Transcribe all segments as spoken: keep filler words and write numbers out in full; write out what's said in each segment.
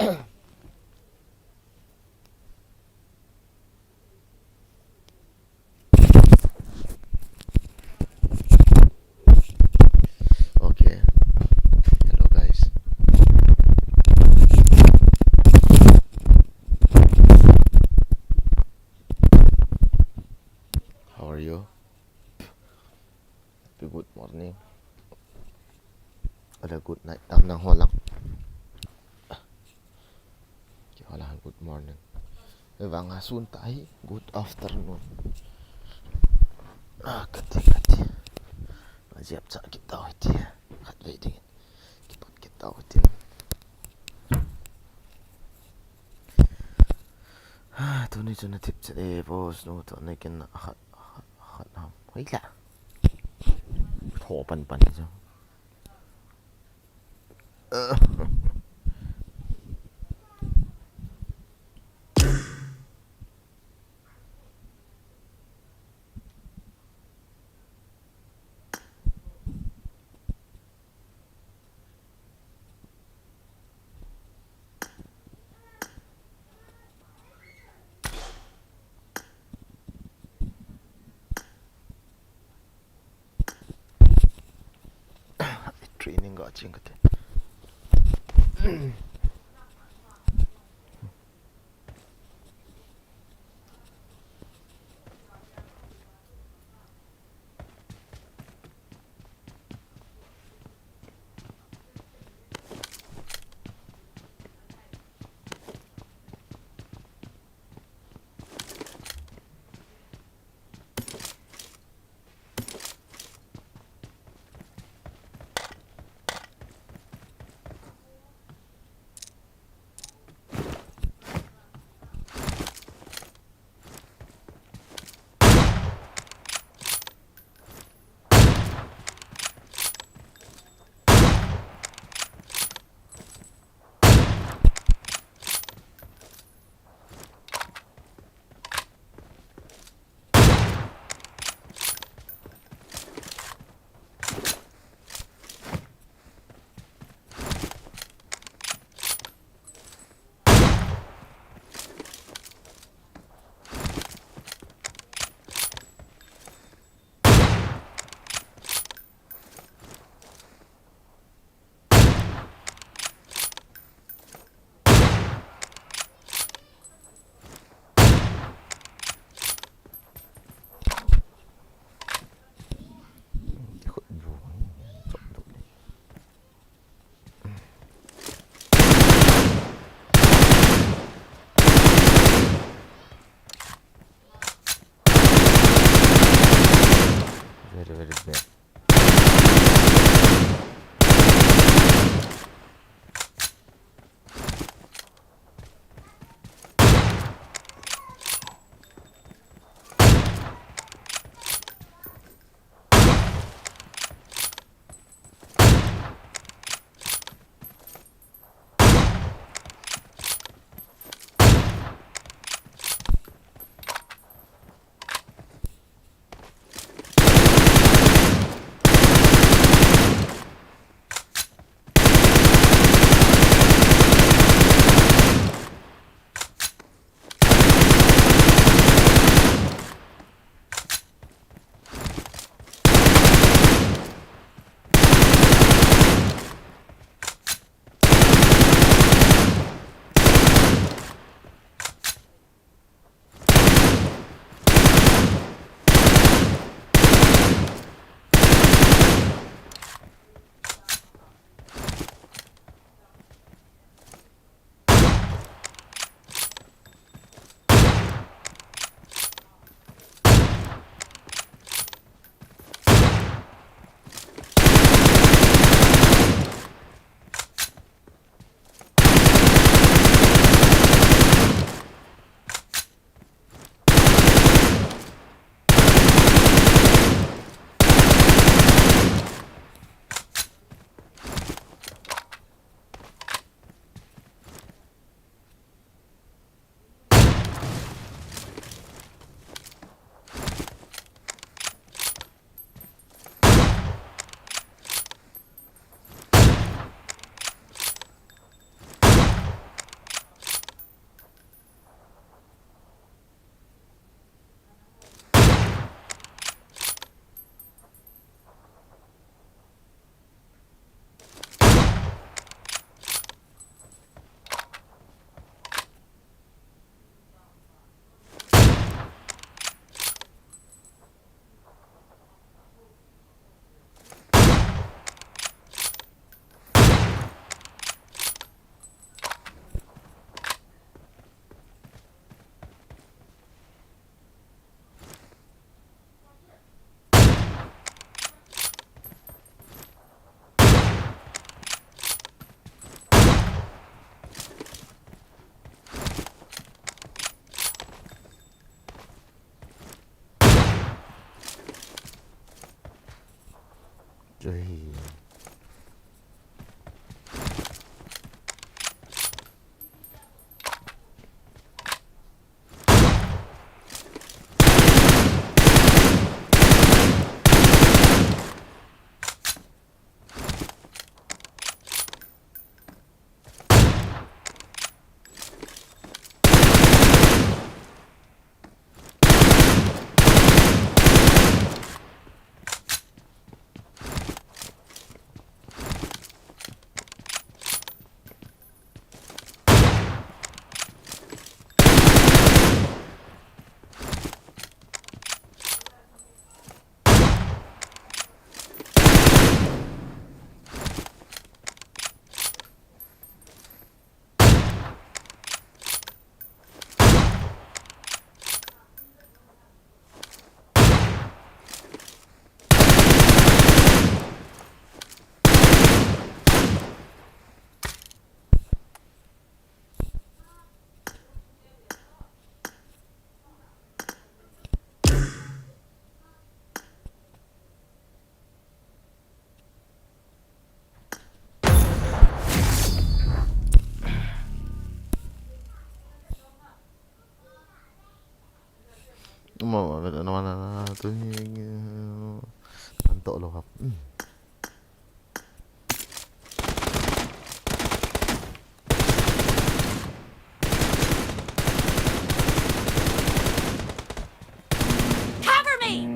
Okay. Hello, guys. How are you? Happy good morning. Or good night. Tam nang ho lang. Kei ho lang good morning. Vang a sun tai. Good afternoon. Ah, kati, kati. Ajep cha kita hiti. Khat vei ding. Kipat kita hiti. Ah, tuni chu na thip chet e, boss, nu to na kin na khat, khat, khat ham. Hoi la. Tho pan pan chu. Training ga ching kate. Very, very bad. Choi. Mo, mo, mo, mo, mo, mo, tu ni, an to lo hap. Hmm. Cover me!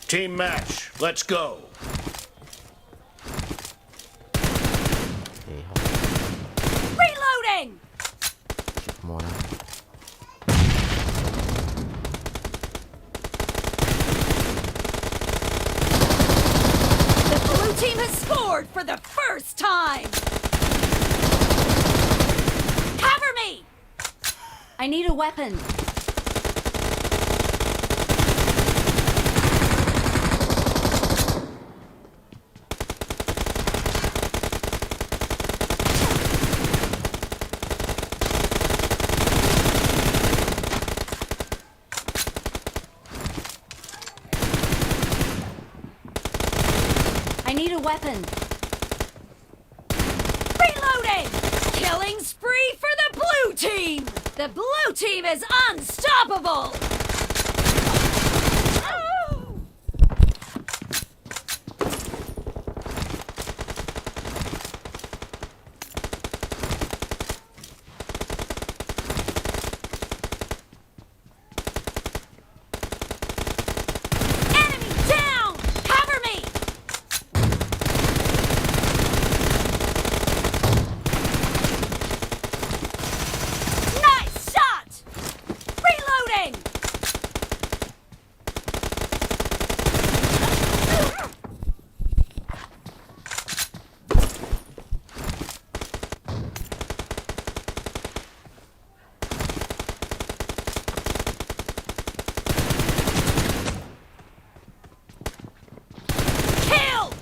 Team match, let's go. Ei, ho. Reloading! Mo na. The blue team has scored for the first time! Cover me! I need a weapon. I need a weapon. Reloading! Killing spree for the blue team! The blue team is unstoppable! Enemy down! Cover me! Nice shot! Reloading! Killed!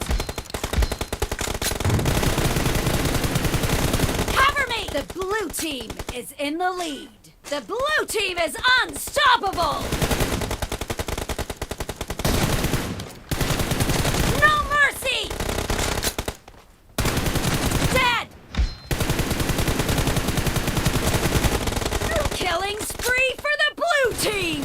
Cover me! The blue team is in the lead. The blue team is unstoppable! No mercy! Dead! Killing spree for the blue team!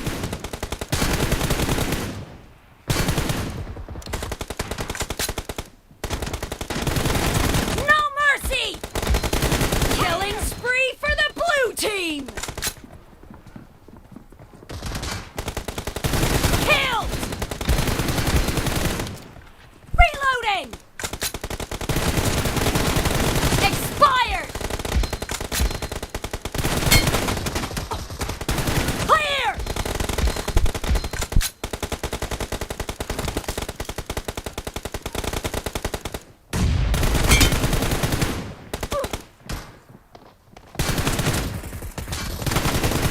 No mercy! Killing spree for the blue team! Killed! Reloading! Expired! Clear!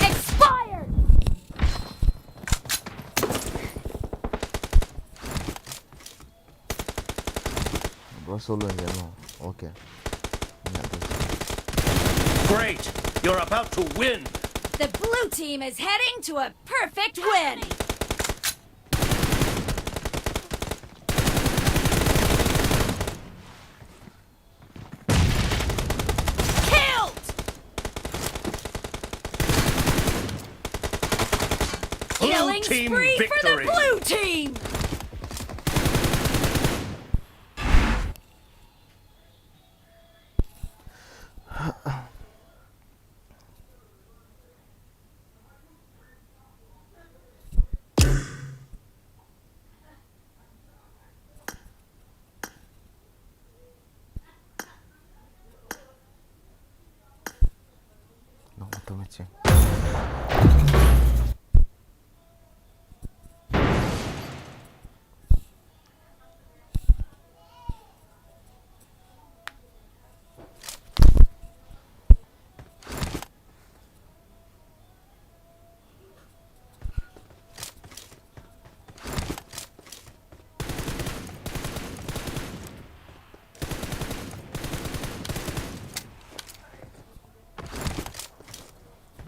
Expired! Bro, solo ahi, no? Okay. Great! You're about to win! The blue team is heading to a perfect win! Killing spree for the blue team!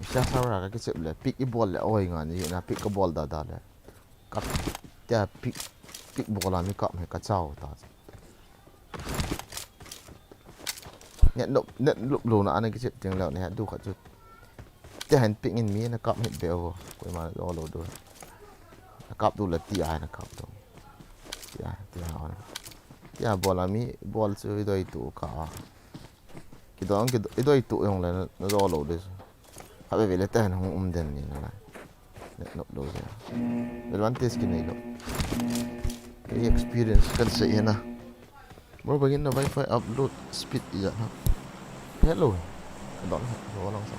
Isa sara ka kichep le, pick i bol le, oi nga ni na pick ka bol da da le. Kap, tia pick, pick bol a mi kap he ka chao ta. Net lup, net lup lo na ana kichep ting le ne du kha chu. Tia hen pick in mi na kap hit be o. Koima lo lo do. Na kap du le tia na kap du. Tia, tia on. Tia bol a mi, bol chu i doi tu ka. Kidong, kidong, i doi tu jong le na, na do lo de. Kha ve ve le te na hung um den ni na. Net nok lo de. Advantage ki nei lo. Kei experience kan sei hena. Bro, bangin na wifi upload speed ija ha. Hello. Kidong ha, lo lang sa.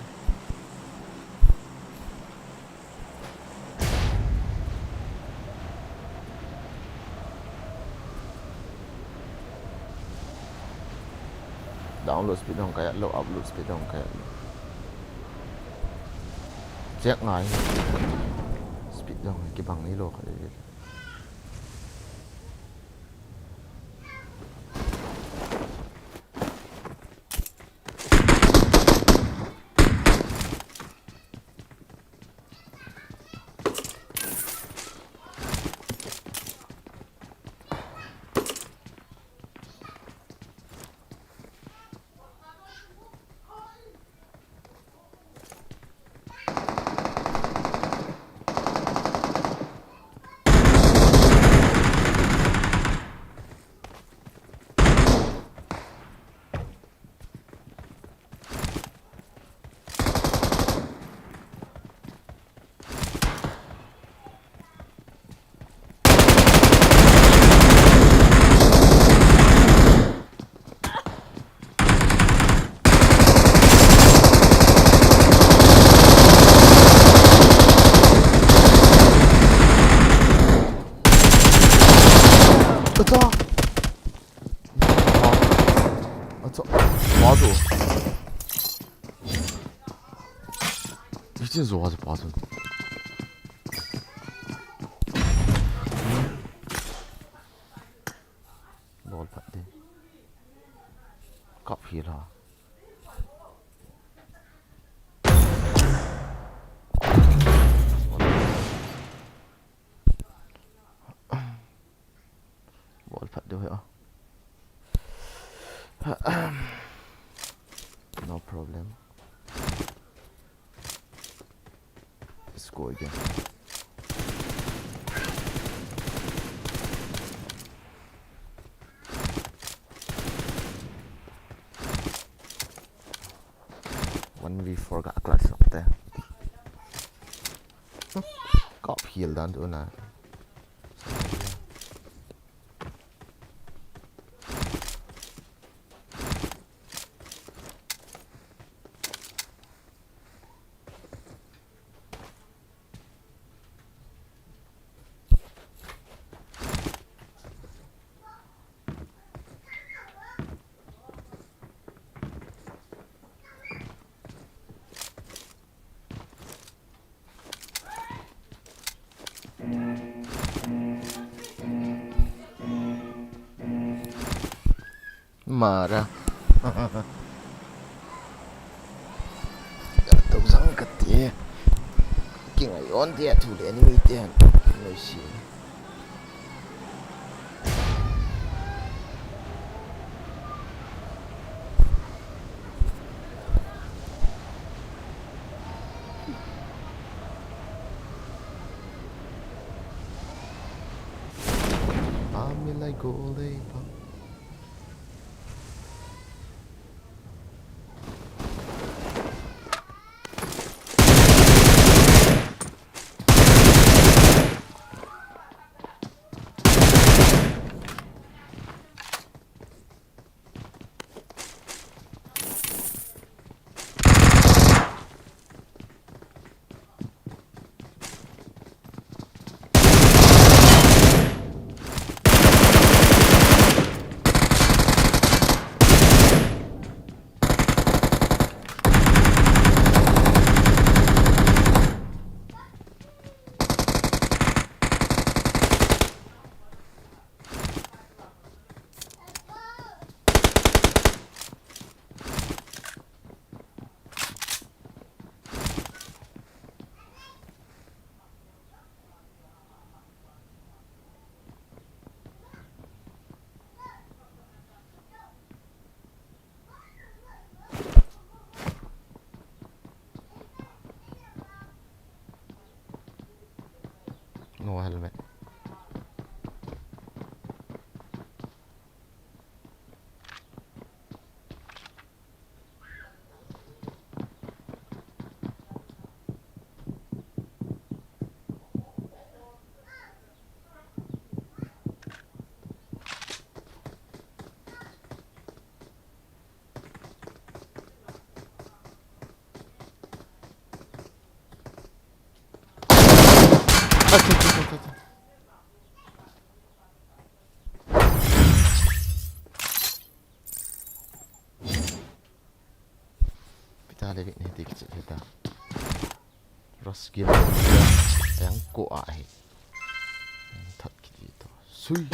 Download speed hong kaya lo, upload speed hong kaya lo. Check ngai. Speed hong kibang ni lo kha. Acha. Acha. Wa zo. Ichin zo wa zo pa zo. Bol phat di. Kap hi la. Bol phat di ho. No problem. Let's go again. One v four ga clutch up te. Kap heal dan tu na. Mara. Tou jang kati. Kingai on dia thu le ni mi te han. Noi si. Ko dei pa. No helmet. Pita le ni ti kichi hita. Ras ki yang ko a hi. That kiti to. Sui.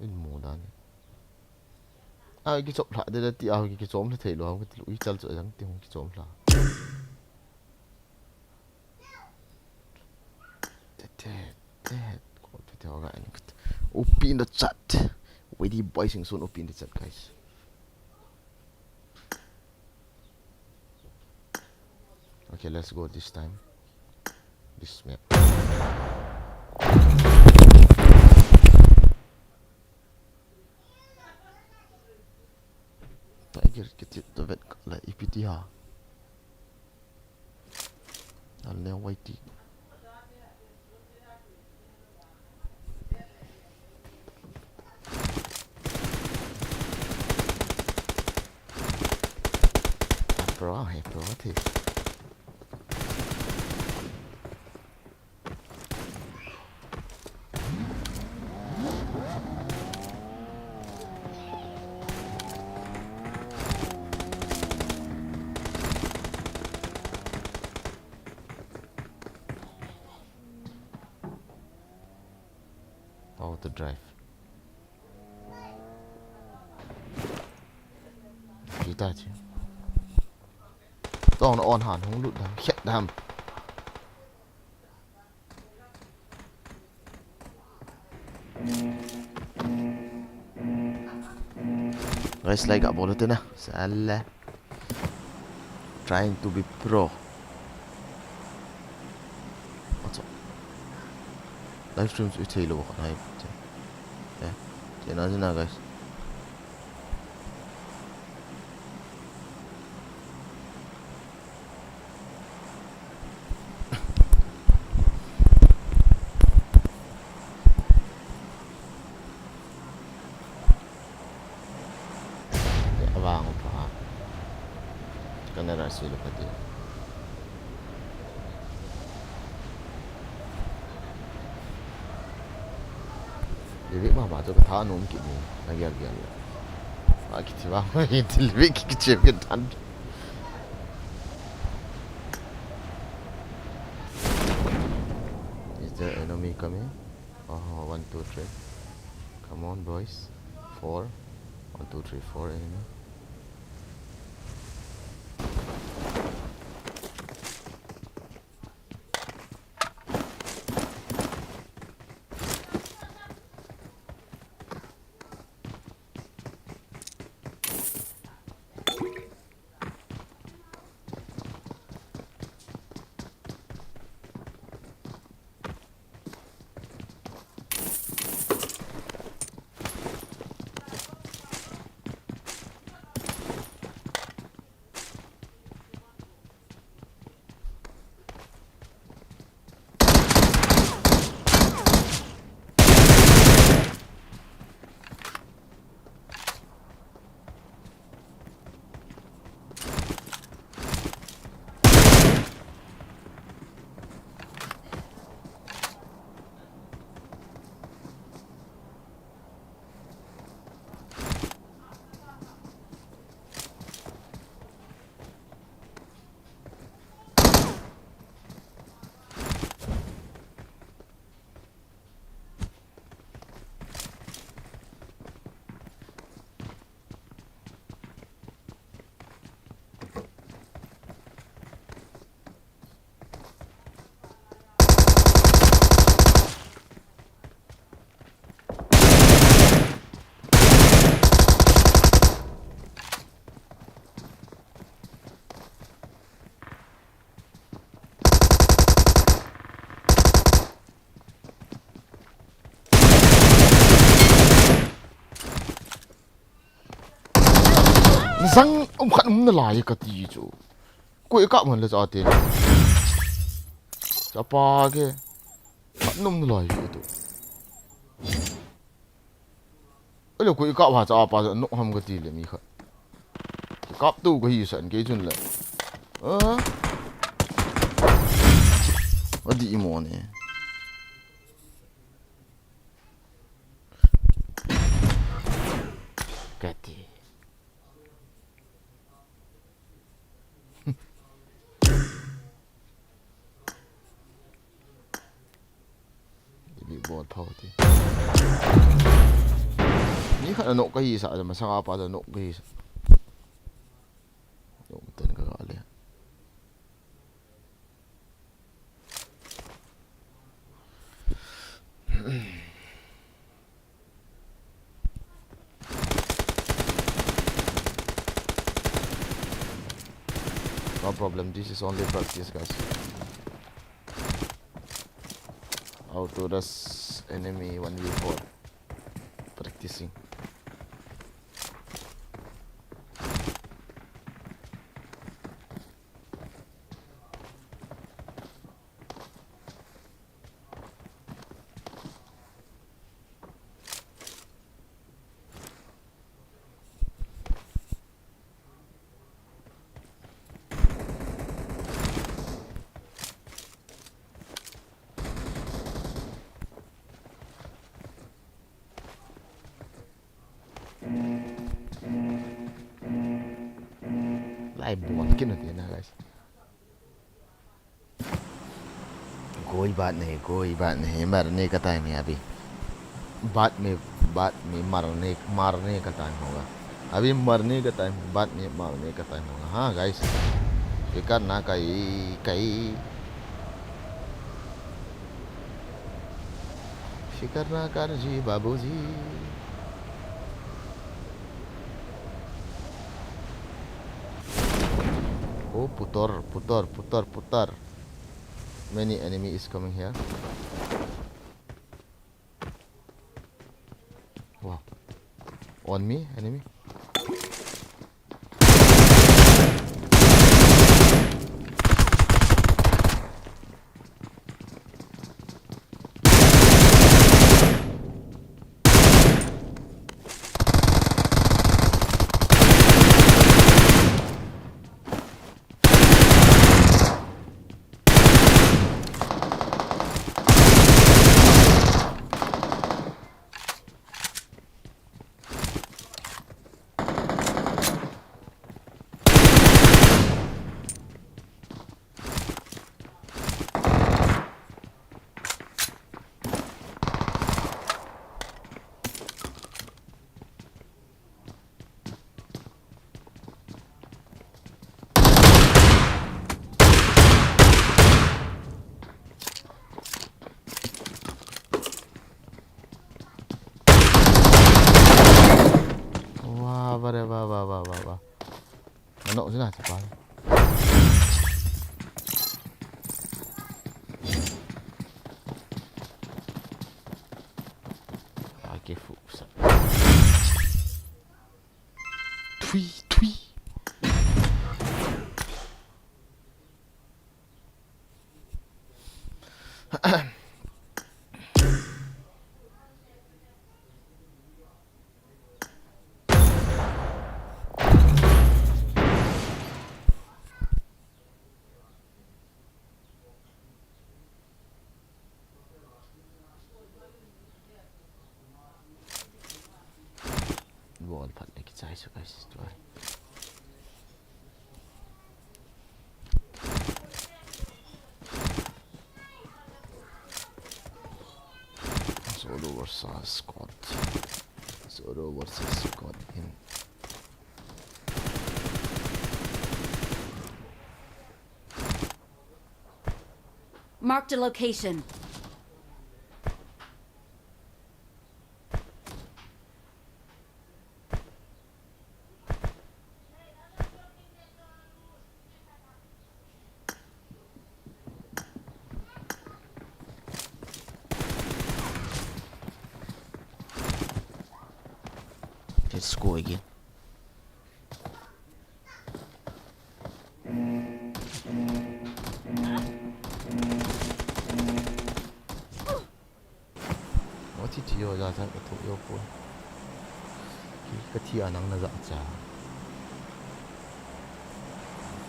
In mo dan. A kichop hla de ti a kichom hla thei lo ha ti lo i chal chu yang ti hung kichom hla. Te, te, te. Ko te te ga ni. O P in the chat. Wei di boys in soon O P in the chat, guys. Okay, let's go this time. This map. Tiger kiti to vet la ipiti ha. Al ne waiti. Pro, hey, pro, what is? How to drive? Kita chi. Tong na on han hung lut dam, khet dam. Guys, like a bol te na. Sala. Trying to be pro. What's up? Live stream chu i thei lo kha nai. Eh. Che na na, guys. Abang pa. Kana ra sila pati. Levik mama chu ka tha nom kit ni, na gel gel. Ma kiti ba, ma kiti Levik ki chem ki tan. Is there enemy coming? Oh, one, two, three. Come on, boys. Four. One, two, three, four enemy. Jang um khat um nalai kati chu. Koi kap man le cha te. Chapa ke. Khat um nalai tu. Ele koi kap ha chapa cha no ham kati le mi khat. Kap tu kahi san kei chun le. Ah. Adi mo ne. Kati. Ibi bol thou ti. Ni khat a nok kahi sa, masanga pa a nok kahi sa. Nok ten ka ga le. No problem, this is only practice, guys. Auto rush enemy one v four. Practicing. Lai buang kin na, guys. कोई बात नहीं, कोई बात नहीं, मरने का टाइम है अभी। बाद में, बाद में मरने, मारने का टाइम होगा। अभी मरने का टाइम, बाद में मारने का टाइम होगा। हाँ गाइस, फिकर ना करी, करी। फिकर ना कर जी बाबूजी। Oh, putar, putar, putar, putar. Many enemy is coming here. Wow. On me, enemy. Wah, ba re, ba, ba, ba, ba, ba. Ano, sina, siya pa. Ake fusa. Thui, thui. Wall phat le kichai chu guys, tuai. Zoro versus squad. Zoro versus squad in. Marked a location. Let's go again. Yo, ja, ja, ka thu yo po. Ki ka thi anang na ja cha.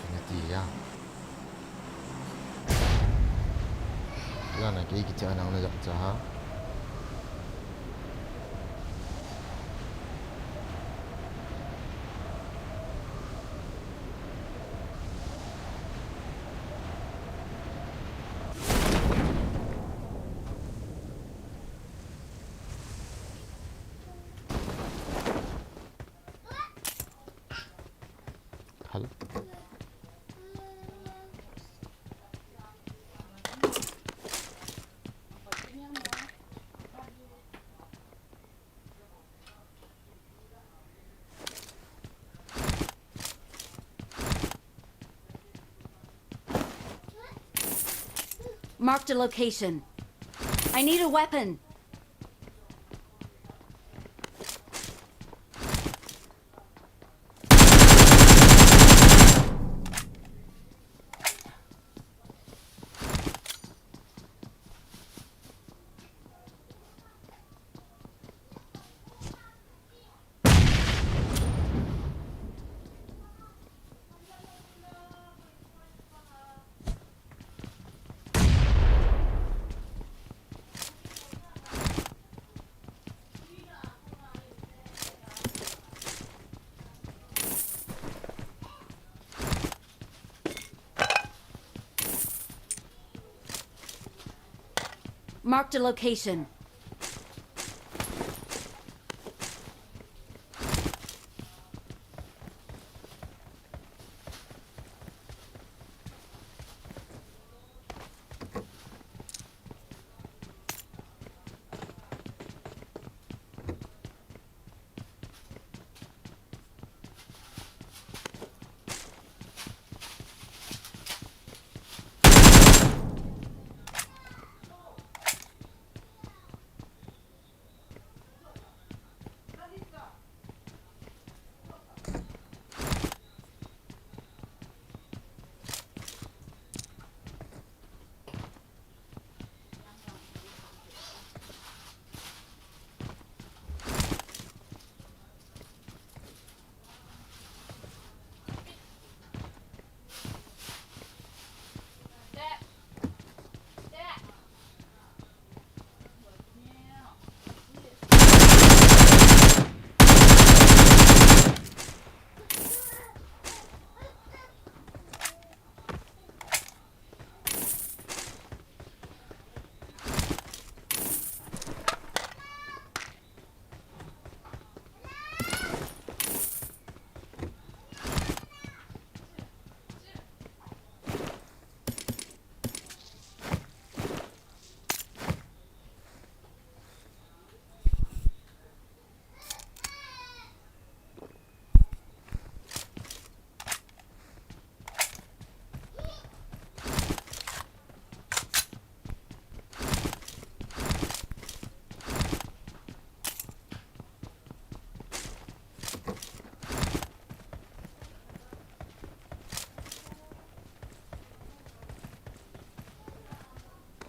Kina ti ya. Lana kei kicha nang na jap cha ha. Hello. Marked a location. I need a weapon. Marked a location.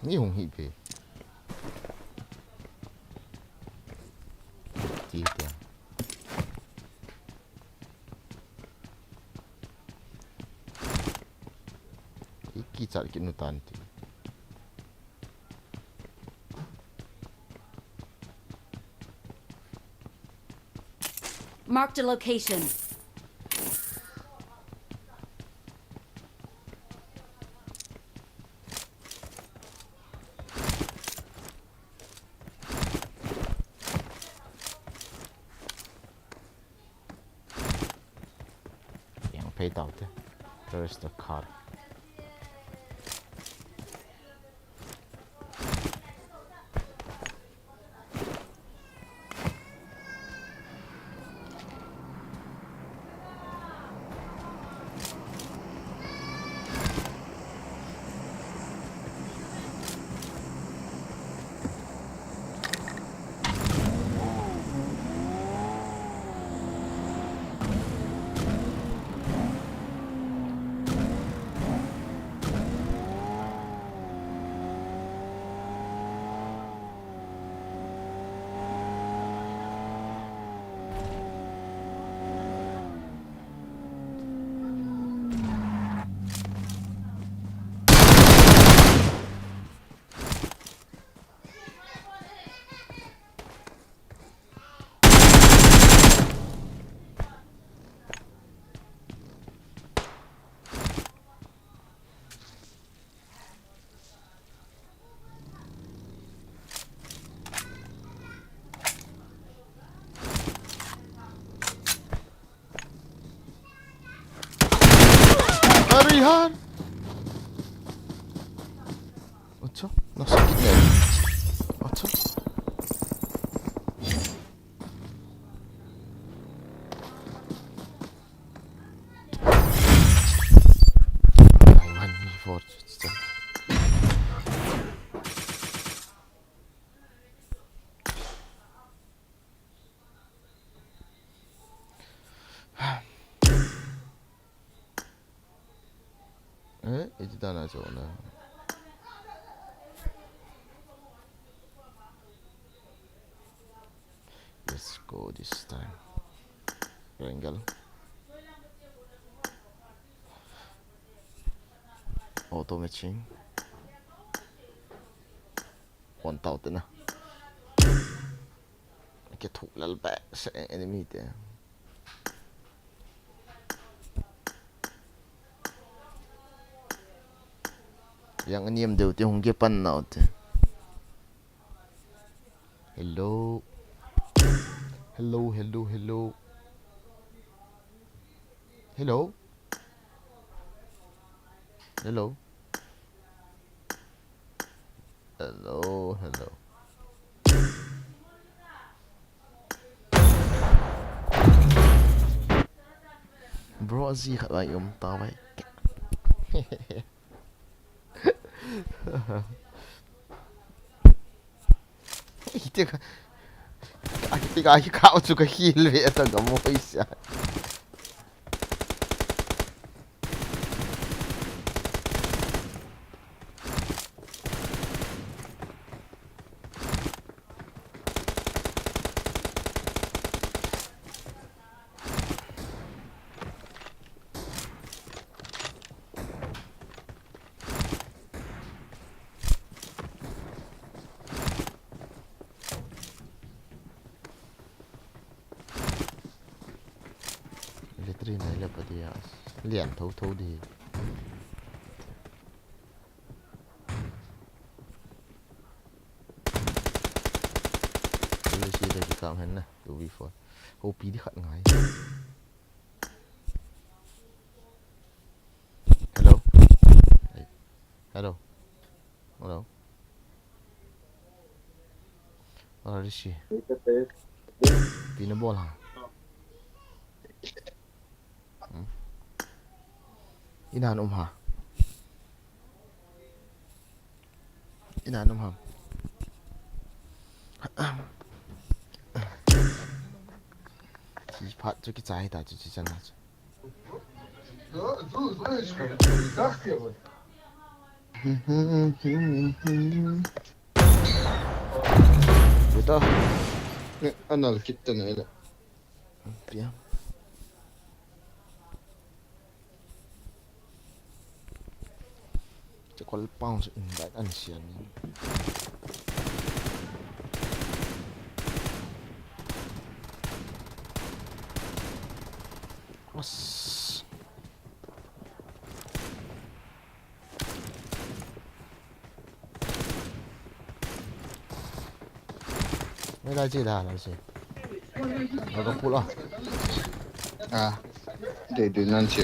Ni hung hi pe. Ti tia. Iki chat kit nu tan ti. Marked a location. Yang pei tau te. Where is the car? यार। अच्छा, ना सकी नहीं। अच्छा। I want me for just Eh, iti tana chona. Let's go this time. Triangle. Auto matching. One thousand na. Kithuk lel beh se enemy te. Yang aniam deu te hung kipan nau te. Hello. Hello, hello, hello. Hello. Hello. Hello, hello. Bro, aji khat vai um ta vai. Ite ka, ite ka, ite ka, ite ka, chu ka heal ve ta ka mo isa. Electric nai le pa dia. Lian tho tho di. Lu si le ki kam hen na, two v four. Ho pi di khat ngai. Hello. Hey. Hello. Hello. Where is she? Pi na bol ha. Hmm? Ina num ha. Ina num ha. Chi phat chu kichai ta chu chi chan ha chu. Beta. Anal kit ta nai la. Pia. Te kol pang se in bai an sian ni. As. Mai lai chi da, lai chi. Mai ka pula. Ah, de de nan chi.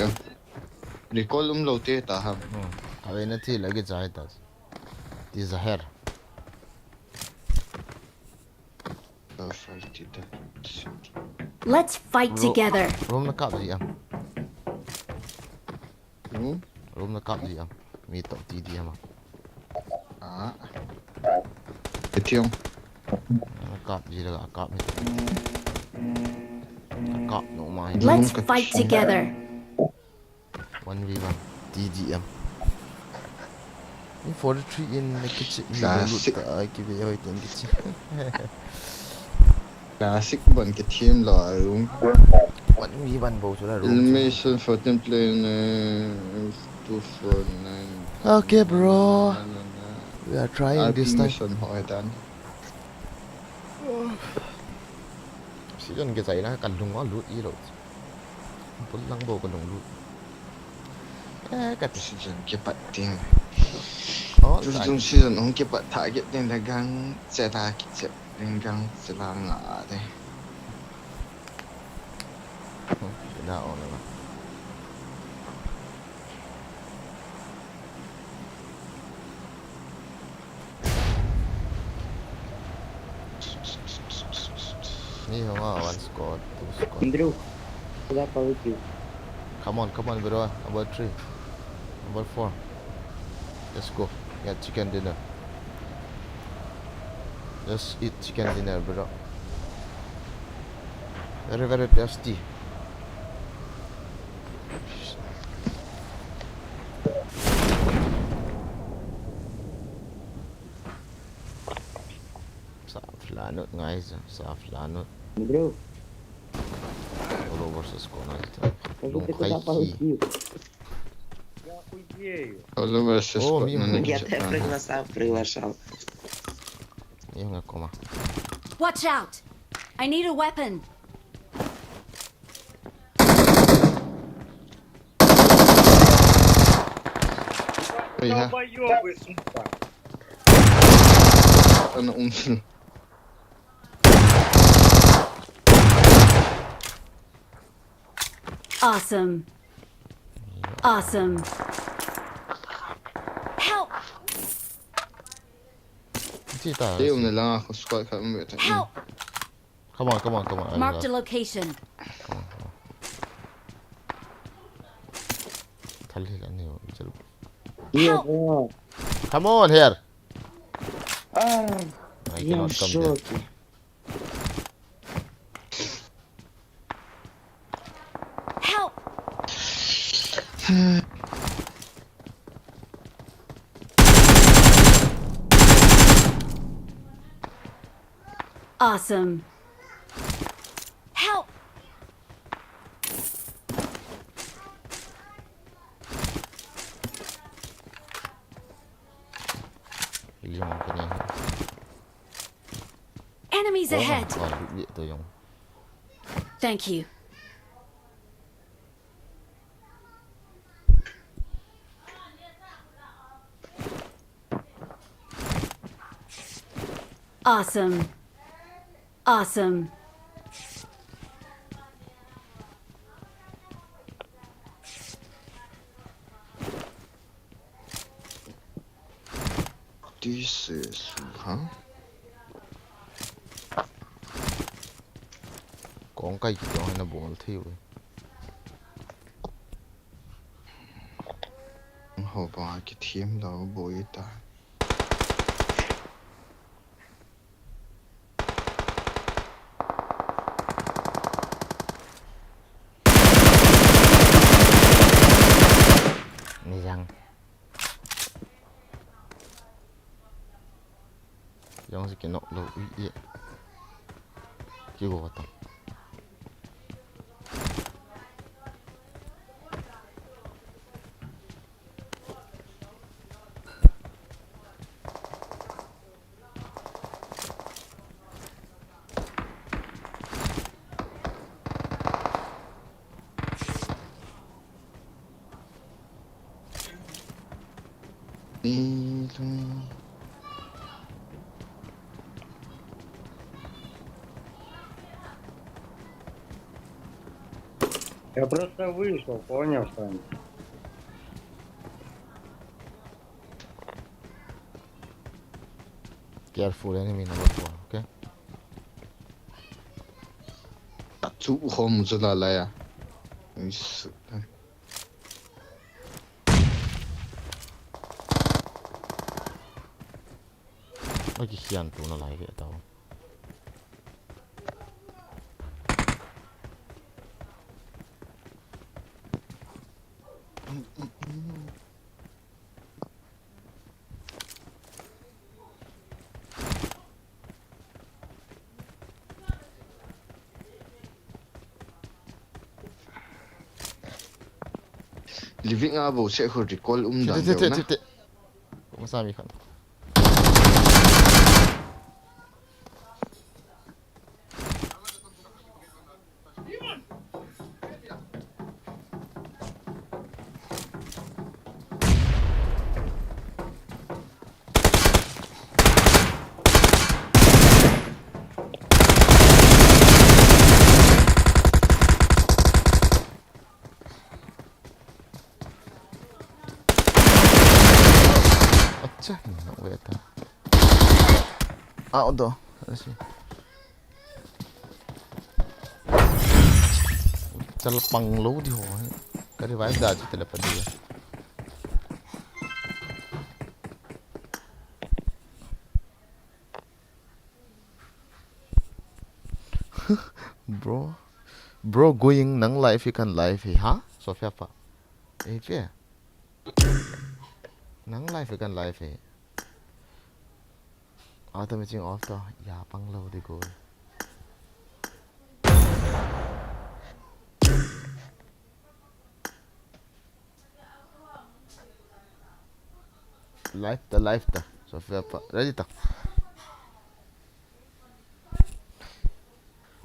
Recall um lo te ta ham. Hmm. Ave na thi lagi chai ta. Ti zahar. Let's fight together. Room na kap ji am. Hmm? Room na kap ji am. Mi to ti di am. Ah. Etiong. Na kap ji la kap mi. Kap no ma. Let's fight together. One v one. T D M. Ni forty-three in na kichi ni loot ta ai ki ve hoi ten kichi. Classic ban ke team lo a room. One v one bo chu la room. Illumination fourteen player na two four nine. Okay, bro. We are trying this time. Mission ho dan. Season ke chai na kan lung a loot i lo. Pul lang bo kan lung loot. Eh, ka season ke pat ting. Oh, season hung ke pat tha ke ting da gang che ta ki che ting gang che la nga de. Na on na. Hey, hung on, one squad, two squad. Andrew, what's up with you? Come on, come on, bro. Number three. Number four. Let's go. Get chicken dinner. Just eat chicken dinner, bro. Very, very tasty. Saflanut, guys, saflanut. Bro. Solo versus squad, guys. Lung kai ki. Solo versus squad. Я так приглашал, приглашал. Yung nga koma. Watch out! I need a weapon. Ой, га. Долбоёбы, сука. Она умер. Awesome. Awesome. Help! Help! Come on, come on, come on. Marked a location. Come on here. Ah, I cannot come there. Help! Awesome. Help! Enemies ahead! Thank you. Awesome. Awesome. This is, huh? Kong kai kiti ong na bol thei u. Hoba kithem lou boi ta. Nijang. Jong si kinok lou ui e. Kigo tang. Я просто вышел, понял, Сань? Careful, enemy number four, okay? Chu khom chu la la ya. Is. Oi, kikhian tu na lai ve tau. Living a bo se khu recall um dan deu na. Masami khan. Acha, no weta. Out door. Let's see. Chal pang lou di ho. Ka revive da chu tele pa di. Bro. Bro, going nang live hi kan live hi, ha? Sophia pa. Eh, pe. Nang live hi kan live hi. Auto matching off to. Ya pang lou di going. Live ta, live ta. Sophia pa, ready ta.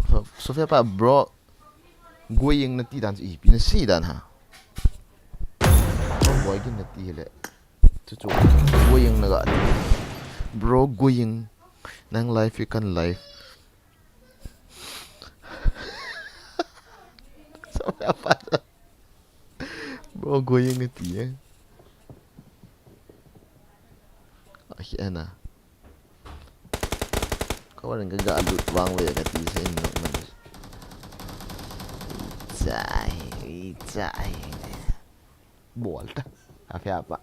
So, Sophia pa, bro, going nati dan, ipi nati dan ha. Bro, going nati le. Chu chu, going na ga. Bro, going. Nang live, you can live. Sophia pa. Bro, going nati, eh. Ahi ana. Ka warin ka ga lut vang ve ka ti se in nok man. Chai, chai. Bol ta. Sophia pa.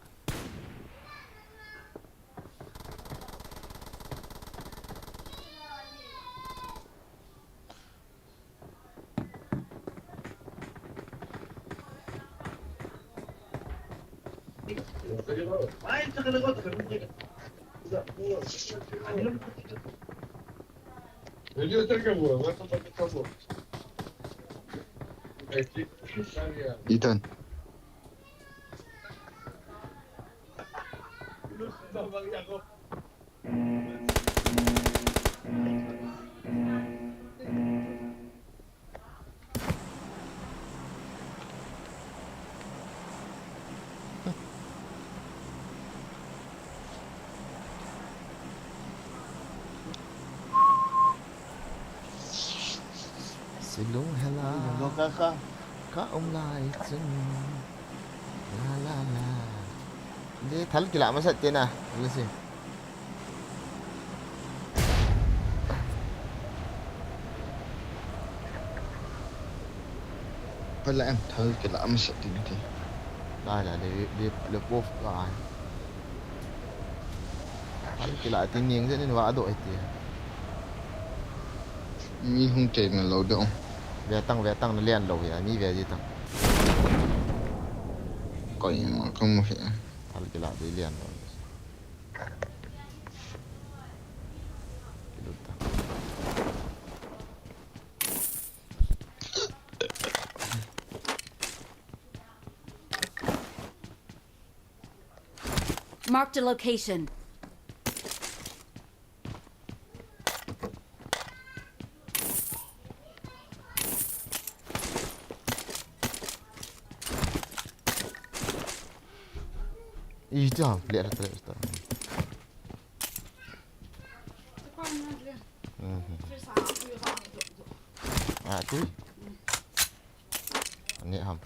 Ethan. Silung hela. Lo ka ka. Ka um lai chun. La la la. Di thal kila masat tina. Lesi. Pala em thal kila masat tina ti. Lai la le le le pof ka. Thal kila ti ning je ni wa do ai ti. Mi hung te na lo do. Ve tang ve tang na lian lo ya mi ve ji tang. Koi ma ka mu he. Thal kila di lian lo. Kilut ta. Marked a location. Ih, jam, lihat, lihat, lihat. Mhm. Ah, tu. Ni ham.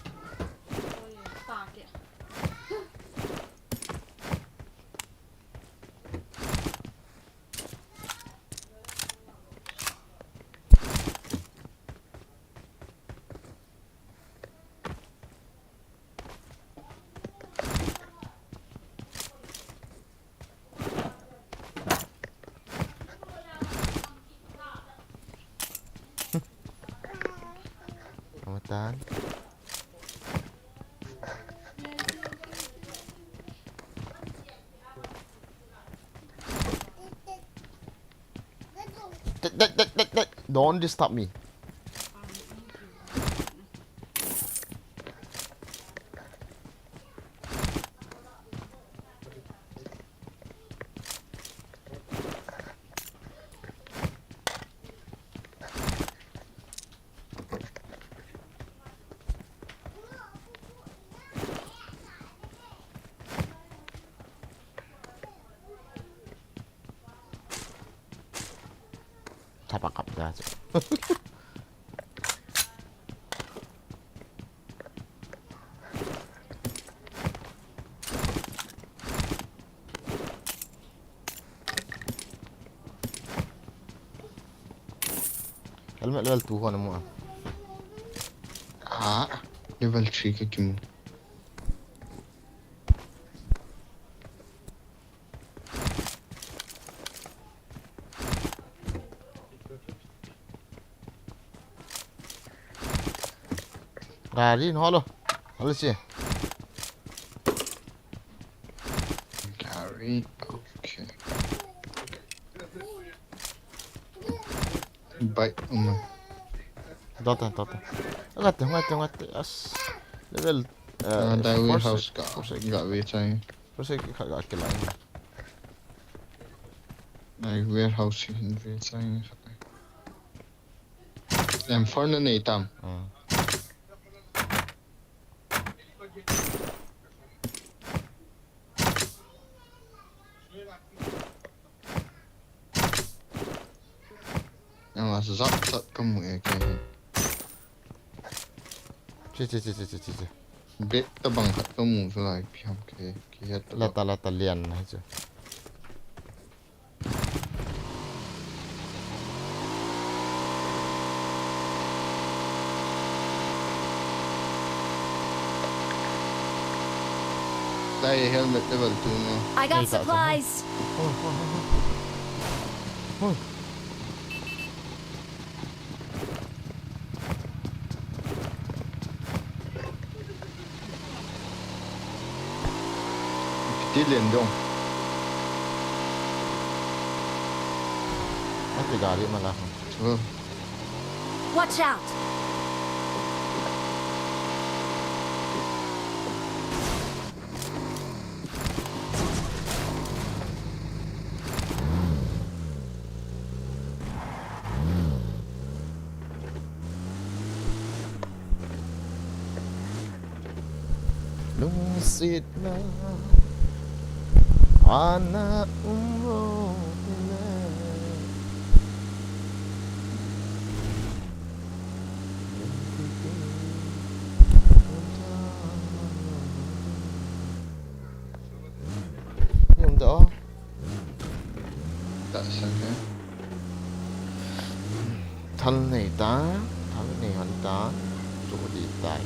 Amatan. Tek, tek, tek, tek, tek. Don't disturb me. Thapa kap da chu. Helmet level two ho na mu a. Ah, level three ka kimu. Gari in holo. Holo si. Gari, okay. Bike, um. Dota, dota. Ngate, ngate, ngate. As. Level. Ah, dai warehouse ka. Ga ve chai. First aid khat ga kilai. Dai warehouse hin ve chai. Em four na nei tam. Hmm. Ama zat zat kamu e ke. Che, che, che. Bek tabang khat kamu chu lai pi ham ke, ke het ta. Lata, lata lian na chu. Dai helmet level two no. I got supplies. Hoi, hoi, hoi, hoi. Hoi. Kiti len dong. Mati gari mala. Oh. Watch out! Lungsetna ana umlou hile. Ni um da o. Tahsan he. Thal nei ta, thal nei hon ta, chu di tai.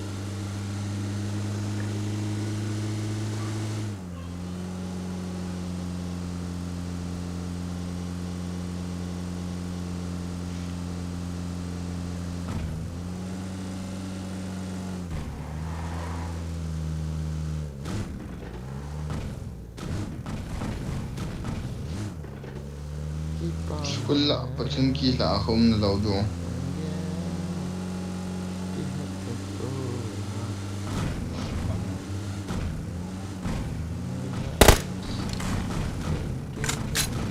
School lah, Pachunki lah, a home na lou du.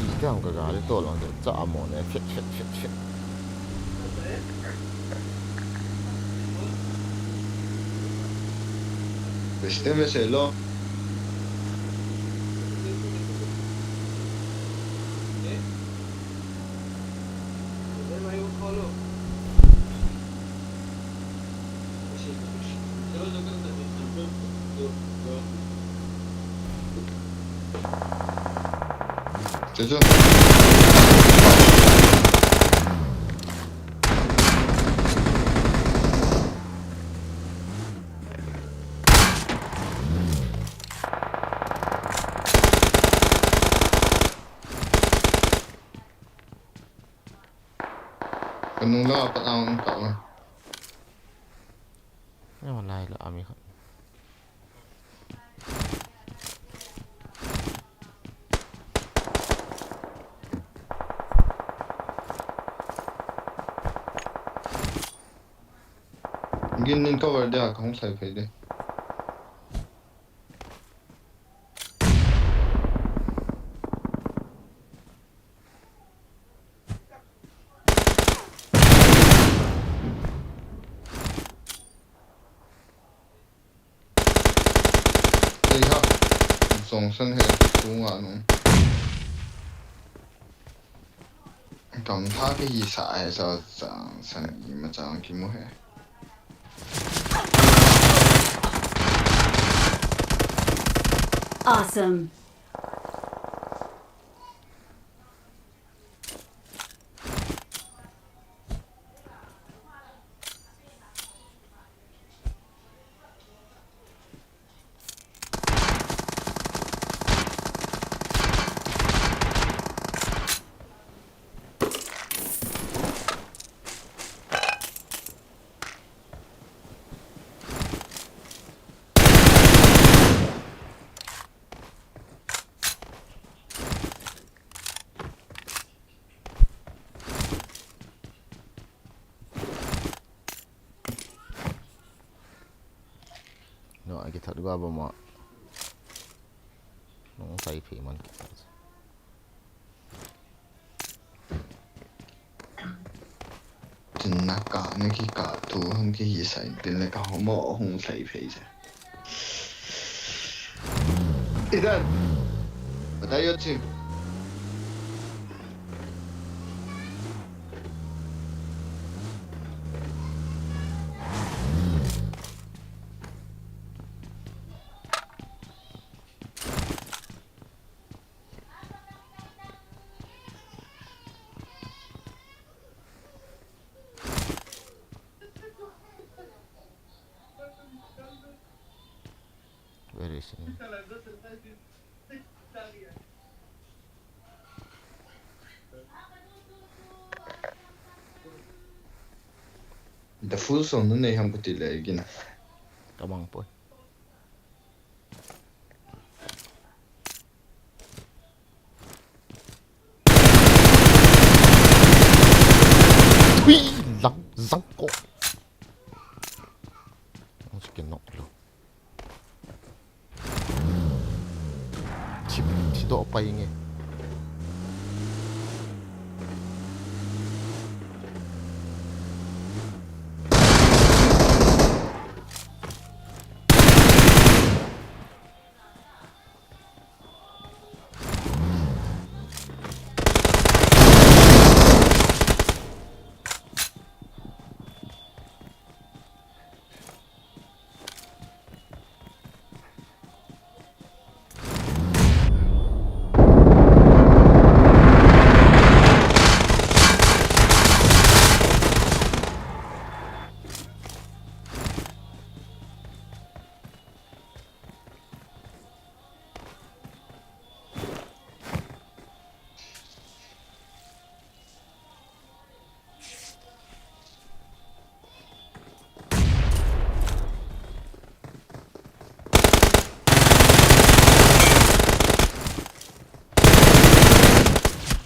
Ita hung ka gari to lang, cha amo ne, fit, fit, fit, fit. Beste me selo. Cho, cho. Kanung la pat ang ka. Ni malai la ami khat. Gin nin cover dia, ka hung sai phei de. Ei ha. Jong san he, sunga nung. Kam tha kahi sa he, sa chang san ima chang kimu he. Awesome. No, a kithat ga ba ma. Nung sai phe man kithat. Tin na ka, na ki ka tu, hung ki hi sai, tin le ka ho mo hung sai phe sa. Idan. Bata yo chi. Where is he? The full song nu nei ham kati le gina. Ka bang poi. Hui, lang, zang ko. Ang si kinok lo. Thi, thi do pa inge.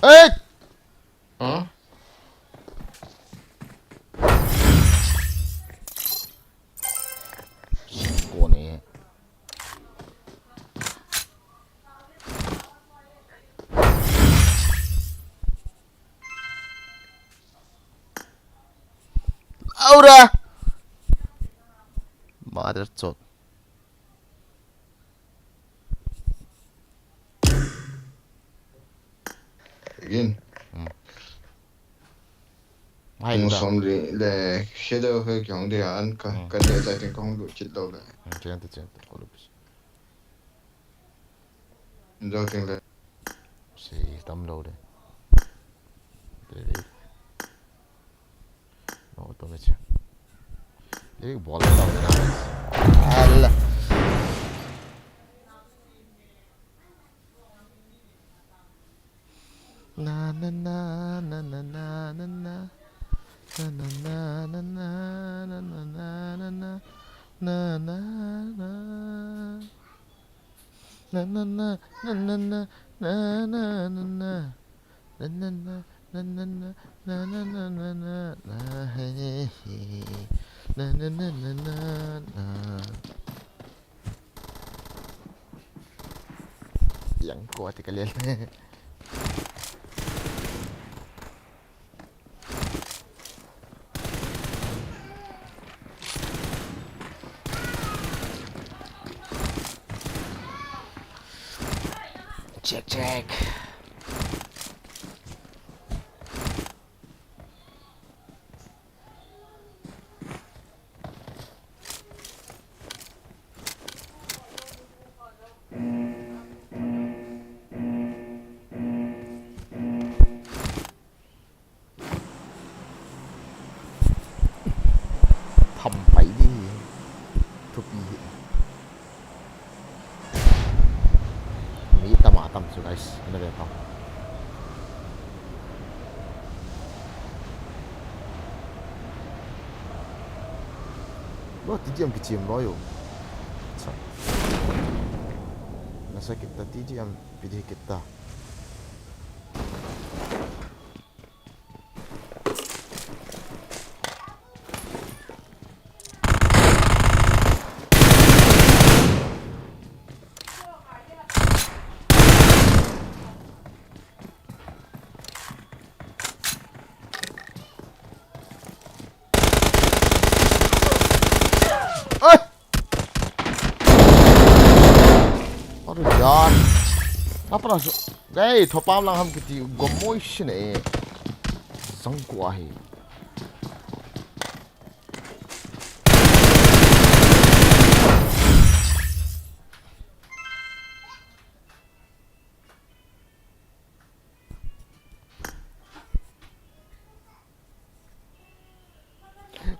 Hey! Huh? Kone. Aura! Mother chot. Again. Hmm. Hai, hung da. Som li le, shadow he ki hung de an ka, hmm, ka de tai ting ka hung lut chit lo le. Hmm, chen te, chen te, ko lu pis. Dou ting le. Si tam lo de. De de. No, to me che. Ei, bol ta na. Ala. Na, na, na. Na, na, na. Na, na, na. Na, na, na. Na, na, na. Na, na, na. Na, na, na. Na, na, na. Na, na, na, na, na, na, na. Na, na, na, na, na, na. Yang ko ati kalel. Check, check. Tham pai di. Thupi hi. Mi tam a tam chu, guys. Ana ve tau. Lo, T D M kichem lo yo. Cha. Nasa kita T D M pidi kita. Yan. Apa na so? Gai, thopam lang ham kiti gomoi sine. Zangku ahi.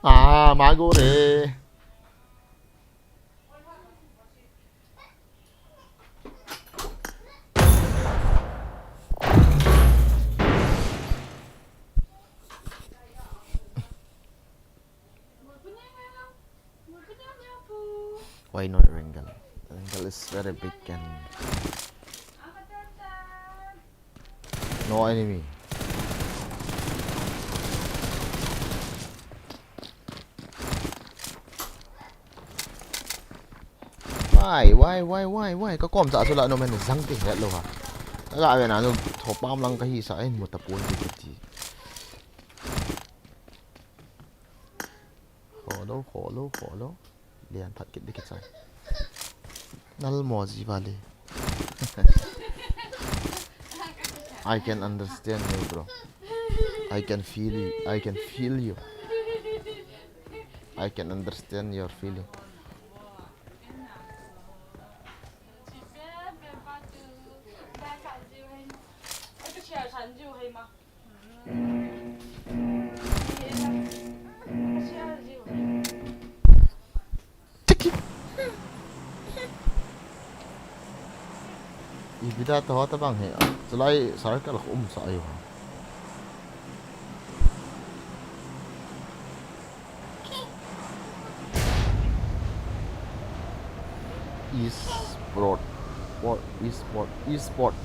Ah, mago re. Why not Ringal? Ringal is very big and no enemy. Why, why, why, why, why? Ka kom sa sula no men zang ti het lo ha. Ka ga ve na no thopam lang ka hi sa en mu ta pon ti ti. Kholo, kholo, kholo. Lian phat kit dikit sai. Nal mo ji vale. I can understand you, bro. I can feel you. I can feel you. I can understand your feeling. Tiki. Ibida to ta bang he. Chulai circle um sa ayo ha. Esport. Sport. Esport. Esport.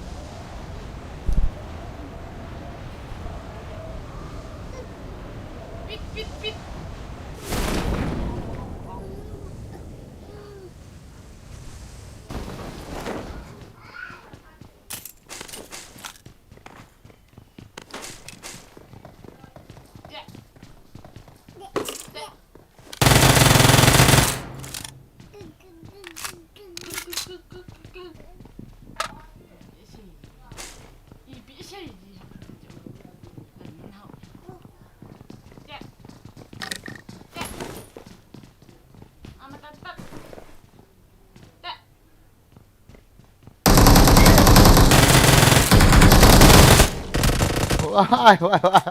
Why, why, why?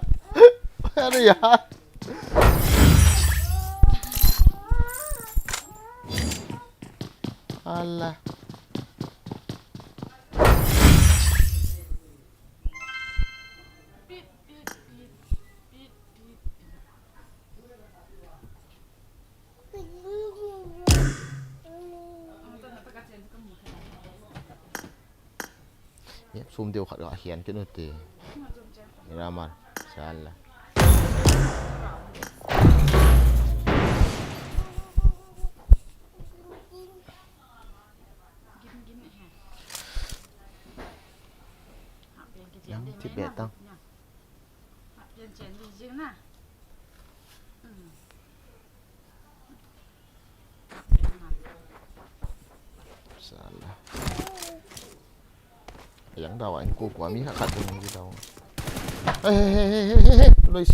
Where are you? Allah. Yep, sum deu khat ka hian kit u te. Ramar, sala. Yang ti be tang. Sala. Yang dawa in ko kwa mi khat khat ni dawa. Hey, hey, hey, hey, hey, hey, Luis.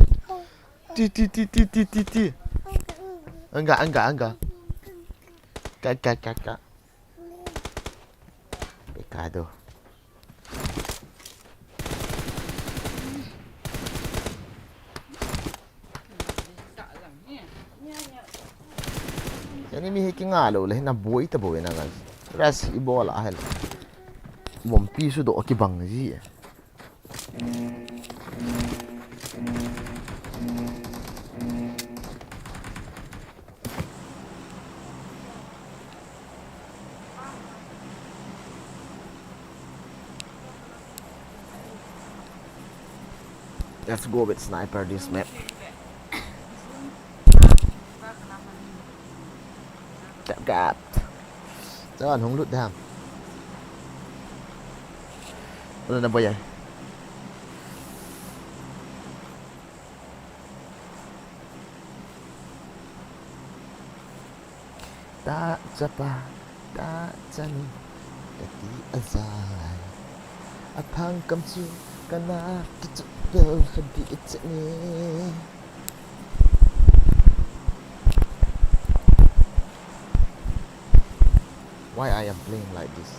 Ti, ti, ti, ti, ti, ti, ti. Angga, angga, angga. Ka, ka, ka, ka. Pecado. Enemy hi kinga lou le, na boi ta boi na guys. Rush i bol a hel. Bomb pi su do ki bang ji. Let's go with sniper this map. Tap gap. Tao hung lut dam. Ano na ba yan? Ta cha pa, ta cha ni. Kati azai. Athang kam chu kana kichu pel hadi ichani. Why I am playing like this?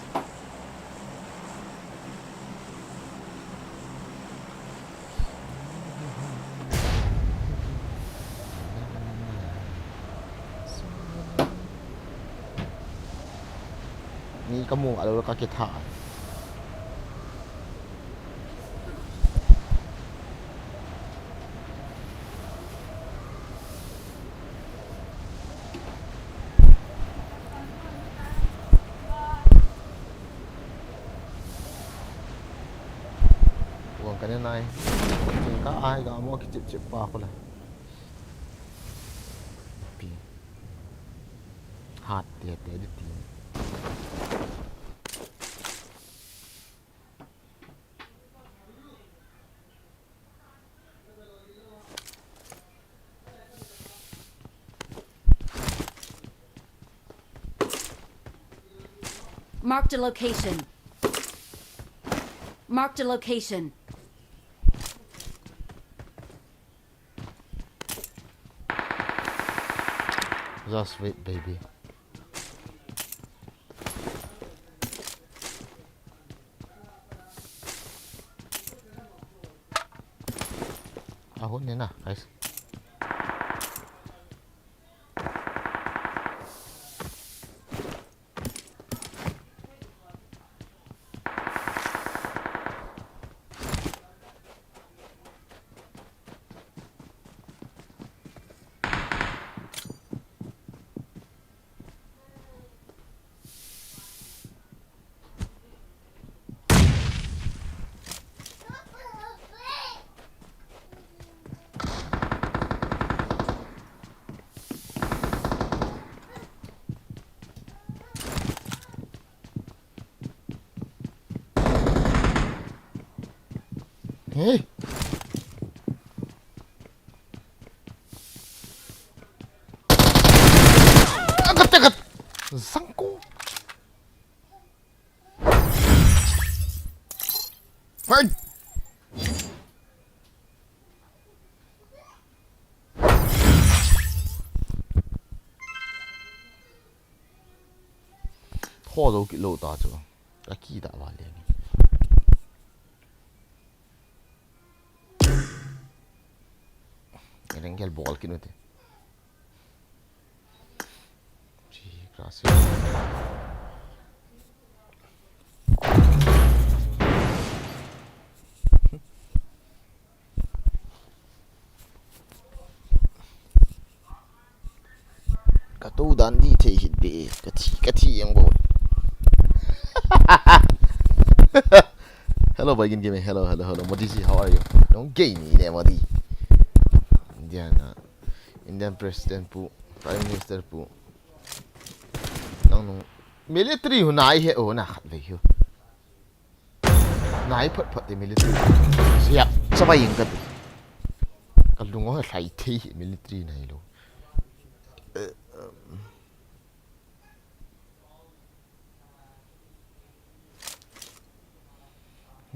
Ni kamu a lo ka kitha. Wang kane nai. Jingkah a hi ga mo kichip chip pa ko la. Pi. Hat te te di ti. Marked a location. Marked a location. Just wait, baby. Ahun ni na, guys. Hey. Agat, agat. Zangko. Hey. Tho lo kit lo ta chu. Ka ki da va le ni. Rengel bol kit nu te. Chi, classic. Ka tou dan di thei hih be, ka thi, ka thi jeng bou. Hello, Baigin Gaming. Hello, hello, hello. Modi ji, how are you? Nong gay ni ne, Modi. Indian, ah, Indian President pu, Prime Minister pu. Nang nung military hu nai he, oh, na khat vei hu. Nai phot phot te military. Siap, sa bai ing ka ti. Ka lung o hlai thei hi military nai lo. Eh, um.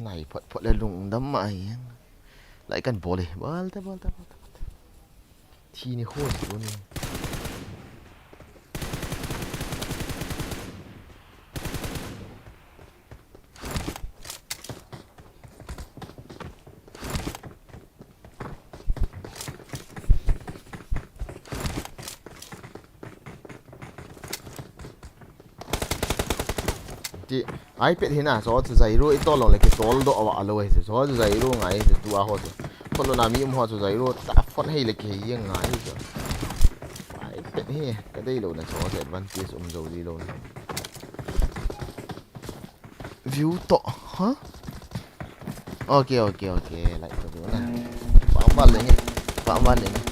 Nai phot phot le lungdam mah hi. Lai kan bol e. Bol te, bol te, bol te, bol te. Thi ni ho si ni. Ti, iPad hi na, so chu zai ru i tol long le ki tol doh a lo hi, so chu zai ru ngai hi, tu a ho chu. Phone lo na mi um ho chu zai ru, ta phone hei le ki hei ngai hi chu. iPad hi, ka dei lo na, so chu advantage um zo di lo na. View to, ha? Ok, ok, ok, like to view na. Pang ba lenge, pang ba lenge.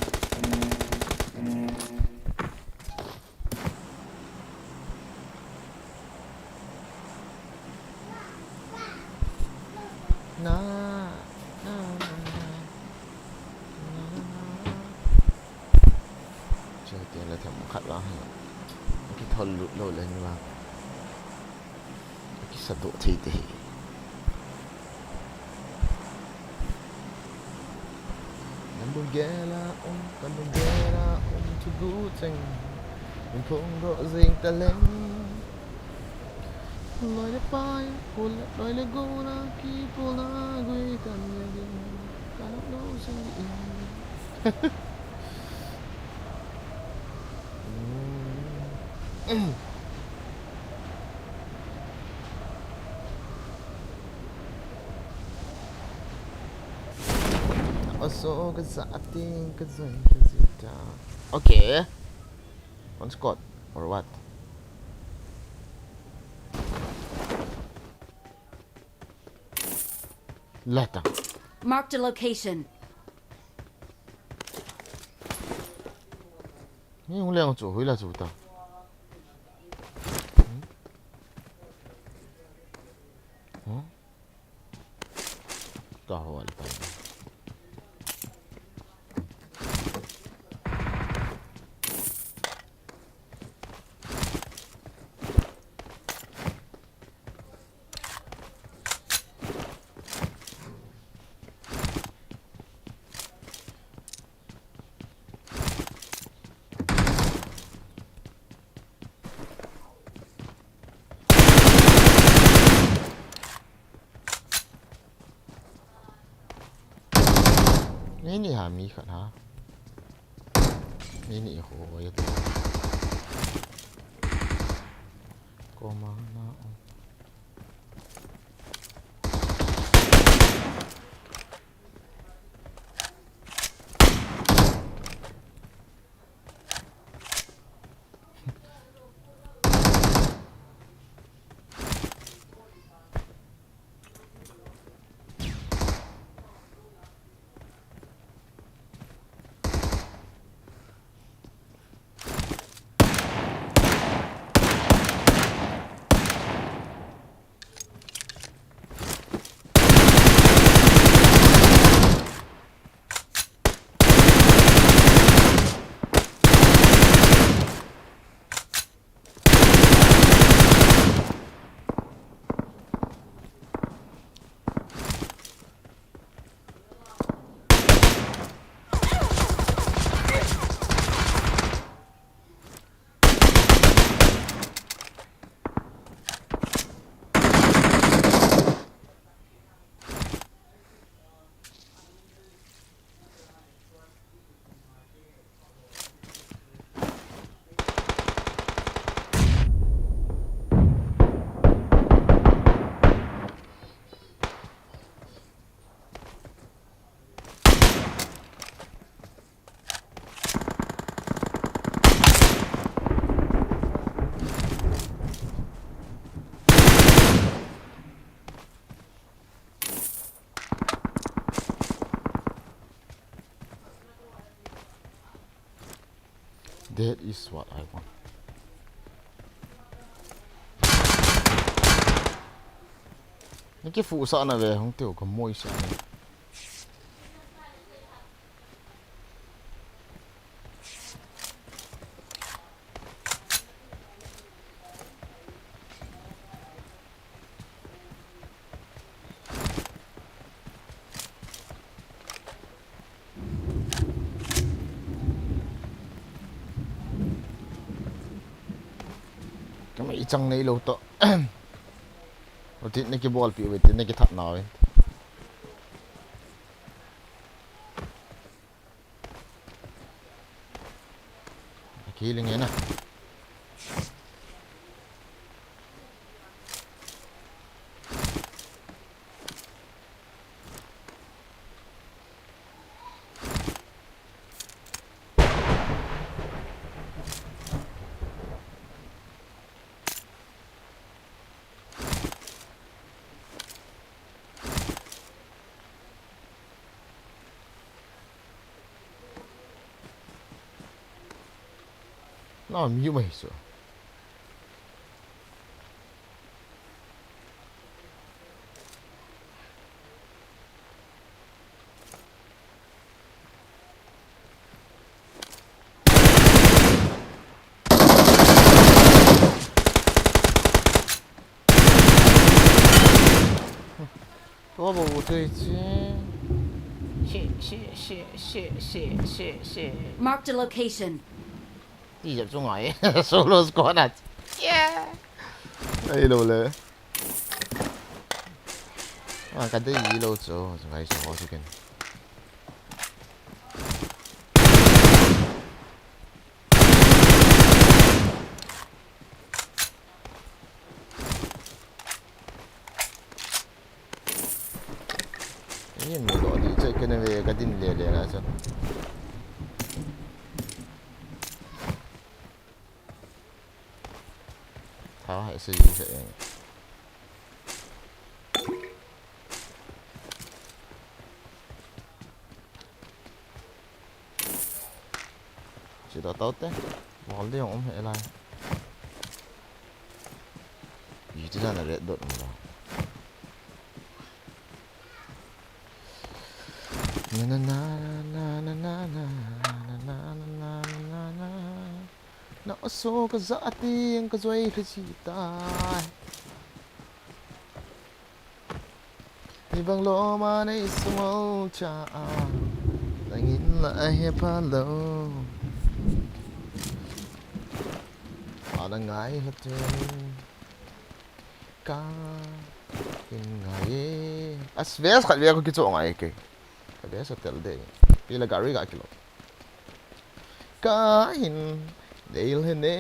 Na, na, na, na. Chau te la them khat la ha. Ki thol lut lo le ni ba. Kisa doh thei te hi. Ka lunggel a um, ka lunggel a um, thuguh cheng in phongdoh jing taleng. Loi le pai, pul le, loi le gol a kipulna gui kan ne ding. Ka lo jing in. Aso ka za ating ka zai ka zita. Okay. One squad or what? Lata. Marked a location. Ni hung leng chu hui la chu ta. Huh? Ka ho al pa. Nini ha mi khat ha. Nini ho ya tu. Koma na. That is what I want. Naki fu sa na ve hung teu ka moi sa na. Kama i chang nei lo to. Oti naki bol pi ve, naki that na ve. Akiling e na. Na mi mai so. Ko bo thei chi. Shit, shit, shit, shit, shit, shit, shit. Marked a location. Ti jep chu ngai. Solo squad a. Yeah. Ai lo le. Ah, ka dei lo chu. Ngai chu ho chu ken. Ni mu lo di che kene ve ka din le le na chu. Tha hai se yi se eng. Chi da tau te. Wall de ong um he lai. Yi ti da na red dot um lo. Na na na na na na na na na na na na na. Na oso ka za ati ang ka zoi ka chi tai. Ni bang lo ma nei sumol cha a. Nangin la a he pa lo. Ana ngai la te. Ka hin ngai e. As ve khat ve ko kicho ngai ke. Ka ve sa tel de. Pila gari ga kilo. Ka hin deil he ne.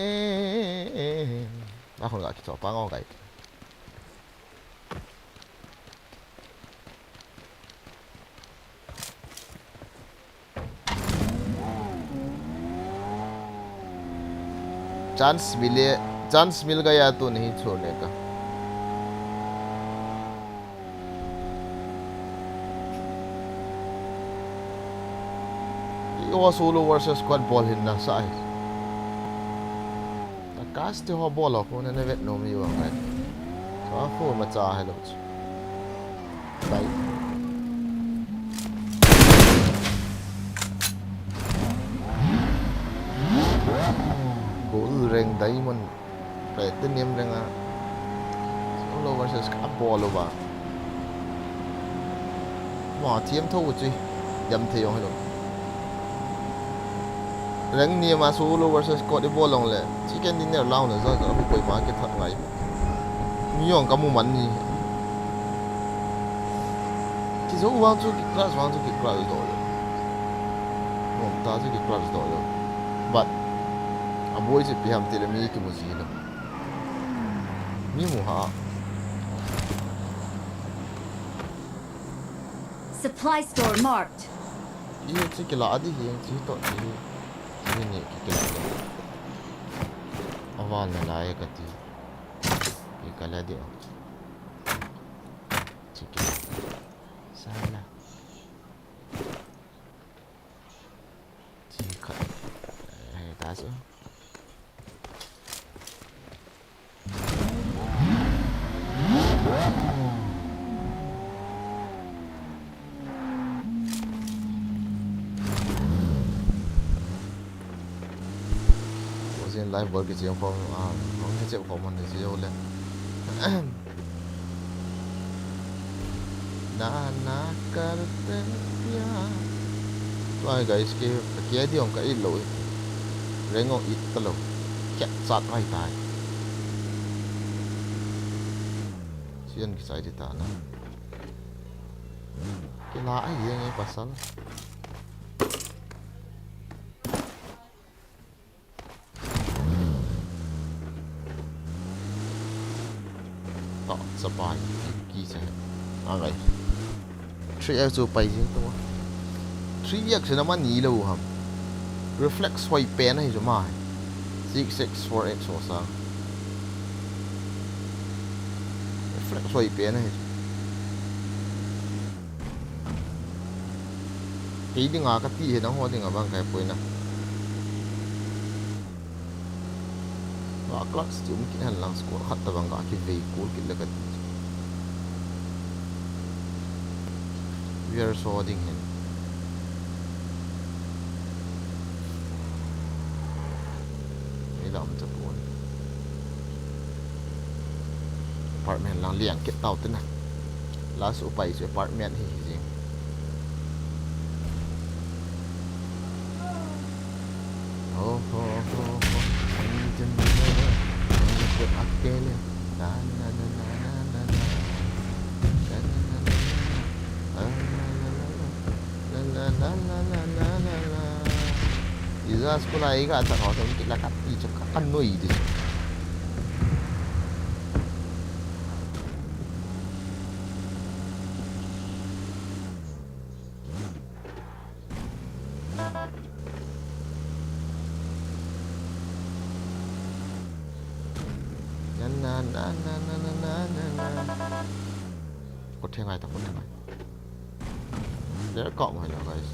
Na khon ga kicho pa ngau gai. Chance mile, chance mil gaya tuni hi chhun le ka. Eiho solo versus squad bol hin nasa hi. Ka cast ho bol ho ko na ne vet nom u vang ai. Ka ko ma cha hello. Dai. Gold rank diamond. Platinum rank a. Solo versus ka bol uva. Ma thiam tho u chu. Jam thei jong hello. Rank ni ma solo versus squad i bol long le. Chicken dinner lau na za za ko koi ma ke that ngai. Mi jong ka mu man ni. Ki zo vang chu ki clash vang chu ki clash do le. Nom ta chu ki clash do le. But a boi chu pi ham ti le mi ki mu ji lo. Mi mu ha. Supply store marked. I chi ki la di hi chi to chi. Chi ni ki ki la di. Aval na lai ka ti. Ki ka la di. Chi ki. Sala. Chi ka. Eh, ta so. Ozin live bol ki chiang khom, ah, hong he chep khom man de chi jo le. Na na karte pya. Tua guys ke, ka kia di ong ka it lo. Rengo it ta lo. Kya chat vai tai. Sian ki sai di ta na. Kila ai yeng e pasal. Ta, sa pai, ki sa. Angai. Three X chu pai jing to. Three X na man ni lo ham. Reflex hoi pen hi chu ma. Six X four X ho sa. Reflex hoi pen hi. Kei dinga ka ti hi nang ho dinga bang kai poi na. Ba clutch ti um kit hen lang score khat ta bang ka ki vei kul kit le ka ti. Viewers ho ding hen. Ei lam ta pon. Apartment lang liang kit tau te na. Last upai chu apartment hi hi jing. Ho, ho, ho, ho. Akele. Na, na, na. Iza school a iga cha ho, so kila ka pi chu ka, ka noi di. Na, na, na. Ko theng ai ta, ko theng ai. There, come on, guys.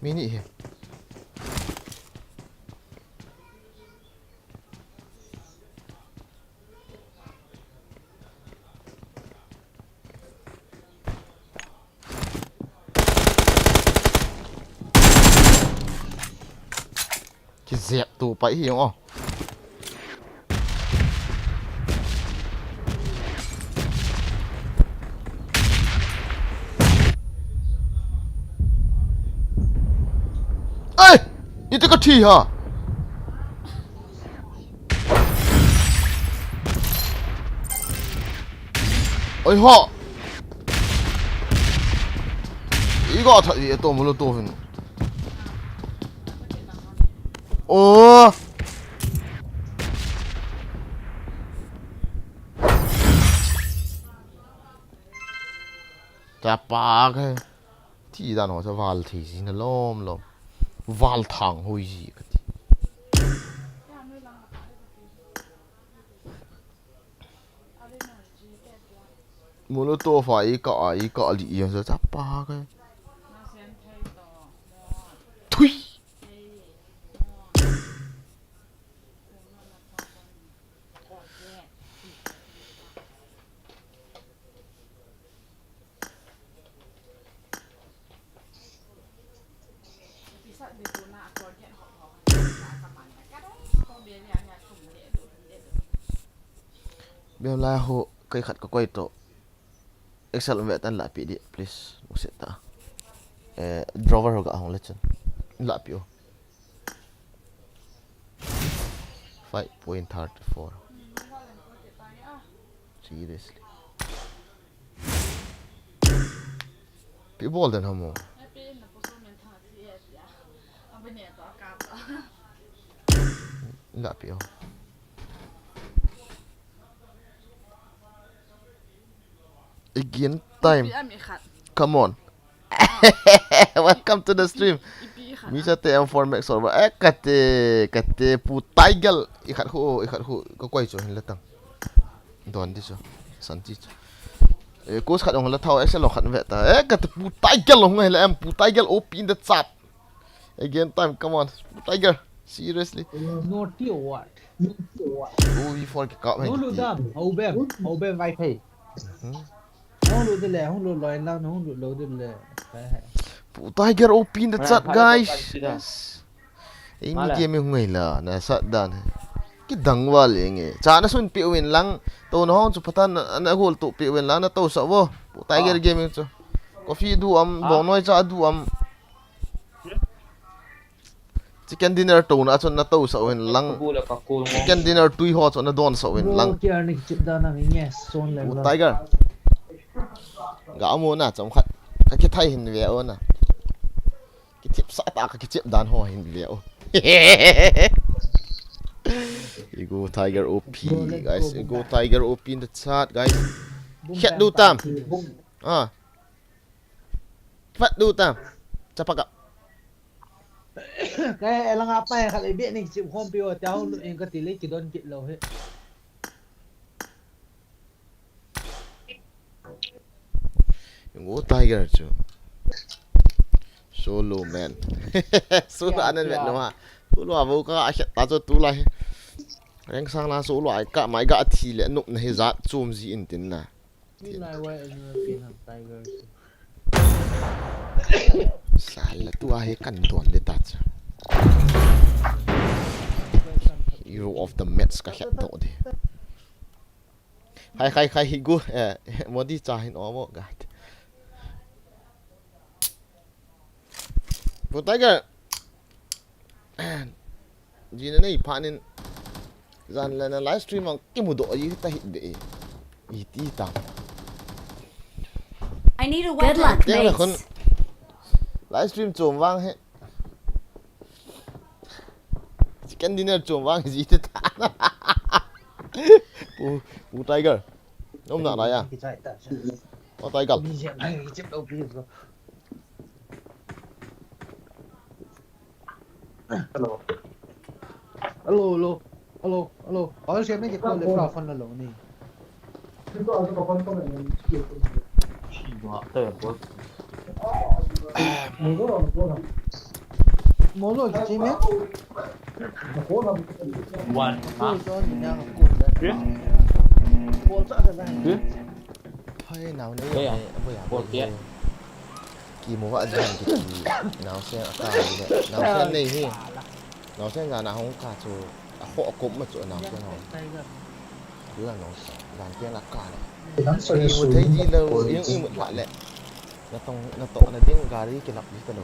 Mini hi. Kizep tu pai hi jong o. Ai! Iti ka thi ha. Oi ho. Iga that i to mulo to vin. O. Chapa ka. Thi dan ho sa val thei si na lom lom. Val thang hoi si ka ti. Molotov a i ka, a i ka li i sa chapa ka. Thui. Bem lai ho, kei khat ka koi to. Excel um ve tan la pi di, please. Musit ta. Eh, drawer ho ga hong le chun. La pi o. Five point thirty-four. Seriously. Pi bol den hamo. La pi o. Again time. Ipi a mi khat. Come on. Welcome to the stream. Ipi khat. Mi sa te M four Max or ba. Eh, kate, kate pu Tiger. I khat khu, i khat khu. Ka koi chu hin la tang. Don di chu. San ti chu. Eh, course khat ong la thao, Excel lo khat ve ta. Eh, kate pu Tiger lo ngai la em pu Tiger O P in the chat. Again time, come on. Pu Tiger, seriously. Naughty or what? Naughty or what? O V four ki kap hai. Hung lut dam, hobem, hobem vai phei. Mhm. Hung lut de le, hung lut loi lang, hung lut lo de le. Pu Tiger O P in the chat, guys. Yes. Ei mi game hung ngai la, na sat dan. Ki dang wa le nge. Cha na sun pi win lang, to na hong chu patan na gol tu pi win lang, na to sa wo. Pu Tiger game chu. Coffee du am, bong noi cha du am. Chicken dinner to na chun na to sa win lang. Chicken dinner tui ho chun na don sa win lang. Pu Tiger. Ga mo na chom khat. Ka kithai hin ve o na. Kithip sa ta ka kichep dan ho hin ve o. Ego Tiger O P, guys. Ego Tiger O P in the chat, guys. Khet du tam. Ah. Phat du tam. Chapaka. Kei elang apa khat le be ni chip hom pi o ta hung in ka ti le ki don kit lo he. Ngo Tiger chu. Solo man. Solo anan vet no ha. Solo avo ka a khet ta chu tu lai. Reng sang la so lo ai ka mai ga thi le nup na hi jat chom ji in tin na. Ni lai wai an na pin ham tiger. Sal la tu a he kan don le ta cha. Hero of the match ka khat do de. Khai khai khai hi gu eh modi cha hin omo ga. Bo tiger. Jina nei phanin jan lena live stream ang kimudoh ji ta hi de. Iti ta. I need a weapon. Good luck, Teng le khun mates. Live stream chom vang he. Chicken dinner chom vang he ji ta. Pu Pu Tiger. Nom na la ya. O Tiger. Hello. Hello, hello. Hello, hello. Ayo siya may gitna le pra fan na lo ni. Molo kichi me? One. Ko to ni na ko da. Ko to da. Phai nau nei Kaya. Abu ya. Four K. Kimu va jan kiti. Nau se aka le. Nau se nei hi. Nau se jan a hong ka chu. A ho kop ma chu nau se nau. Dula nau se. Jan tiang la ka le. Kimu thei ji lo. Yung yung la le. Na tong na to na ding gari kilap ji ta lo.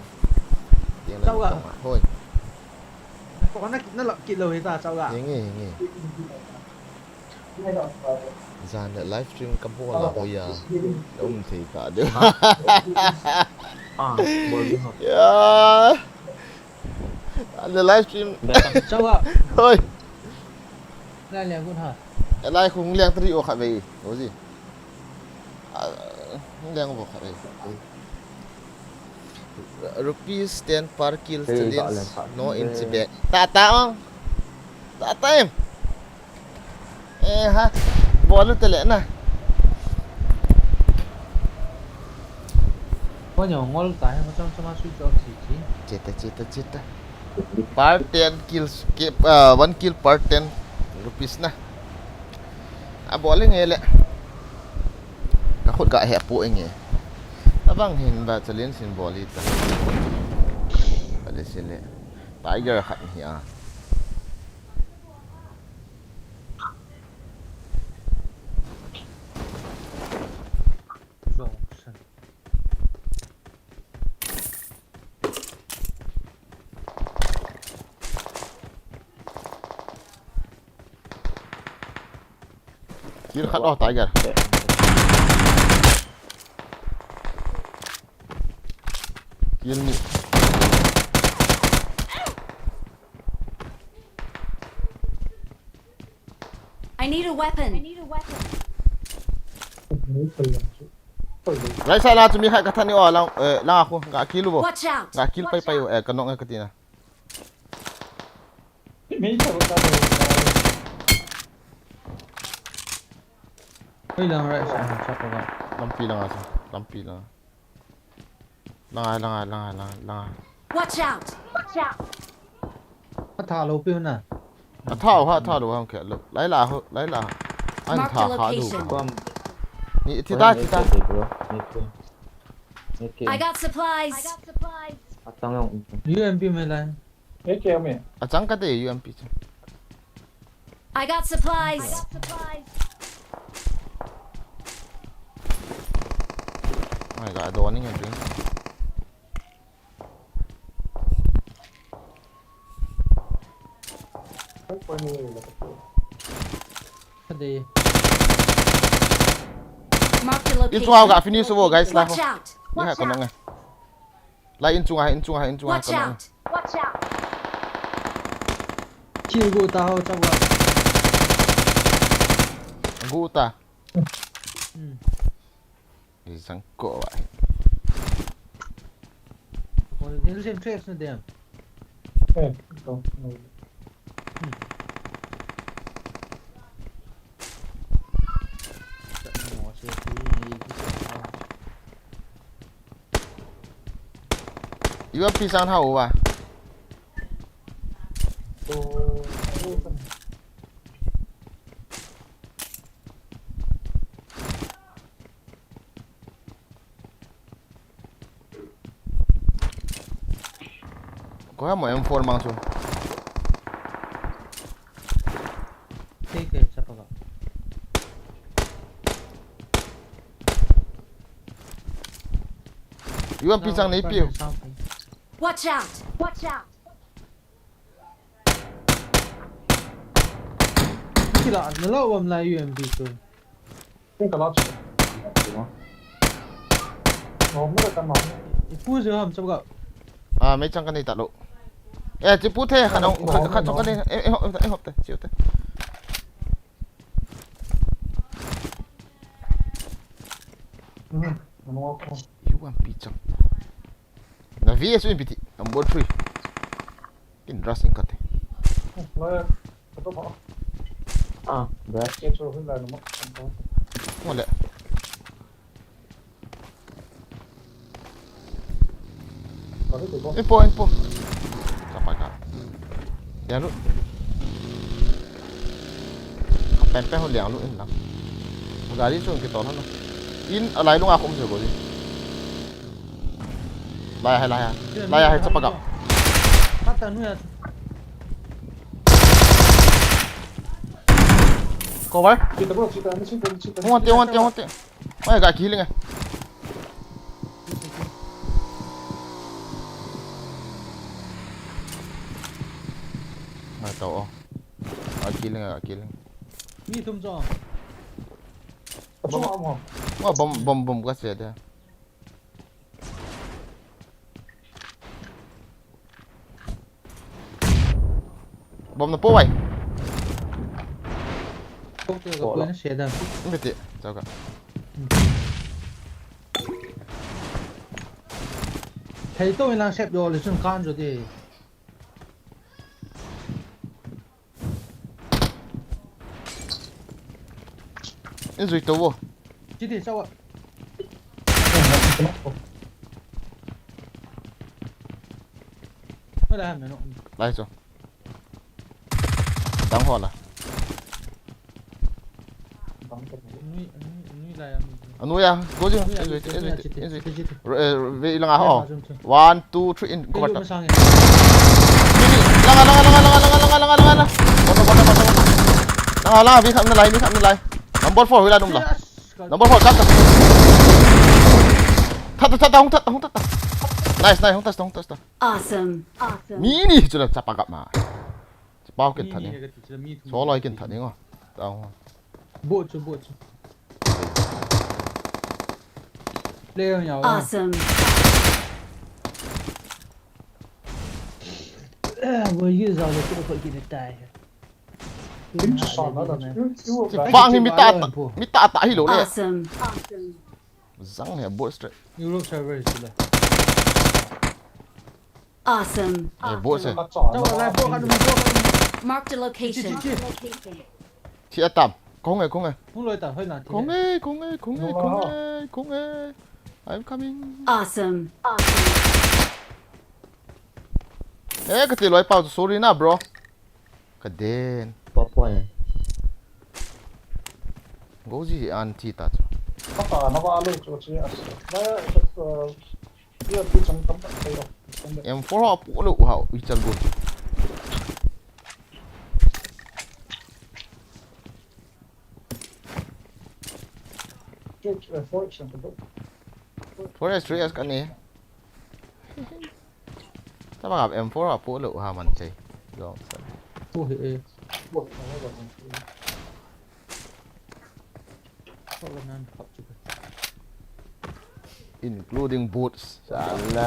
Tiang la tong a. Hoi. Ko na na la kilo hita chau ga. Yenge yenge. Jan le live stream ka bol la hoya. Um thei ta de. Ah, bol di ho. Ya. Jan le live stream. Chau ga. Hoi. Na le gun ha. Lai khung liang tri o kha vei. O ji. Liang bo kha vei. Rupees ten per kill Hey, challenge. tak leh, tak No leh. in Tibet. Ta ta ong. Ta ta em. Eh ha. Bol te le na. Ko nyo ngol ta he ma cham cham switch off si si. Cheta cheta cheta. Per ten kills, ke, uh, one kill per ten rupees na. A bol nge le. Ka khut ga he pu nge. Abang hin ba challenge hin bol ta. Bale sile. Tiger khat hi a. Kill khat oh Tiger. Kill ni. I need a weapon. Right side la chu mi khat ka than ni o lang eh lang a khu ga kill bo. Watch out. Ga kill pai pai eh ka nok eh ka tina. Oi lang right side ha chapa ga. Lampi lang a chu. Lampi lang. Lang a lang a lang a lang a lang a. Watch out. Watch out. Ka tha lo pi na. A thao ha thao lo ha khe lo. Lai la ho lai la. An Mark tha the kha do. location. Kom. Ni thi ta thi ta. Ni ke. I got supplies. Atang long. U M P me lai. A chang ka te U M P chu. I got supplies. Ai ga do ni nge ding. Ka de. Mark the In chung ha location. Ga finish bo guys la Watch ho. Out. Ni ha ka nok nge. Lai in chung ha in chung ha in chung ha Watch ka nok nge. Out. Watch out. Kill go ta ho chapa. Gu ta. Hmm. Ni sang ko wa. Ko ni sem tricks na dem. U M P sang ha u ba. Ko ha mo M four mang chu. Kei, kei, chapa ka. U M P chang nei piu. Watch out! Watch out! Kila, nalo bam lai U M P tu. Kei kala chu. Nom na ka nom. Ipu je ham chapa ka. Ah, mei chang ka nei ta lo. Eh, chipu the, kha nong, kha, kha chong ka nei. Eh, eh, hop, eh, hop te, chiu te. U M P chang. Na V S U M P ti, number three. Kin rush in kate. Ah, best. Mo le. Info, info. Chapa ka. Liang lut. Pen pen ho liang lut in lang. Gari chung kitol hon. In alai lunga khum se go di. Lai hai, lai hai. Lai hai, chapa ka. Kata nu ya. Cover. Chita bro, chita, chita, chita. Hon te, hon te, hon te. Oi, ga killing eh. Ngai tau o. Ga killing, ga killing. Mi thum cho. Achung am ho. Wa bom, bom, bom ka se de. Bom na po vai. Kok te ka po na se da. Bete, chao ka. Thei to in lang sep jo le chun kan jo de. In zui to vo. Chi ti sao. Hola, me no. Lai cho. Dang ho la. Nui, nui, nui lai am. Anu ya, go jing. Nui ya, in zui, nui in ya, zui, chiti, in zui. Chiti, chiti. Re-, eh, ve ilang a ho. Chiti, chiti. One, two, three, in. Ko ta. Masang ya. Ni, ni. Langa, langa, langa. Kona, kona, kona, kona. Langa, langa, vi kham na lai, vi kham na lai. Number four, hoi la dum la. Yes. Number four, kat, kat. That, that, that, hung that, hung that. Nice, nice, hung that, hung that. Awesome. Awesome. Mi ni, chu la chapa gap ma. Chapa kin that ni. Mi ni ka ti chu la mi thum. Solo kin that ni ngo. Ta ngo. Bo chu, bo chu. Player nya wa. Awesome. Eh, wo ye zao le ko ko ki de tai. Kin chu sa na da. Bang hi mi ta ta, mi ta ta hi lo le. Awesome. Awesome. Zang he bo straight. Europe server is la. Awesome. Eh, bo se. Marked a location. Thi atam. Kong e, kong e. Hung loi ta, hoi na, thi. Kong e, kong e, kong e, kong e, kong e. I'm coming. Awesome. Awesome. Eh, ka ti loi pau, sorry na, bro. Ka den. Pa point. Go ji an thi ta chu. Ka ta na ba lo chu chi as. Na ya, uh, ya pi chang tam ta kai ro. M four ho pu lo ha, i chal go. Forest three S ka ni. Tama ka M four a pu lo ha man chei. Jong san. Pu he e. Pu he e. Pu lo nan khap chu. Including boots. Sala.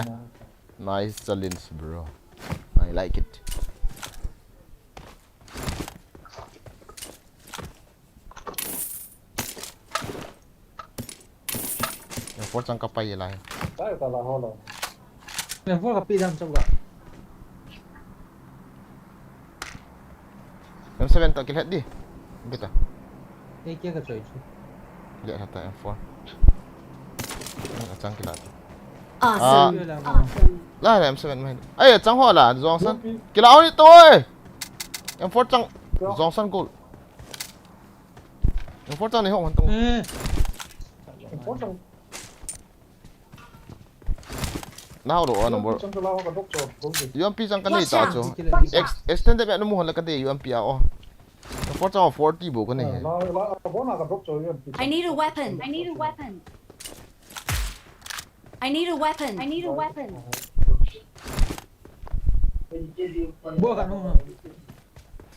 Nice challenge, bro. I like it. M four chang ka pai lai. Pai ka la ho lo. M four ka pi dam chau ga. M seven ta kilet di. Kita. Ei, kia ka choi chu. Kilet hata M four. Chang kilat. Awesome. Ah. Awesome. La la M seven mai. Ai, chang ho la, Johnson. Kila ho ni to oi. M four chang. Johnson goal. M four chang ni ho han tong. Eh. M four chang. Nahao lou a number. Chang ka la ka dok cho, dok cho. U M P chang ka nei ta cho. Watch out. Ex-, extended map namu hon le ka dei U M P a o. Ka four chang forty bou ka nei he. La, la, ka bon a ka dok cho U M P chang. I need a weapon. I need a weapon. I need a weapon. I need a weapon. Bua ka nu.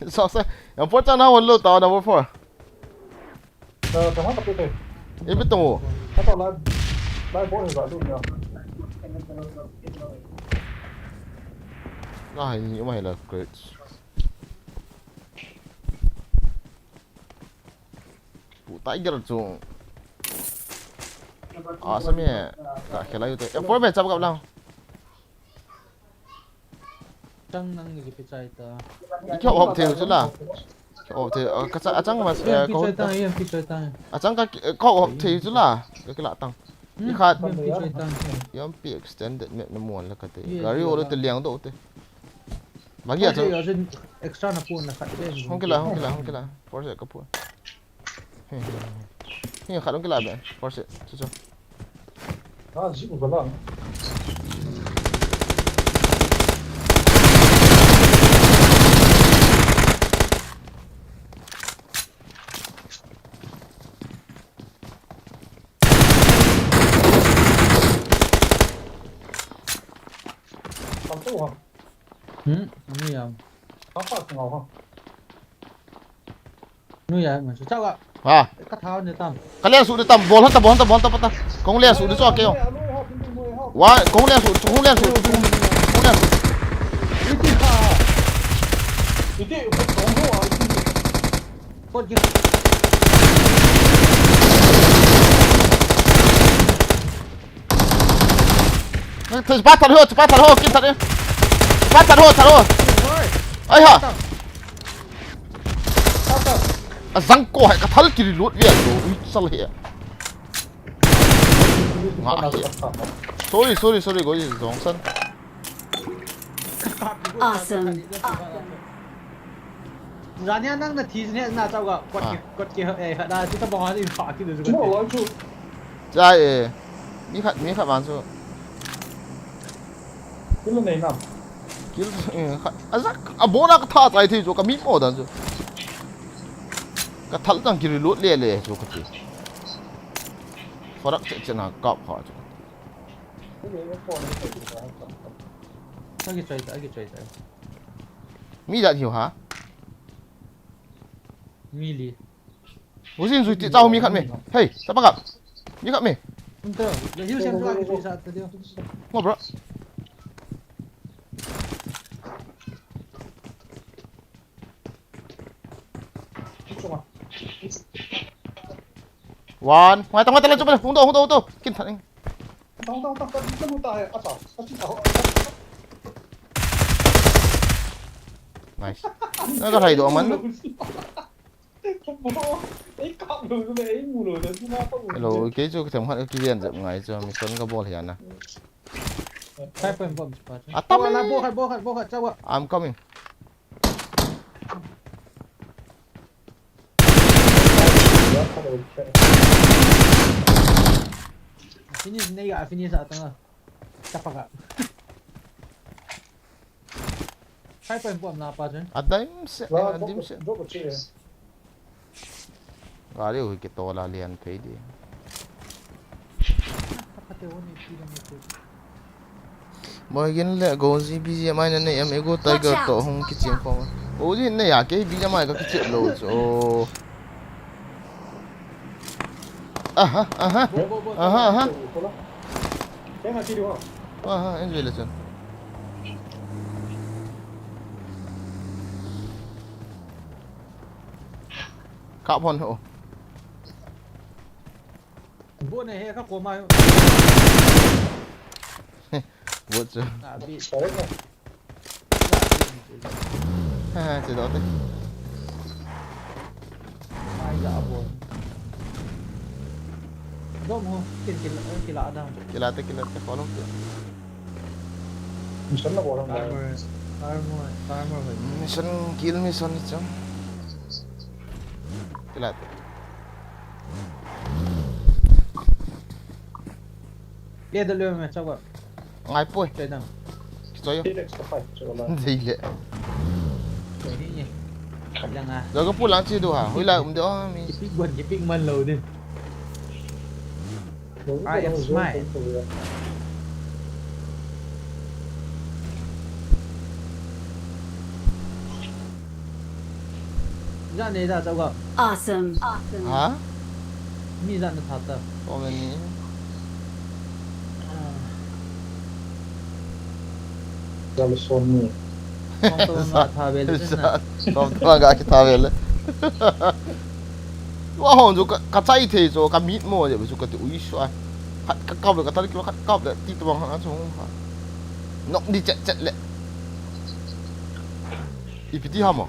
So, so, yang four chang nahao lou ta number four. Ka, ka ha ka pe te. E pe tong o. Ka to lai, lai bol he ka lu nia. Na hai ni ma he la crates. Pu Tiger chu. A sa me ka khelai u te. E four me chap kap lang. Chang nang ni kipe chai ta. I kihop thei u chu la. Kihop thei, a, ka cha, a chang mas, eh, P chai ta, P chai ta. A chang ka ki-, eh, kihop thei u chu la. Ka kila tang. Hmm, I khat. P chai ta. U M P extended map namu hon le ka te. Yeah, gari yeah, olo te liang do te. Magi a chang. Extra na pu na khat. Hong kila, hong kila, hong kila. Force ka pu. Hi khat hong kila be. Force. Chu chu. Ah, ji u ka la. Tam to ha. Hmm, ni ya. Ka pa ngau ha. Nu ya, man su chau a. Ha. Ka thau ni tam. Ka len su ni tam, bol han ta, bol han ta, bol han ta, pata. Kong len su ni chu a kei o. Wa, kong len su, kong len su, kong, kong len su. Iti kha. Iti, kong ho a, iti. Kot ki. Nang thei, pa thal ho, pa thal ho, kin thal ho. Pa thal ho, thal ho. Ai ha. A jang ko hai ka thal ki reload ve lo, ui sal he. Nga he. Sorry, sorry, sorry, go jong san. Awesome. Zania nang na thi ne na chau ga kot ki, ah, kot ki, eh, ha da ti ta bong ha ni pha ki du. Mo lo chu. Cha e. Mi khat, mi khat man chu. Kill nei na. Kill, eh, khat. A zak, a bona ka tha chai thei chu ka mi mo dan chu. Ka thal tang ki reload le le chu ka ti. Farak che che na kap kha chu. Agi choi ta, agi choi ta. Mi jat hiu ha? Mi li. Usin zui ti chau mi khat me. Hey, ta pakap. Mi khat me. Unta, le hiu sem tu agi choi sa ta dio. Ngo bro. One. Ngai ta, ngai ta, le chu pa. Hung to, hung to, hung to. Kin than ing. Nice. Na ka hai do man. Hello, kei chu ka them khat ka kiven jep ngai chu, mission ka bol hian a. Five point bomb spot. Atam. Bol khat, bol khat, bol khat, chawa. I'm coming. Finish nei ga, finish a tanga. Chapaka. Five point bomb na pa chen. Adim se, adim se. Gari u hi kitola lian phei di. Boigin le Gozi B G M I na nei em, Ego Tiger to hung kichim khom. Gozi nei a, kei B G M I ka kichim lou chu. Aha, aha. Aha, aha. Aha, enjoy le chun. Kap hon ho. Bu ne he ka ko ma. Bu chu. A bi. Ha, che do te. Ai ga bu. Dom ho, kin kin kin la da. Kila te, kila te, follow te. Mission na bola. Armor, armor, armor. Mission, kill mission ni chang. Kila te. Ye da le me chawa. Ngai poi. Choi nang. Kichoi yo. T-Rex ka pai, choi la. Dei le. Choi ni ni. Khat lang a. Lo ka pu lang chi du ha. Hui la um de o mi. Kipik bon, kipik man lo din. I am smile. Jan ne da chau ga. Awesome. Awesome. Ha? Mi jan na tha ta. So many. Jan so many. Som to nga tha ve le na. Som to nga ki tha ve le. Wa hon ju ka, ka chai thei jo, ka mit mo je ju ka ti ui sua. Khat ka kap le ka tar ki khat kap le ti to bang ha chu ha. Nok di chet chet le. Ipi ti ha mo.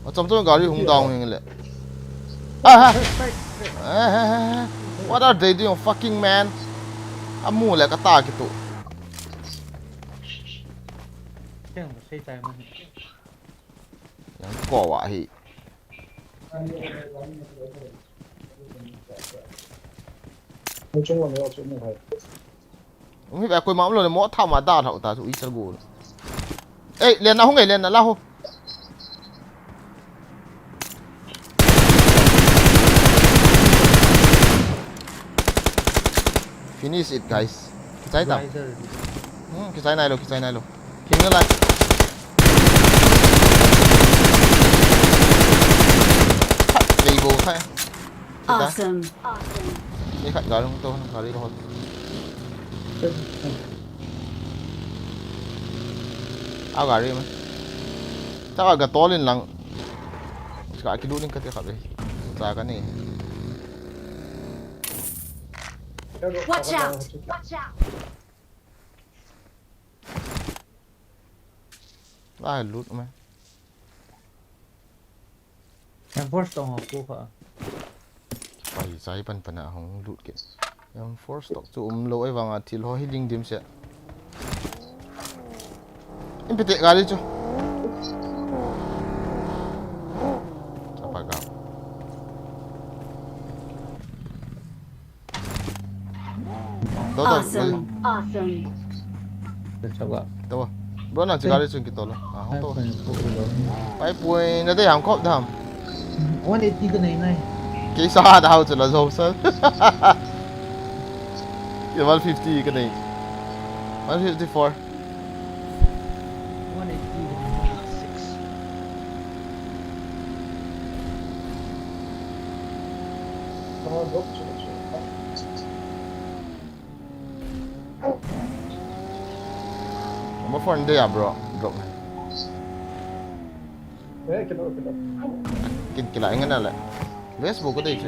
Achom chom gari hung down hing le. Ah, ha. Eh, eh, eh, eh. What are they doing, fucking man? Amu le ka ta ki tu. Keng ba sei tai man. Yang ko wa hi. Hung chung lam yo chu mu hai. Hung hi ba koi ma um lo le mo tha ma da thau ta chu i sal go. Ei, len na hung ei, len na la ho. Finish it, guys. Kichai ta. Riser. Hmm, kichai nai lo, kichai nai lo. King na lai. Khat, kei bo khai. Kita. Awesome. Awesome. Ni khat gari hung to, gari ko hot. A gari ma. Cha ga tolin lang. Cha ki lunin ka te khat be. Cha ka ni. Watch out! Watch out! Ai, lut mai. Em force tong ho ko kha. Pai chai pan pan a hung lut ke. Em force tok chu um lo ai vang a thil ho hi ding dim se. Im pete gari chu. Apa ga. To, to, awesome. Awesome. Let's go. To. Bro, nang chigari chung kitolo. Ah, hong to. Five point four lo. Five point, na de ham kop dam. One eighty ka nei nai. Kei sa da hau chula zo sir. Ye one fifty ka nei. One fifty-four. One eighty, six. Mo phone de ya, bro. Drop na. Eh, kilo, kilo. Kin kila ingan na le. Let's go, go de.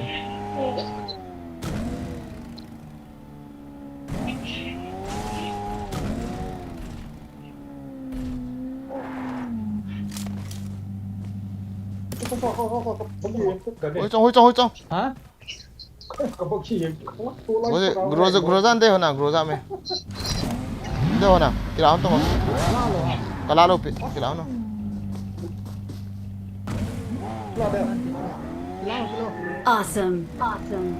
Hoi chong, hoi chong, hoi chong. Ha? Hoi, Groza, Groza de hona, Groza me. De hona, kila hon to. Kala lo pi, kila hon. Awesome. Awesome.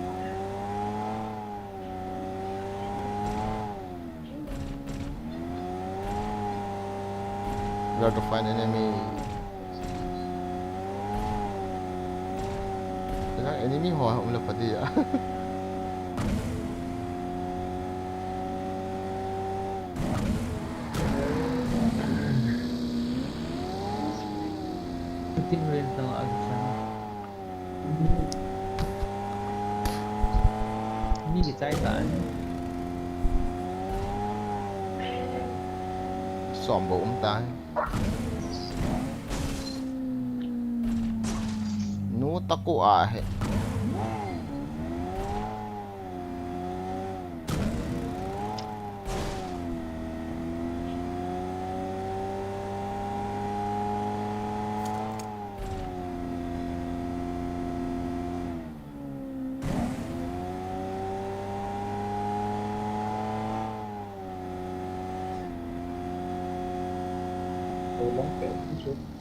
Where to find enemy? Kailang enemy ho um le pha dia. Team rin tang a. Mi kichai ta. Som bo um ta. Nu taku a he.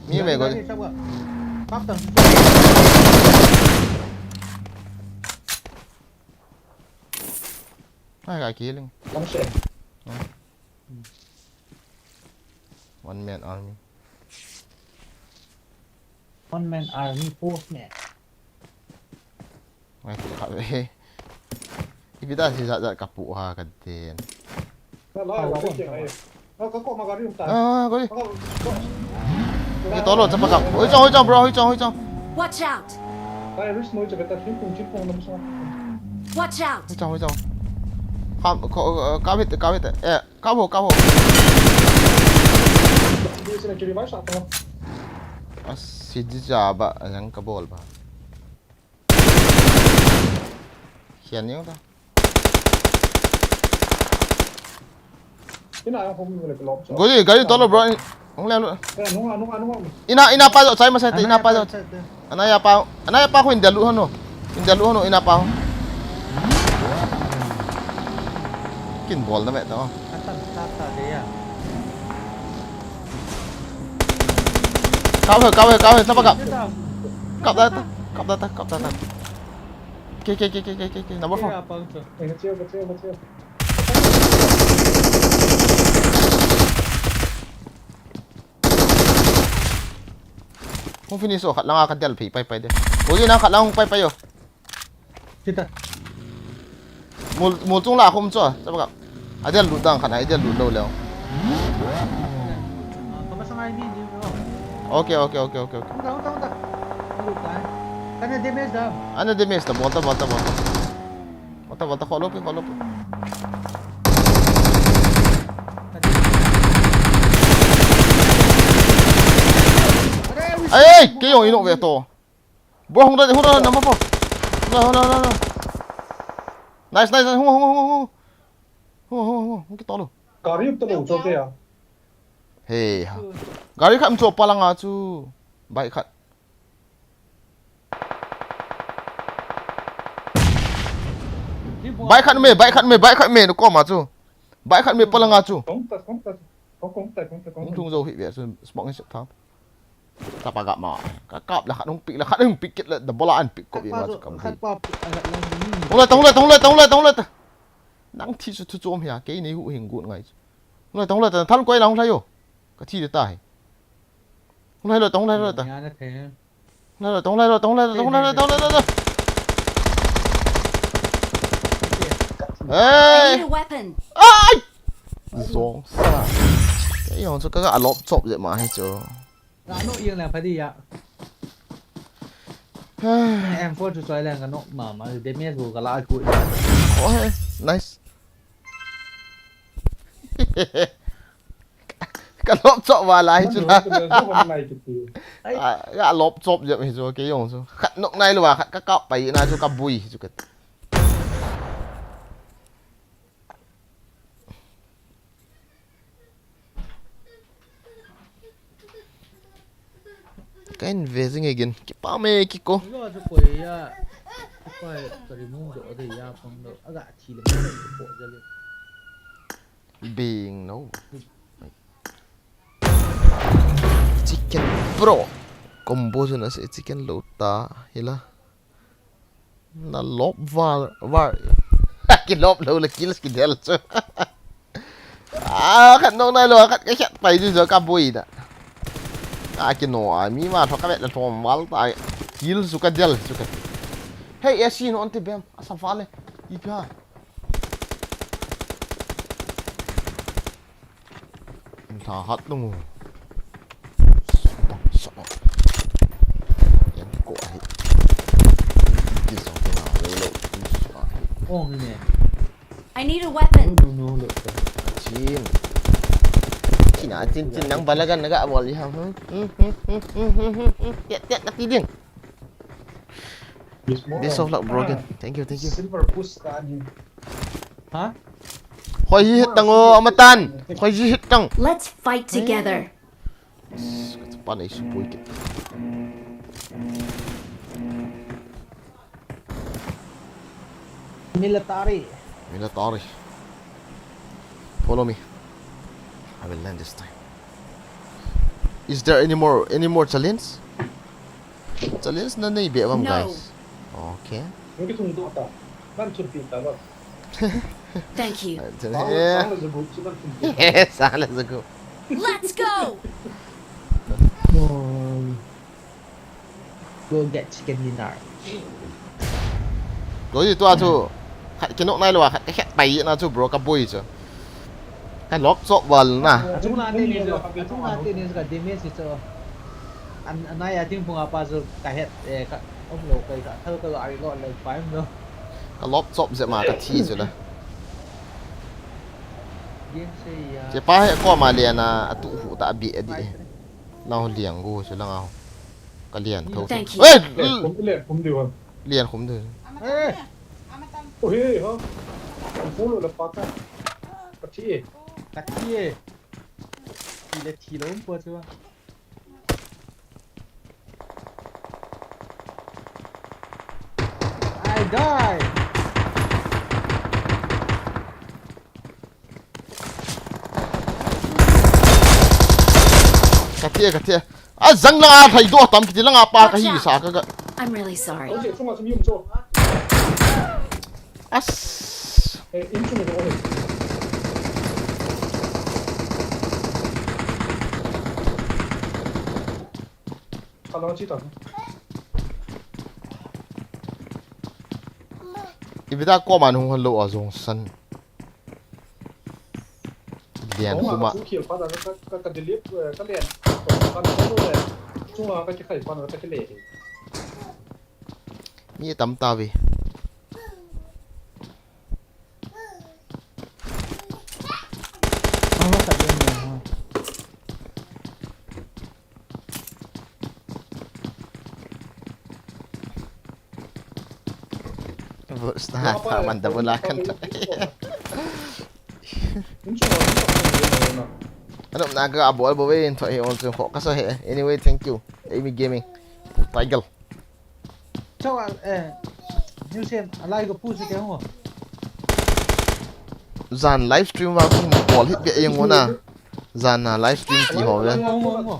Mi me ko. Ai, ka kiling. One man army. One man army, four man. Ngai kha ve. Ipi ta si zat zat ka pu ha ka den. Ka lai, ka lai, ka lai. Ka, ka ko ma gari um ta. Ah, gari. Ka, ka. Ni tolo chapa ka. Hoi chong, hoi chong, bro, hoi chong, hoi chong. Watch out! Kai risk noi chapa ta, chin pung, chin pung nam sa. Watch out! Hoi chong, hoi chong. Kam, ko, ka bit, ka bit. Eh, ka bo, ka bo. Di sina kiri mai sa ta. Ah, si di ja ba, yang ka bol ba. Hian jeng ta. Ina yang home le lom so. Gari, gari tolo bro. Hung le lu. Eh, nunga, nunga, nunga. Ina, ina pa jo, chai ma sai te, ina pa jo. Ana ya pa, ana ya pa ko India lu hanu. India lu hanu, ina pa. Kin bol na me to. Atan ta ta de ya. Kap he, kap he, kap he, sapa kap? Kap da ta, kap da ta, kap da ta. Ke, ke, ke, number four. Ka chiu, ka chiu, ka chiu. Hung finish o, khat langa ka del phei pai pai de. Oi, nang khat lang hung pai pai o. Kita. Mol, mol chung la khum chu, sapa kap. A del lut dang khat, a del lut lo leo. Ka masang ai ni ni. Okay, okay, okay, okay, okay. Uta, uta, uta. Uta. Kana damage da. Ana damage da, bol ta, bol ta, bol ta. Bol ta, bol ta, kho lo pi, kho lo pi. Are, ai, ai, kei jong i nok ve to. Bro, hung da, hung da, number four. Hung da, hung da, hung da, hung da. Nice, nice, nice, hung, hung, hung, hung. Hung, hung, hung, hung, kito lo. Gari um ta lo, cho ke ya. Hey, ha. Gari khat um cho pa langa chu. Bike khat. Bike khat me, bike khat me, bike khat me, no koma chu. Bike khat me pa langa chu. Kong ta, kong ta, kong, kong ta, kong ta, kong. Hung tung zo hi ve chu, smoke ni sep thang. Tapa gap ma. Ka kap la khat hung pick la khat hung pick kit la da bola an pick ko bi ma chu kam. Khat pa, khat lang ni. Hung la ta, hung la ta, hung la ta, hung la ta, hung la ta. Nang thi chu thu chom hia, kei nei hu hing gut ngai chu. Hung la ta, hung la ta, thal koi la hung la yo. Ka thi de ta hi. Hung la lo ta, hung la lo ta. Nya na the. Hung la lo ta, hung la lo ta, hung la lo ta, hung la lo ta, hung la lo ta. I need a weapon. Ai! Zong sa. Kei jong chu ka ga lop chop je ma hi chu. Ga no iang le pha di ya. M four chu choi le ga no ma ma damage bu ga la ku. Oh, hey, nice. Ka lop chop va lai chu la. Ai. Ah, ka lop chop je hi chu kei jong chu. Khat nok nai lo va khat ka kap pai na chu ka bui chu ka. Ka in ve jing again. Kipa me kiko. Lo chu koi ya. Koi ka ri mu do de ya pang do. Aga thi le mo ko ja le. Bing no. Chicken bro. Combo chu na se chicken lo ta hila. Na lop var, var. Ki lop lo le kills ki del chu. Ah, khat nong nai lo, khat ka khat pai chu chu ka bui da. Ka ki no a, mi ma tho ka vet la thom val ta. Kills chu ka del chu ka. Hey, A C no on te bem, asa vale. Ipi ha. Tha hat nung. Bang sa. Yan ko ai. Ki sa ko na lo lo. Ong ne. I need a weapon. No, no, no, lo. Chin. China chin chin nang balagan naga bol ya. Hmm, hmm, hmm, hmm, hmm, hmm, hmm. Tiat, tiat, na ti ding. Best of luck, bro, again. Thank you, thank you. Silver boost ka ni. Ha? Hoi hi het tang o, amatan. Hoi hi het tang. Let's fight together. Pa nei supui kit. Military. Military. Follow me. I will land this time. Is there any more, any more challenge? Challenge na nei be bam, no, guys. Okay. Nang ki thung do ta. Nan chun pi ta ba. Thank you. Sang le zagup. Let's go! Oh. Go get chicken dinner. Go ji tua chu. Khat kinok nai lou a khat ka khet pai na chu bro ka boi chu. Ka lop chop val na. Achung la te ni chu, achung la te ni chu ka damage chu. An anai a ting pung apa chu ka het eh ka om lo kai ka thal ka lo ai lo le pai lo. Ka lop chop je ma ka thi chu la. Game se ya. Che pa he ko ma le na atu hu ta bi a di. Nau liang gu chu la ngau. Ka lian tho. Thank you. Hey! Kum le kum di wan. Lian khum du. Eh, Oh he ha. Kum lo la pa ka. Ka thi. ka thi eh. Thi le thi lo um po chu. I die. Ka thi ka thi. A zang la a thai do tam kiti la nga pa ka hi sa ka ka. I'm really sorry. Oi, chunga sum yum cho. As. Eh, in chung ko. Kalau chi ta. Ibi ta ko man hung hal lo a zong san. Lian khum a. Chu khel pa da ka ka delete ka len. Ka ko le. Chunga ka chi khai pa na ka chi le. Mi tam ta ve. Bus na ta man da bula kan ta. Ano na ka bol bo ve in to he on so ka sa he. Anyway, thank you. Amy Gaming. Tiger. Cho eh, New Sem, alai ko pu se ke ho. Zan live stream va kum bol hit be yeng ona. Zan na live stream ti ho ve. Ngo ngo ngo.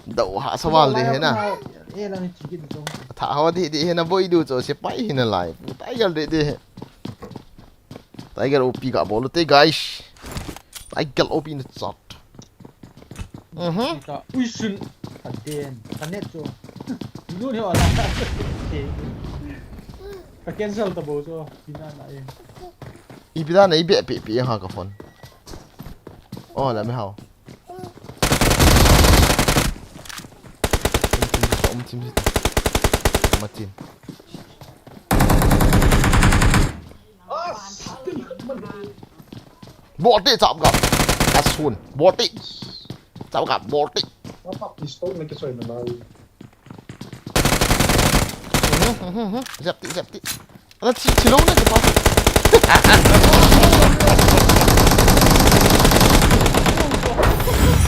Dau ha sawal de he na. Eh, la ni chi ki do. Tha ho de de he na boi du cho se pai he na live. Tiger de de he. Tiger O P ka bol te guys. Tiger O P in the chat. Mhm. Ka uisun. Ka den. Ka net cho. Lu ni wala. Ka cancel ta bo cho. Ina na eh. Ibi da na ibe pe pe ha ka phone. Oh, la me hao. Um, team, um, team, um, team. Martin. Borte chap gap. That's one. Borte. Chap gap, borte. Apa pistol na ke soi na lai. Zep ti, zep ti. Ala chi, chi lo na ke pa.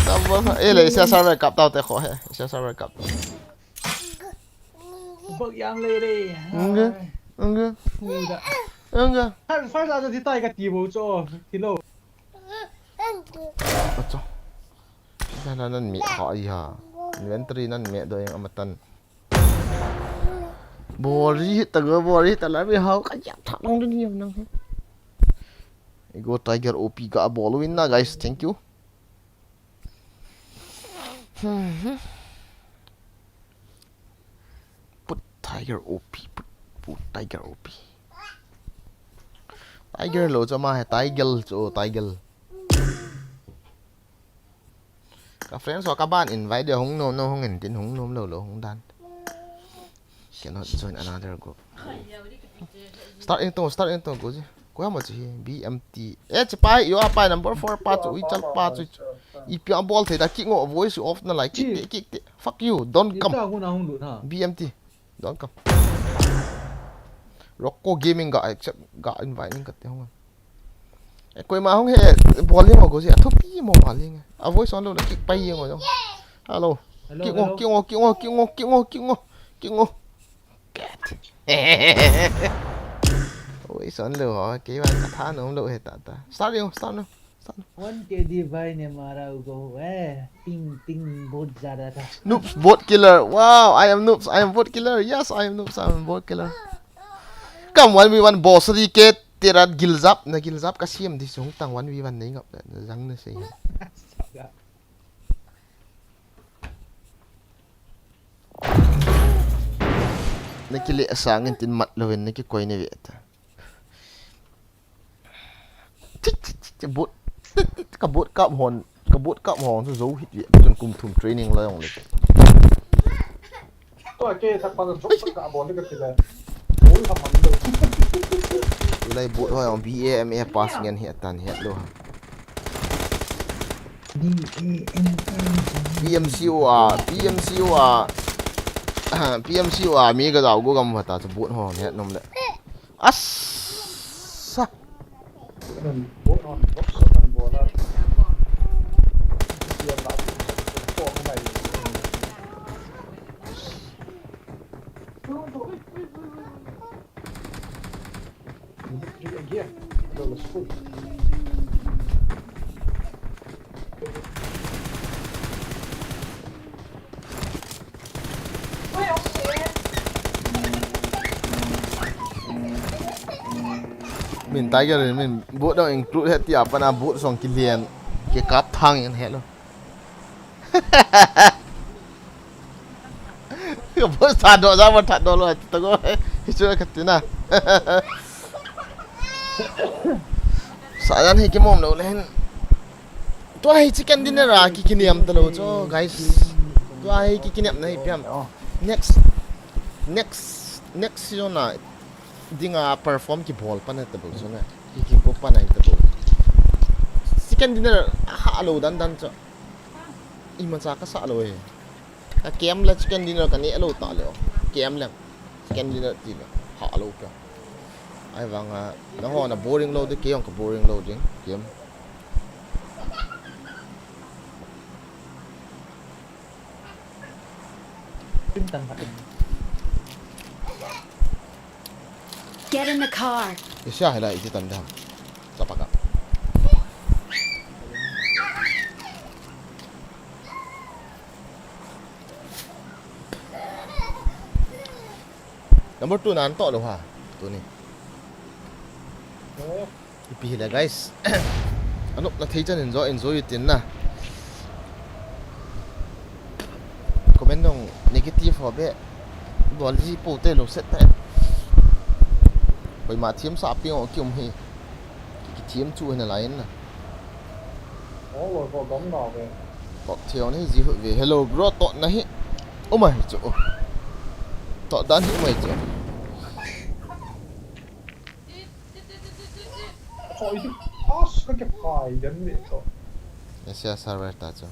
Tabo, eh, le, sia server kap tau te kho he. Sia server kap. Bak yang le le. Nge, nge, Pu da. nge. Har far la di tai ka ti bo cho. Ti lo. Acho. Dana nan mi ha i ha. Inventory nan mi do yang amatan. Bori ta go bori ta la mi hao ka ya tha lang dun yam nang. Igo Tiger O P ka bol win na guys, thank you. Put Tiger O P, put, put Tiger O P. Tiger lo cho ma he Tiger cho Tiger. Ka friends ho ka ban invite dia hung nom nom hung in tin hung nom lo lo hung dan. Cannot join another group. Start in to, start in to go ji. Ko ha ma chi B M T. Eh, chi pai yo a pai number four pa chu ui chal pa chu. I pi a bol thei da ki ngo voice off na lai ki te ki te. Fuck you, don't come. Ita huna hung lut ha. B M T. Don't come. Rocco Gaming ga accept ga invite ning ka te hung. E koi ma hung he bol ling go ji a thupi mo bol ling. A voice on lo na ki pai ling go. Hello. Hello, Ki ngo, hello. ki ngo, ki ngo, ki ngo, ki ngo, ki ngo, ki ngo. Cat. Oi, son lo ho, kei va ka tha nom lo he ta ta. Start yo, start no. Start no. One K D vai ne mara u go eh. Ting ting bahut jyada tha. Noobs bot killer. Wow, I am noobs. I am bot killer. Yes, I am noobs. I am bot killer. Come one v one boss ri ket. Terat giljap, na giljap ka siam di sung tang one v one nei ngap na, na jang na sei. Na kile asang in tin mat lo in na kikoi ni ve ta. Chik, chik, chik, chik, boot. Ka boot kap hon, ka boot kap hon chu zo hit ve. Chun kum thum training la jong le. Tua ke thak pa jong chok ka bol le ka ti le. Ui, ha man lo. Tulai boot ho jong B A M A pass ngen hi atan het lo. B M C O a, B M C O a, B M C O a mi ka dau go gam hata chu boot ho het nom le. Asa. Min Tiger min boot dong include het tia pana boot song kilian kikap thang in het lo. Ka boot sa do ja mo that do lo ta go. Hichu ka tina. Sa jan hi kimom lo le hin. Tua hi chicken dinner a ki kiniam ta lo chu, guys. Tua hi ki kiniam na hi piam. Next, next, next season a dinga perform ki bol pan ta bol chu na. Ki ki bol pan ta bol. Chicken dinner a ha lo dan dan chu. Ima cha ka sa lo e. A kem la chicken dinner ka ne lo ta le. Kem le. Chicken dinner ti le. Ha lo ka. Ai vang a, na ho na boring lo de, ke yong ka boring lo ding. Kem. Get in the car. Isia hela iti tan dam. Sapaka. Number two nan to lo ha. Tuni. Ipi hile, guys. Anop na thei chan enjoy, enjoy tin na. Comment nong negative ho be. Bol ji po te lo set ta. Koima thiam sa pi ngo ki um hi. Ki thiam chu hina lai na. Oh, lo ko dong na be. Kok thiam ni ji hu ve. Hello bro, to na hi. Oh my chu. To dan hi oh my chu. Asia server ta chu.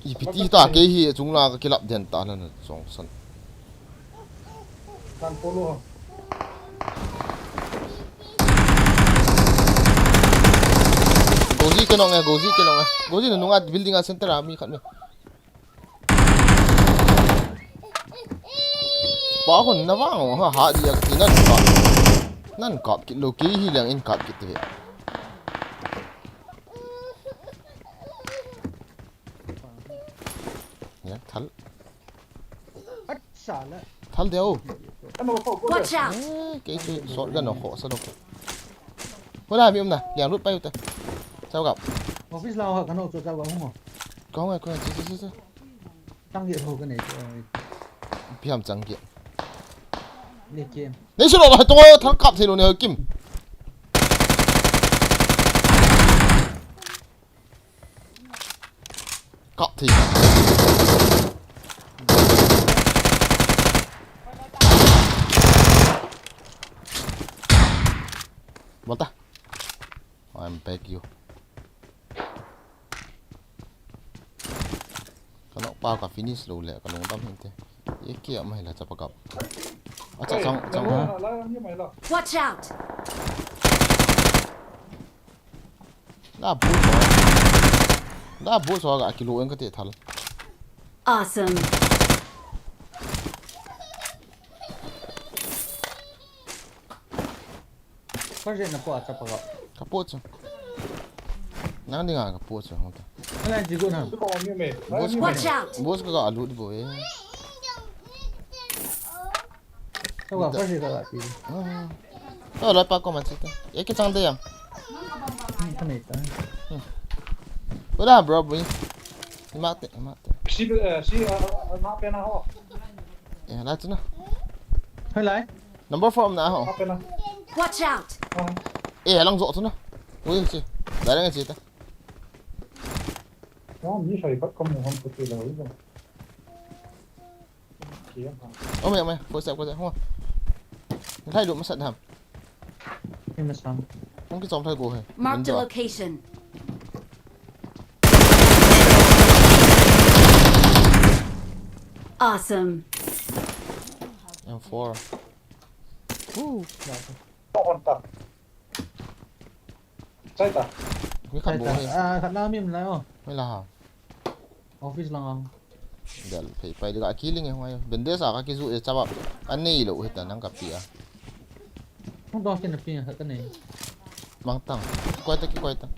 Ipi ti ta ke hi chung la ka kilap den ta na na chong san. Gozi ke nong e, Gozi ke nong e. Gozi na nunga building a center a mi khat me. Pa hon na vang ha ha dia ti nan kap. Nan kap kit lo ke hi lang in kap kit ve. Ya, thal. Acha la. Thal deu. Watch out. Eh, ke chu shotgun no ho sa lo. Hola mi um na, yang lut pai u ta. Chau gap. Office la ho ka no chu chau gap ho. Ko ngai ko ngai chu chu chu. Chang ye ho ka nei chu. Piam chang ye. Nei su lo ba to thal kap thei lo ne ho kim. Kap thei. Bol ta. I'm beg you. Ka nok pa ka finish lo le ka lungdam hinte. Ye kia mai la chapa kap. Acha chang chang. Watch out. Na bu so. Na bu so ga kilo en ka te thal. Awesome. Ka je na po a chapa ga. Ka po chu. Nang dinga ka po chu hota. Ala ji go na. Watch out. Boss ka ga alu di bo e. Ka ga pa je ka ga ti. Ah. To loi pa ko man si ta. Ye ke chang de yang. Hmm, ka nei ta. Hmm. Ula bro bui. Mate, mate. Si, eh, si, eh, eh, na pe na ho. Eh, la tu na. Hoilai. Number four na ho. Na pe na. Watch out! Ah. Eh, lang zo tu na. Ui, si. Da reng si ta. Wa, mi sai pat ko mo hom ko ti la ui. Ome, ome, four step, four step, hua. Lai lu masat ham. Ni masang. Hung ki chom thai go he. Mark the location. Awesome. M four. Woo. Sai ta. Mi khat bol he. Ah, khat na mi um lai o. Hoilai ham. Office lang ang. Del phei pai de ka killing e hoi. Bende sa ka kizu e chaba. Anei lo hita nang ka pia. Hung dong kin na pia ka nei. Mang tang. Koi ta ki koi ta.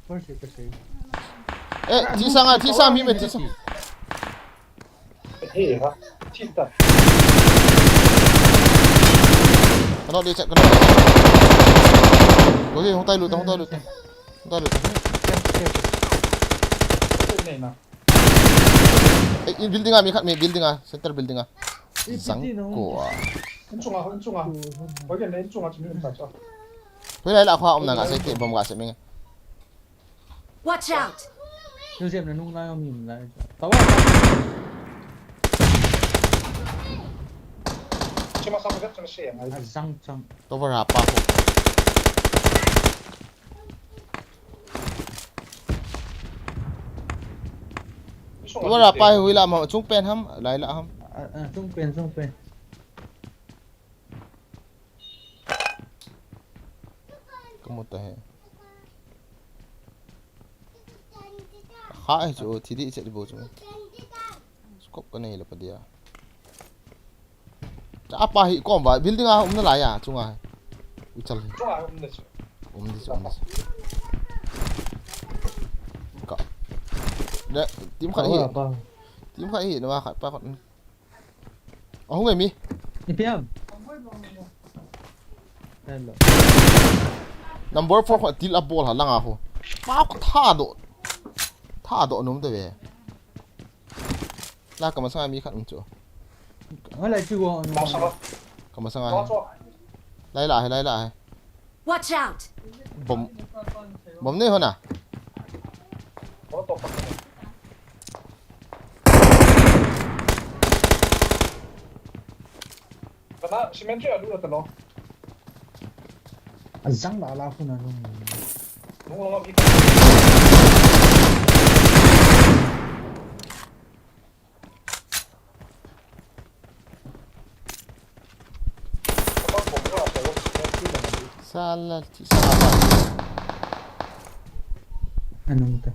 Koi si ka si. Eh, thi sang a, thi sang mi me thi sang. He ha. Thi ta. Kano de chat kano. Koi hung tai lu ta, hung tai lu ta. Hung tai lu ta. Nei na. Eh, in building a, mi khat, mi building a, center building a. Zang ko a. In chunga, in chunga. Hoilai la kho um na nga se te bom ga se ming. Watch out! Joseph na nung lai mi lai. Tawa. Chima sa ka chang se ngai. Azang chang. Tower a pa ko. Wala pa hui la ma chung pen ham, lai la ham. Ah, ah, chung pen, chung pen. Kamu ta he. Ha, eh, chu thi di che di bo chu. Scope ka nei la pa dia. Cha apa hi kom ba building a um na lai a chunga. U chal hi. Chunga um na chu. Um di chu, um di chu. Ka. De, team khat hi. Team khat hi, na khat pa khat. Ahung ngai mi. Ni piam. Hello. Number four khat til a bol ha langa ho. Pa ko tha do. Tha do nom te ve. La ka masang a mi khat um chu. Hoilai chu go. Ka masang a. Lai la hai, lai la hai. Watch out! Bom. Bom nei ho na. Kana cemetery a lu ta no. Azang la la khu na no. Nung lo mi. Sala, chi sala. Anung ta.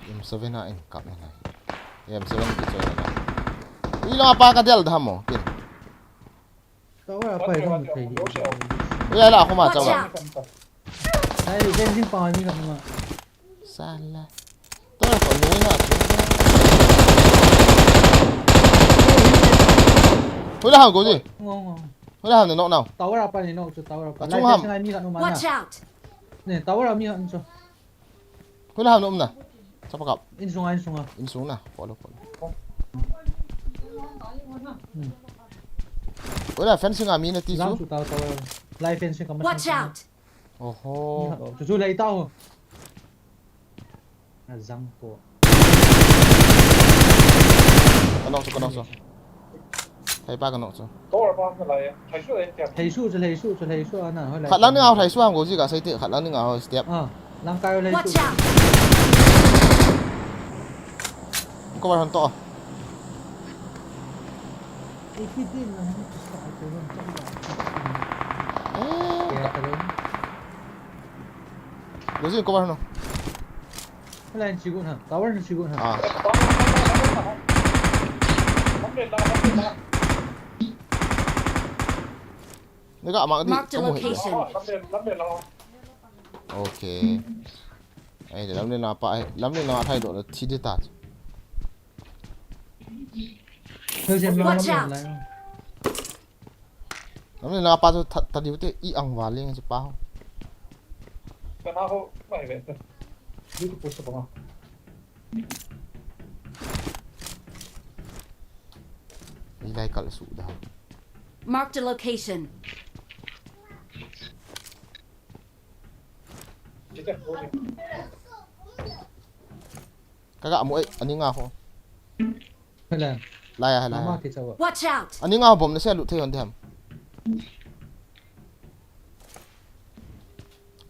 M seven a in kap na lai. M seven ki choi na. Ui la pa ka del dam mo. Kin. Tower a pa hi ka mu thei hi. Ui la la khu ma. Watch out! Ai, fencing pa ni ka ma. Sala. Tower ko noi na chu. Hoilai ham ko ji. Ngo, ngo. Hoilai ham ne nok nau. Tower a pa ni nok chu tower a pa. Achung ham. Fencing a mi ka nu ma na. Watch out! Ne, tower a mi ka nu chu. Hoilai ham na um na. Chapa kap. In sunga, in sunga. In sung na. Follow, follow. Hmm. Hoilai fencing a mi na ti chu. Lang chu tao, tao. Lai fencing ka ma. Watch out! Oho. Chu, chu lai tao. Azang ko. Ka nok chu, ka nok chu. Thei pa ka nok chu. Thei su chu, thei su chu, thei su ana, hoilai. Khat lang ni ngau thei su ang ko ji ka sai te, khat lang ni ngau step. Ah, lang kai lai su. Watch out! Ko ba han to. Eh. Ko ji ko ba han. Line sigun ha, tower ni sigun ha. Ah. Naga mak di. Mark the location. Okay. Ai, lamlen na pa, lamlen na thai do thi di ta. Watch out. Ami na pa chu that ta diu te i ang va leng chu pa ho. Kana ho, mai ve ta. Diu tu pu sa ba. Ni lai kal su da. Marked a location. Kaga amu ei, ani nga ho. Hello. Lai, lai. Ama ki chawa. Watch out! Ani nga ho bom na se lu thei hon dem.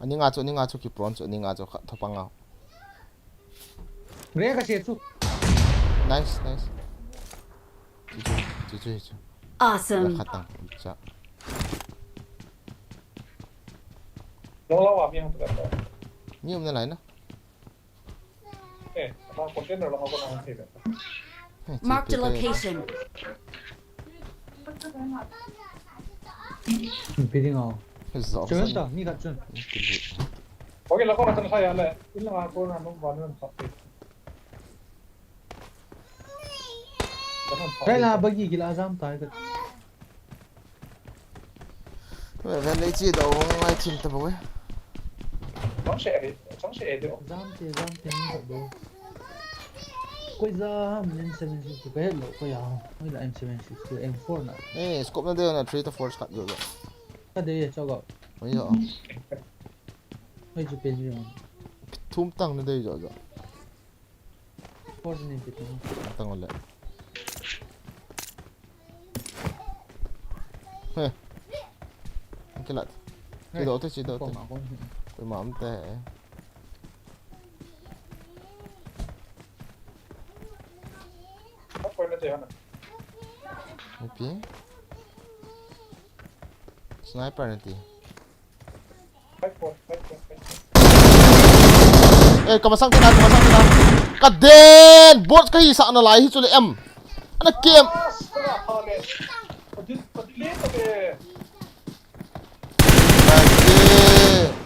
Ani nga chu, ani nga chu ki pron chu, ani nga chu kha thopa nga. Re ka se chu. Nice, nice. Chu, chu, chu, chu, chu. Awesome. Kha tang, cha. Long long wa mi hong tu ka. Ni um na lai na. Eh, apa container long ako na hong thei ka. Marked a location. Piding ako. Chun ta, ni ka chun. Okay, lako na tan saya le. Ila nga ko na nung ba nun sa. Kala bagi kila jam tai ka. Ve, ve, lei chi do hong ngai thim ta bo e. Chang se e, chang se e de. Jam te, jam te ni ka do. Koi ja ham M seven six two ka het lou, koi ja ham. Koi la M seven six two, M four na. Eh, scope na de na three to four shot jo jo. Ka de ye cho ga. Oi jo. Oi chu pen jo. Thum tang na de jo jo. Four ni pi tang. Tang le. He. Kilat. He. Chi do te, chi do te. Kong a kong. Pe mam te. Pi. Sniper na ti. Eh, kamasang tina, kamasang tina. Kaden! Bot kahisah na lai hi chule em. Ana kem. Kaden.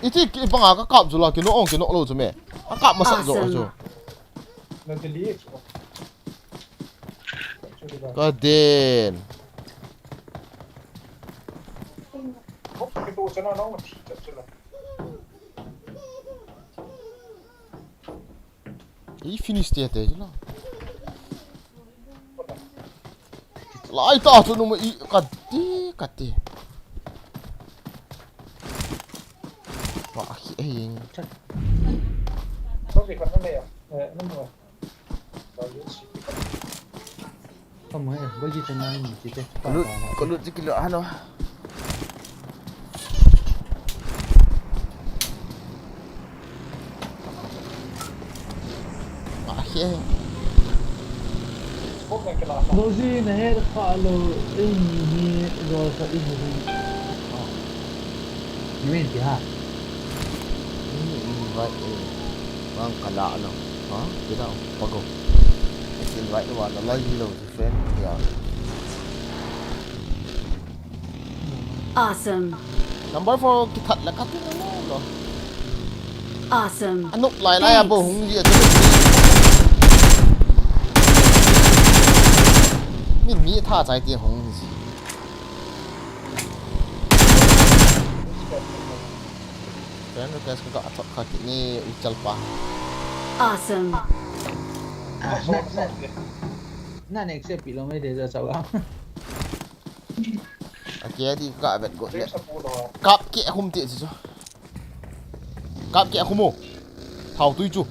Iti ki banga kakap jula kino ong kino lo chu me. Kakap masa jo chu. Awesome. Kaden. I finish te te la. Lai ta chu numa i kati kati. Wa hi ei. Kamu eh, bagi channel ni kita. Kalut, kalut sikit lah, ano. Ah, yeah. Rosie, na her kha lo, eh, ni, ni, ro sa, eh, ni. Ni men ti ha. Ni invite, eh. Bang kala lo. Ha? Kita, pago. Invite wa na lai lo. Friend, yeah. Awesome. Number four kithat la kati na lo lo. Awesome. Anop lai lai a bo hung ji a tu. Min mi tha chai ti hung ji. Friend request ka ka thot kha kit ni u chal pa. Awesome. Ah, na, na, na next episode lo mai de ja chau a. A kia di ka vet got le. Kap ke khum te chu. Kap ke khum o. Thau tui chu.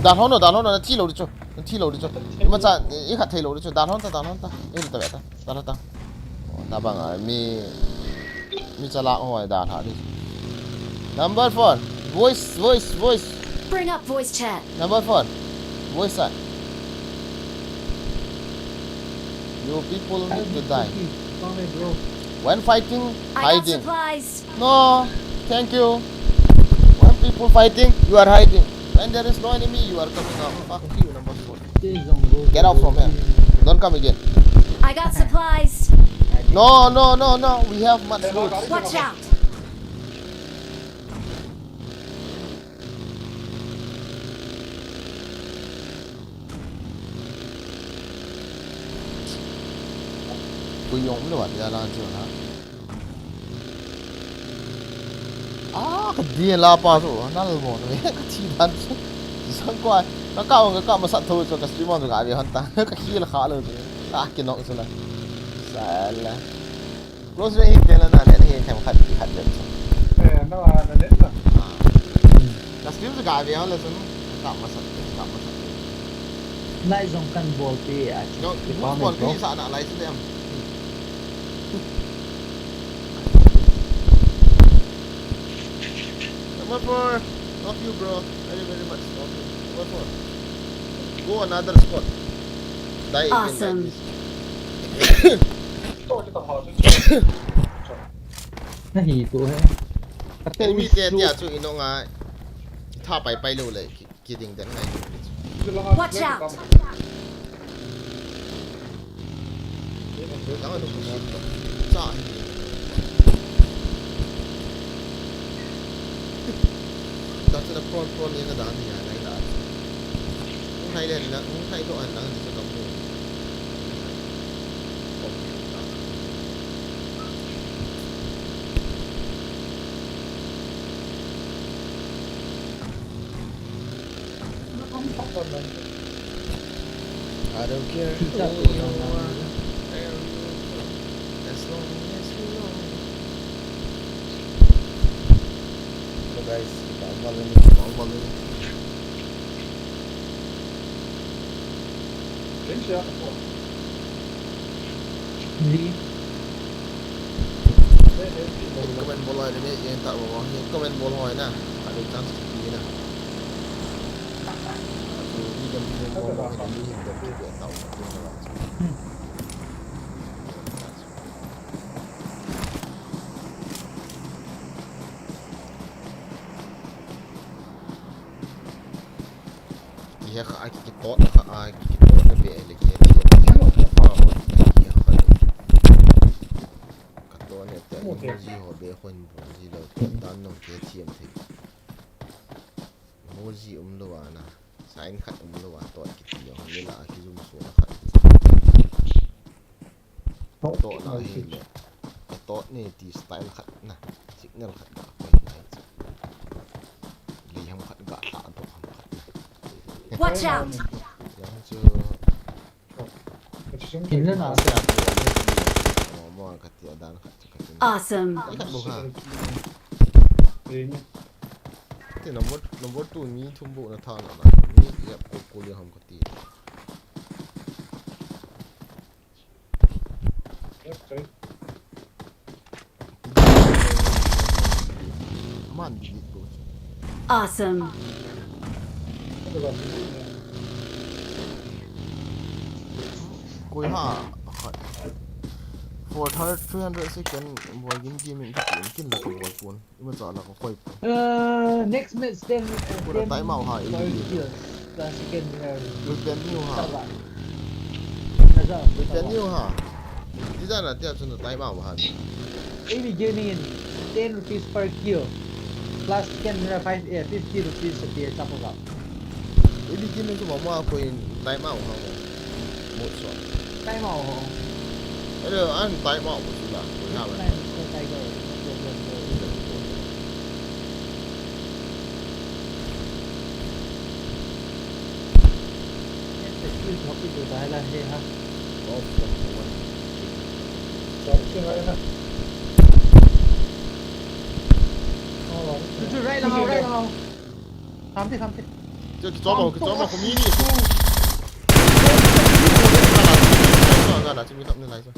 Dalhon o, dalhon o, na thi lo di chu. Na thi lo di chu. Ima cha, i khat thei lo di chu. Dalhon ta, dalhon ta. I ta vet ta. Dalhon ta. Oh, tabang a, mi, mi chala hoi dalha di. Number four. Voice, voice, voice. Bring up voice chat. Number four. Voice chat. You people need to die. When fighting, I got hiding. Supplies. No, thank you. When people fighting, you are hiding. When there is no enemy, you are coming out. Fuck you, number four. Get out from here. Don't come again. I got supplies. No, no, no, no. We have much loot. Watch out. Koi jong umlou a, tia lang chu na. Ah, ka ding la pa chu, nal mo na, ka thi dan chu. Sang koi, ka ka ong ka ka masat tho chu, ka stream on chu ka ve hon ta. Ka khel kha lou chu. Ka kinok chu la. Sala. Close range hi tel na, ne hi them khat, khat le chu. Eh, no, ah, na le na. Ah. Ka stream chu ka ve hon le chu, ka masat, ka masat. Lai jong kan bol pi a. Jong, boost bol pi sa na lai chu dem. Number four, love you, bro. Very, very much. Love you. Number four. Go another spot. Die again like this. Awesome. Nahi tu hai. Enemy te tia chu inong a. Tha pai pai lou le. Kiding den ngai. Watch out! Dang anu ku sip to. Cha hi. Dang chuna prawn prawn ni na dan ni a ngai la. Hung hai len na, hung hai to an lang ni sa ka mu. I don't care who you are, where you from, as long as you know. Hello guys, kita ang balon, kita ang balon. Comment bol a, ni me, yen ta bol, comment bol hoi na. Ka le chance ki na. Ni dem bol, ni dem ki ta. Kihe kha, a kikitot kha, a kikitot na be le kihe thiam. Ka to ne te emoji ho be khon bol ji lo, dan nong kihe thiam thei. Emoji umlou a na, sign khat umlou a, tot kiti jong, ni la kijum so na khat. Tot la hi le. Tot ni ti style khat na. Signal khat ga koi nai chu. Li ham khat ga thla to ham khat na. Watch out! Yang chu. Kin le na. Mo, mo khat ti a dan khat chu khat. Awesome. Khat bu kha. Ti number, number two ni thum bu na tha na na. Ni ya ko ko li ham khat ti. Awesome. Koi ha, khat. For third, three hundred second, bol gin gaming, kin, kin la bol pun. Ima cha la ka koi. Uh, next match ten, uh, pura ten time out ha, per kill. Plus second, uh, weapon new ha. Tala. Weapon new ha. Di da na tia chun time out ha. A B Gaming in ten rupees per kill. Plus second, uh, five, uh, fifty rupees a day, chapa. Edi kini chu mama ko in time out ha mo. Mo so. Time out ho. Hello, an time out ko sila. Ko na ba. Time is so tiger. No problem, bro. Let's just use what we do, dial a he ha. Off from the one. Stop, stop, right now. Oh, right now, right now. Tham te, tham te. Kichom mo, kichom mo, kumini. Nga la, nga la, chumi tap ni lai so.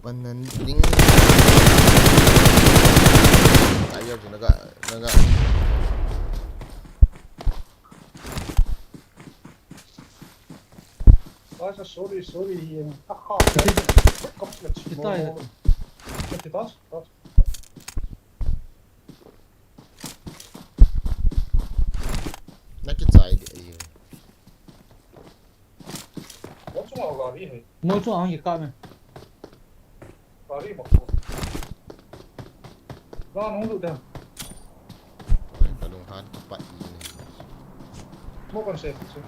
Panan ding. Tiger chu naga, naga. Sorry, sorry, sorry. Kita, kita. Nakichai de. Mo chunga gari hai. Mo chunga hung kikap e. Gari mak ko. Ga nung lu da. Oi, kalung han kipat ni. Mo kan se chu.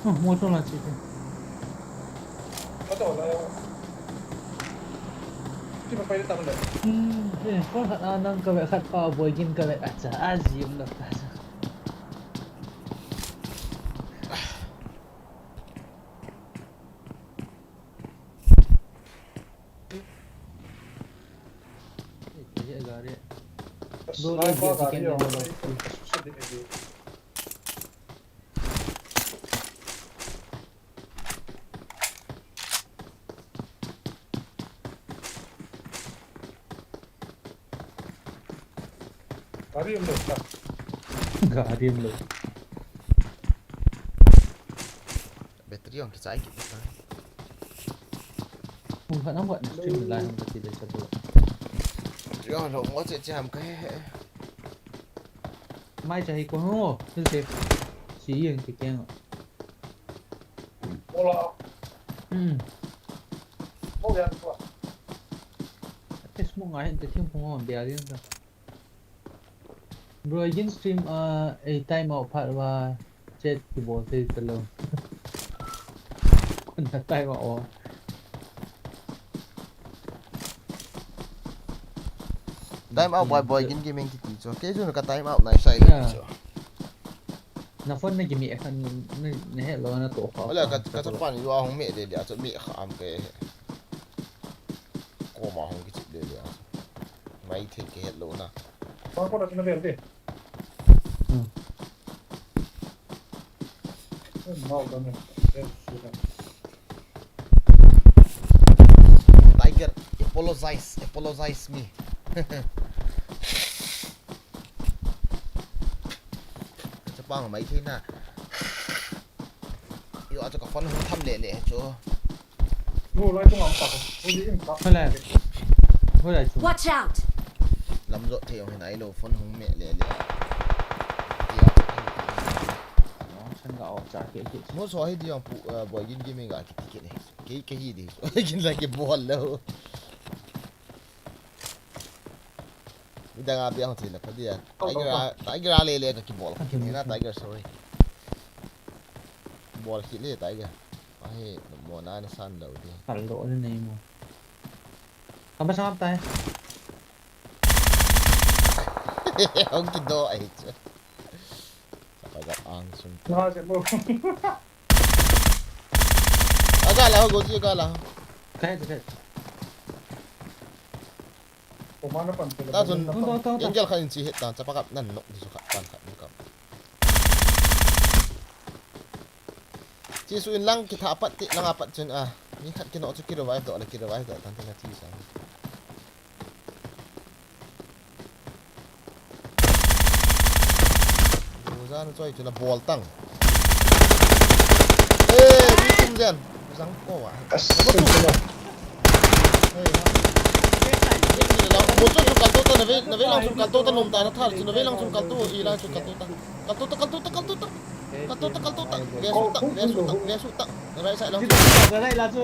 Oh, mo chunga chi. Ka to la. Ti pa pai ta le. Hmm, eh, ko khat a nang ka ve khat pa boi gin ka ve a cha a jim lo ta cha. Eh, eh, gari. Do lo. Gari um lo ta. Gari um lo. Battery on kichai kit ta. Hung khat nam khat stream lai hung kati le sa tu. Battery on lo mo che che ham ka he he. Mai cha hi ko ho, tu se. Si yin ki keng. Hola. Hmm. Mo yan ko. Te smoke ngai te thim phong ho bia yin ta. Bro, again stream, uh, a time out part wa chat kibol thei talou. Kona time out. Time out boi boi gin gaming kiti chu. Kei chu ka time out nai sai le chu. Na phone na gimi khan na, na hello na to kha. Ola ka, ka chapa ni wa hung me de de chu me kha am ke. Koma hung kichip le le a. Mai thei kihet lou na. Pa ko la na vel de. Hmm. Mau da ne. Tiger, apologize, apologize me. Chapang mai thei na. Yo, achu ka phone hung tham le le chu. Hello. Hello, chu. Watch out! Lam jot thei jong hin ahi lou, phone hung me le le. Tia. Mo so hi di jong pu, uh, boi gin gin mi ga kiti kit le. Kei, kei hi di. Gin la kibol lou. Midang a bia hung thei le pha dia. Tiger a, Tiger a le le ka kibol. Ka kibol. Ni na Tiger, sorry. Bol kit le Tiger. Ahi, mo na na san lou di. Kal do ni nei mo. Kaba sangap tai. Hung kido ahi chu. Sapa ga ang sung. Na se mo. Aga la, go ji aga la. Kai, kai. Ta chun, angel khat in chi het ta, chapa kap nan nok di su khat, pan khat ni kap. Chi su in lang kitha pat ti, lang a pat chun a, mi khat kino chu ki revive doh le, ki revive doh tan tin a chi sa. Dujan choi chu na bol tang. Eh, mi tum jen. Jang ko wa. Hey, ha. Mo chu chu kal to ta, na ve, na ve lang chu kal to ta, nom ta na thal chu na ve lang chu kal to, i lang chu kal to ta. Kal to ta, kal to ta, kal to ta. Kal to ta, kal to ta. Ve su ta, ve su ta, ve su ta. Na right side lang chu. Na right lang chu.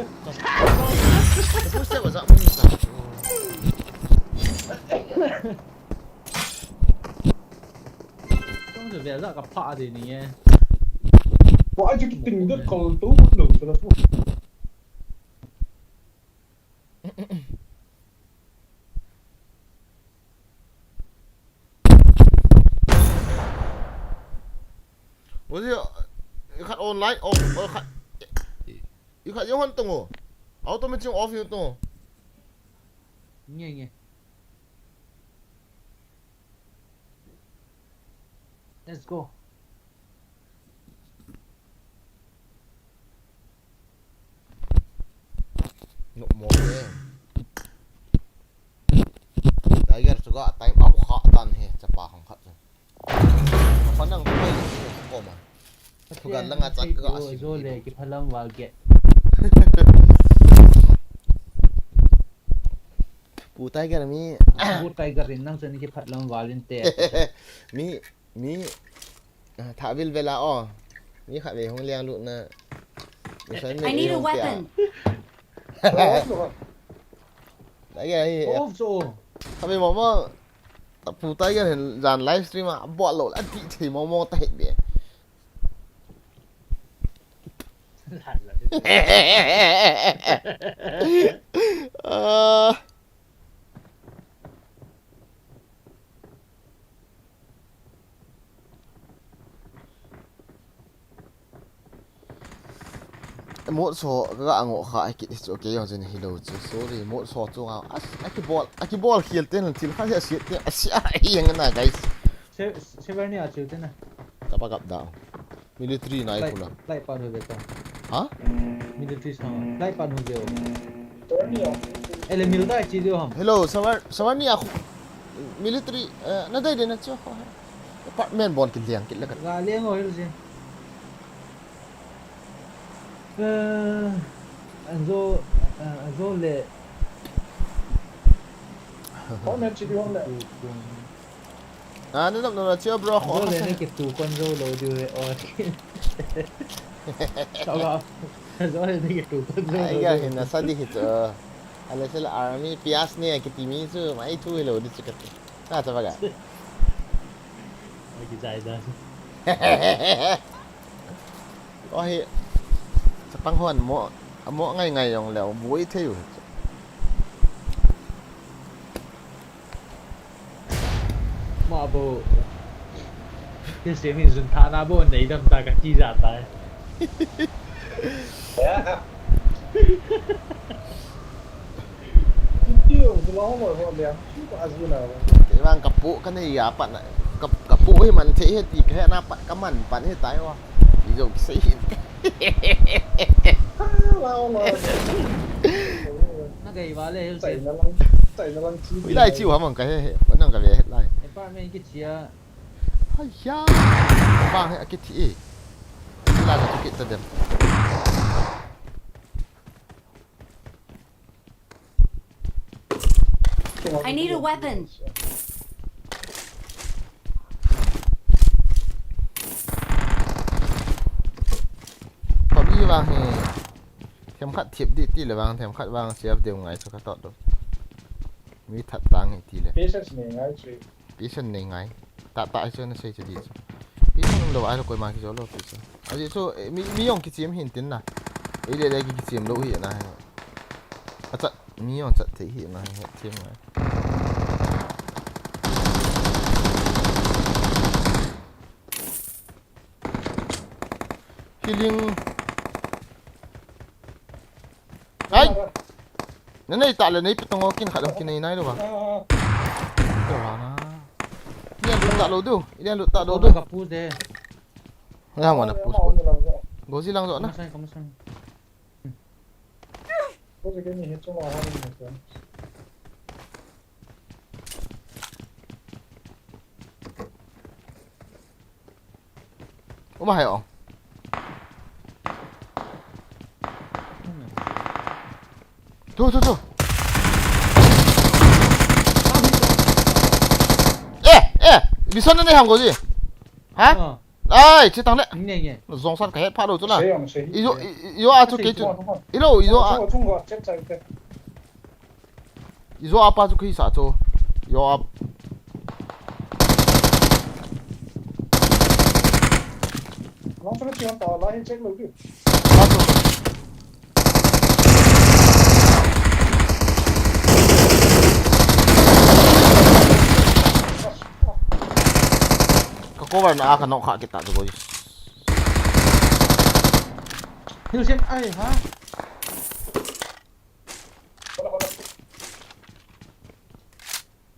First step wa za mo ni ta. Tong chu ve za ka pha de ni e. Wa a chu ki ting dot kol tu lo chu la pu. Oi, khat online, oh, oh, khat. I khat jong hon tung o. Automatic jong off jong tung o. Nge, nge. Let's go. Nop mo e. Tiger chu ga time up kha tan he chapa hong khat. Apa nang ko ko ma. Thugan langa chat ka asim. Zo le ki phalam wal ge. Pu Tiger mi. Pu Tiger in nang chen ki phalam wal in te. Mi mi ah, tha vil vela o. Mi khat ve hong liang lu na. I need a weapon. Tiger hi. Off so. Khat ve mo mo. Pu Tiger hin jan live stream a bol lo la ti thei mo mo ta he be. Mot so ka ango kha kit chu ke yo jin hi lo chu sorry mot so chu nga as a ki bol a ki bol khel ten thil kha sia sia te a sia hi yang na guys. Sever ni a chu te na. Tapa kap da. Military nai pula. Lai pa nu ve ta. Ha? Military sa. Lai pa nu ve. Ele milda chi dio ham. Hello, savar savar ni a military na dai de na chu. Apartment bon ki liang ki la ka. Ga liang o hil si. Eh, anzo anzo le. Apartment chi dio ham le. Ah, no, no, no, chill, bro. Zo le ne ke tu kon zo lo diu he. Oh. Tava. Zo le ne ke tu kon zo lo. Ai ga hin na sa di hi to. Ale sel army pias ne ke timi su mai thu lo di chikat. Na ta baga. Ai ki jai da. Ko hi chapang hon mo mo ngai ngai jong leo bui thei u. Ma bo. Ke se min sun tha na bo nei dam ta ka ti ja ta. Kei vang ka pu ka nei a pat na ka ka pu hi man thei he ti ka he na pat ka man pan he tai wa. Ijo ki sei hi. Na gei va le hil se. Ui lai chiu ha mang ka he he. Nang ka ve he lai. Apartment ki chia. Haiya. Vang he ki thi. Ila ka tu kit ta dem. I need a weapon. Kami vang he. Themkhat thip di ti le vang themkhat vang siap deu ngai sa ka tot do. Mi that tang he ti le. Patience nei ngai chu. Patience nei ngai. Ta ta ai chu na sei chu di chu. Patience lo ai lo koi ma ki jo lo patience. Aji chu mi mi jong ki chim hin tin na. Ei le le ki chim lo hi na he. Acha mi jong chat thei hi na he thim ngai. Healing. Ai. Na nei ta le nei pe tong o kin khat ong kin nei nai lo ba. Ko ra na. Ilian lut ta lo du. Ilian lut ta lo du. Ka pu de. Na mo na pu. Gozi lang zo na. Kamusan kamusan. Gozi ke ni he chunga ha ni. Uma hai ong. Tu tu tu. Eh eh. Bison ne ham ko ji. Ha? Ai, che tang le. Nge nge. Jong san ka het pha lo chu na. Ijo a chu ke chu. Ilo ijo a. Ijo apa chu kisa chu. Yo ap. Long chu chiang ta la hin check lo ki. Ka cover na ka nok kha kita chu boys. Hiu sin ai ha.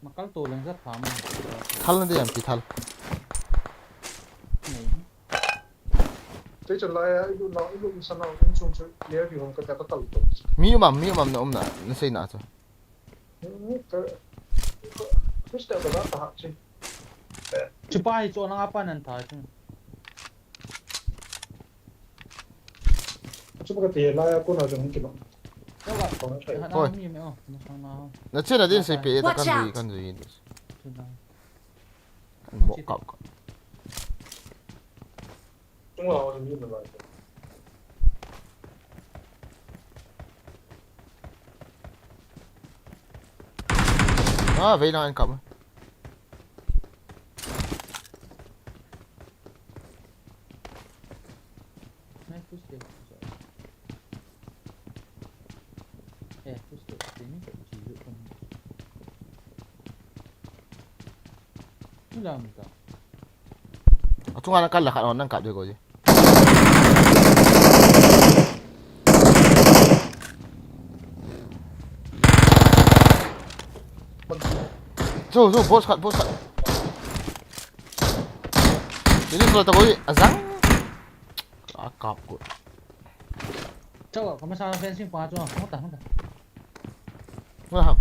Makal to leng sa tham. Thal na de am pi thal. Tei chun lai a, i lut na, i lut sa na, in chung chu clear di hong ka ta ka tal to. Mi um am, mi um am na um na, na sei na chu. Hmm, ka, ka, first step ka ta ha chi. Chu pa hi chu na pa nan ta chu. Chu ka ti lai a ko na jong ki lo. Ka ba, Ko na Oi. Mi me o, na sang na. Na che na din sei pe ta Watch kan out. Zui, kan zui. Chu na. Kan mo kap ka. Ah, vei lang an kap. Nice push there. Eh, push there. Teni ka uchi lu kan. Ulam ka. A chunga na kal la khat hon nang kap de ko ji. Chu, chu, boss khat, boss khat. Ini kalau tak koi azang. A kap ko. Chau, ka masa fencing pa chu. Hota, hota. Wah.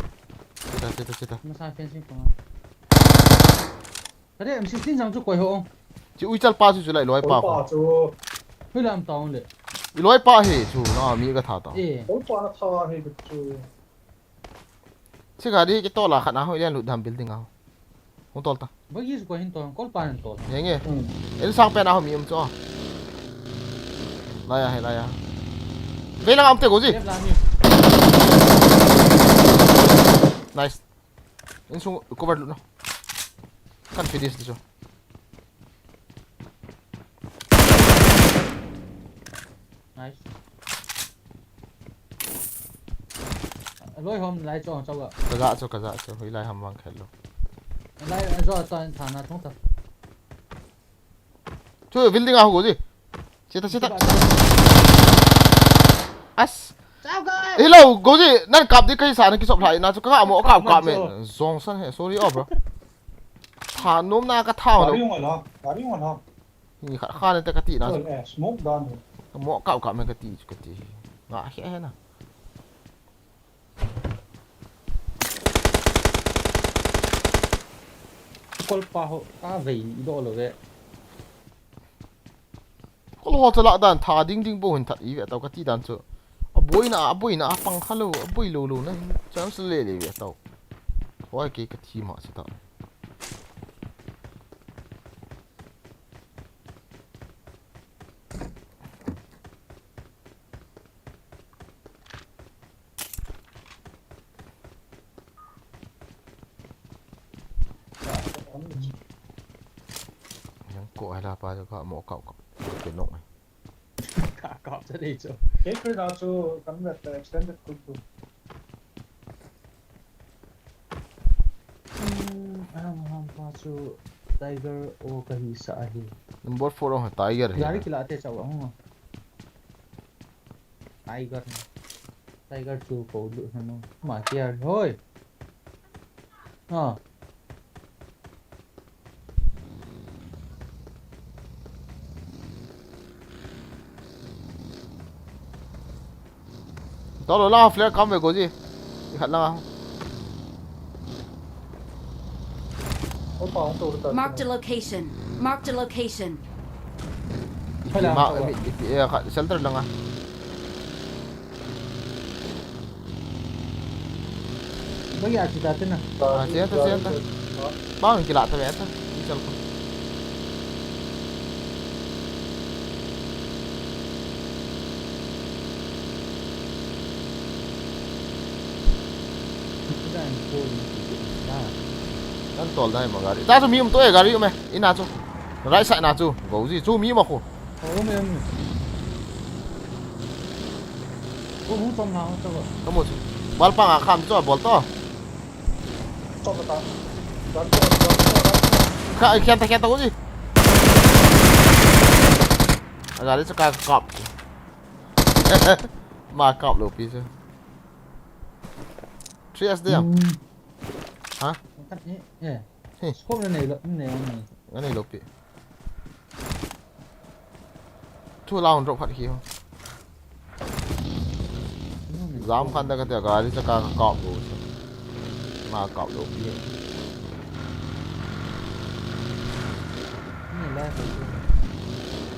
Chita, chita, chita. Masa fencing pa. Kade M sixteen jang chu koi ho. Chi ui chal pa chu chu lai loi pa Koi pa ko. Chu. Hui lam ta ong le. I loi pa he chu na mi ka tha ta. Eh. Koi pa na tha he chu. Chi ka di ki to la khat na ho ilian lut dam building a. Hung tol ta. Bagi su ko hin tol, kol pa hin tol. Henge. Hmm. El sang pen a ho mi um chu. Lai a, he lai a. Vei lang am te ko ji. Left la mi. Nice. Insung cover lut na. Kan finish di chu. Nice. Loi hom lai chong chong a. Ka ja chu, ka ja chu. Hoi lai ham vang khel lo. Lai a jo ta thana thong ta. Chu building a ho go ji. Chita, chita. As. Chao gai. Hello, go ji. Nan kap di kai sa na ki sop lai na chu ka mo kap kap me. Jong san he. Sorry, oh, bro. Tha nom na ka tha lo. Gari ung a la. Gari ung a la. Ni khat khan te ka ti na. Chol, eh, smoke dan. Ka mo kap kap me ka ti chu ka ti. Nga he he na. Kol pa ho, ka vei ni do lo ve. Kol ho chala dan tha ding ding bo hin that i ve tau ka ti dan chu. A boina, a boina, a pang kha lo, a boi lo lo na hin. Chance le le ve tau. Hoi ke ka thi ma sa ta. Yang ko ai la pa chu ka mo kap kap. Ke nok. Ka kap cha dei chu. Ke kri da chu kan vet extended quick tu. Hmm, ang ham pa chu Tiger o ka hi sa ahi. Number four ang Tiger hi. Gari kila te chau ang. Tiger. Tiger chu ko lu na no. Ma kia hoi. Ha. Tolo la flare kam ve ko ji. I khat la. Marked a location. Marked a location. Ma, mi, i, i, eh, khat, shelter langa. Bagi a kita tena. Ah, siya ta, siya ta. Bang kila ta, ta. Isal ko. Kan tol dai ma gari. Ta chu mi um to e gari um e. Ina chu. Right side na chu. Go ji chu mi ma ko. Oh, um e, um e. Ko hung chom na, hung chom. Kamu chu. Bal pang a kham chu bol to. Chom ta. Ka, khian ta, khian ta ko ji. A gari chu ka kap. Ma kap lo pi chu. Three S D M. Hmm. Ha? Kan, eh, eh. Hey. Scope na nei lo, nei lo, nei. Nga nei lo pi. Thu la hung drop khat hi ho. Jam khan da ka tia gari cha ka ka kap lo. Ma kap lo pi.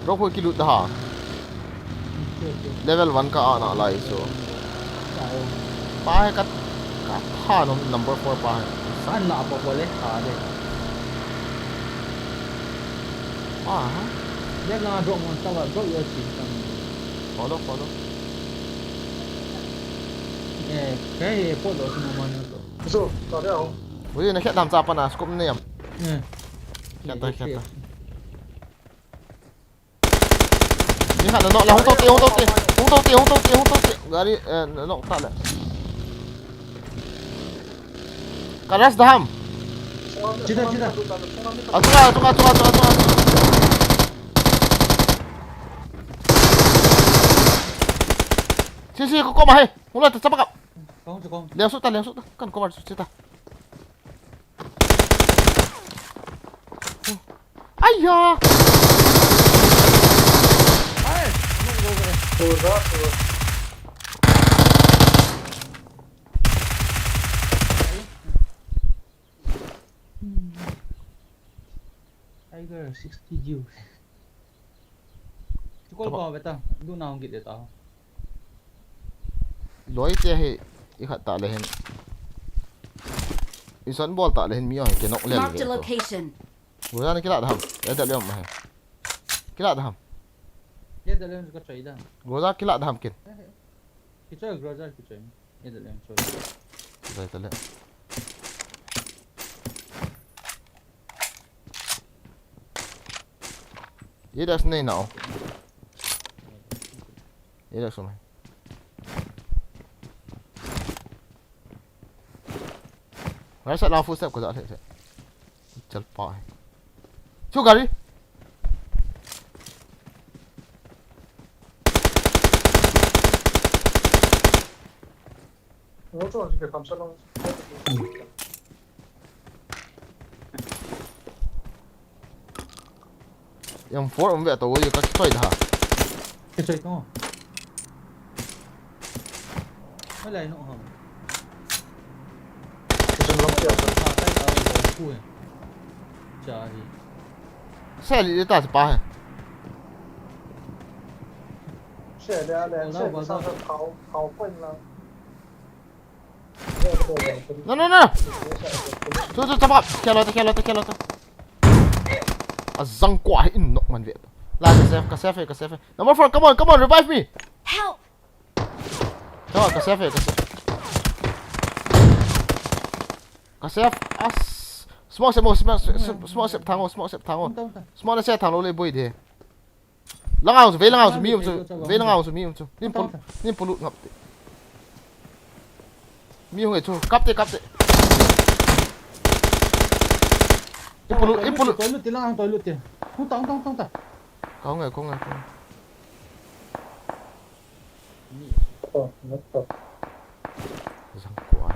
Drop hoi kilut da ha. Level one ka ana lai so. Pa hai ka, ka tha nom number four pa hai. San la pa pa le tha de. Pa ha? Level na drop mon ta wa drop yo chi tam. Follow, follow. Eh, ke he po lo su mo man to. So, ta de ho. Ui, na khe dam cha pa na scope ne yam. Eh. Khe ta, khe ta. Ni khat na nok le, hung to ti, hung to ti, hung to ti, hung to ti, hung to ti. Gari, eh, na nok ta le. Ka rush da ham. Chita, chita. A tunga, a tunga, a tunga, a tunga, a tunga. Si, si, ko, ko ma he. Hung la ta chapa ka. Kong chu kong. Leng su ta, leng su ta. Kan cover su chita. Aiya! Tiger sixty U. Chu kol pa beta, du na hung kit le ta. Loi te hi, i khat ta le hin. I son bol ta le hin mi oi, ke nok le Marked a le. Location. Groza na kila da ham. Ya da le ham hai. Kila da ham. Ya da le ka choi da. Groza kila da ham kin. Ki choi Groza ki choi. Ya da le choi. Kila da le. Ye das nei nao. Ye das mai. Right side lang full step ko ja the the. Chal pa hai. Chu gari. Yang four um ve to wo ka choi da. Ka choi to. Mai lai no ham. Ka choi lam tia. Ha, tai ta lo ku e. Cha hi. Se li ta pa hai. Se le le se sa sa khau khau ko in la. No, no, no. Chu, chu, chapa. Kelo ta, kelo ta, kelo ta. A jang kwa hi in nok man ve. La ka save, ka save, ka save. Number four, come on, come on, revive me. Help! Come on, ka save, ka save. Ka save as. Smoke, smoke, smoke, smoke, smoke, smoke, thango, smoke, smoke, thango. Smoke na se thango le boi de. Lang aus, ve lang aus, mi um chu, ve lang aus, mi um chu. Nin pul, nin pulu ngap te. Mi hung e chu, kap te, kap te. Nin pulu, nin pulu. Toi lut te lang, toi lut te. Hung ta, hung ta, hung ta. Ka hung e, ka hung e, ka hung e. Jang kwa.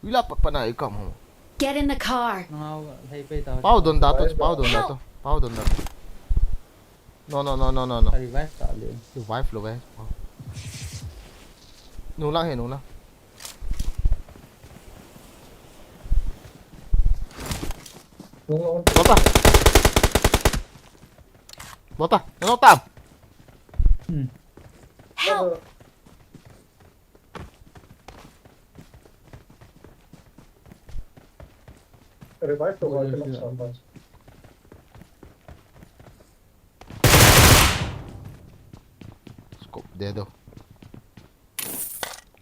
Ila pa pa na ikam ho. Get in the car. Pau don da to, pau don da to, pau don da to. No, no, no, no, no, no. Revive ta le. Revive lo ve. Nu lang he, nu lang. Bota. Bota. No tam. Hmm. Help. Revive to. Scope de do.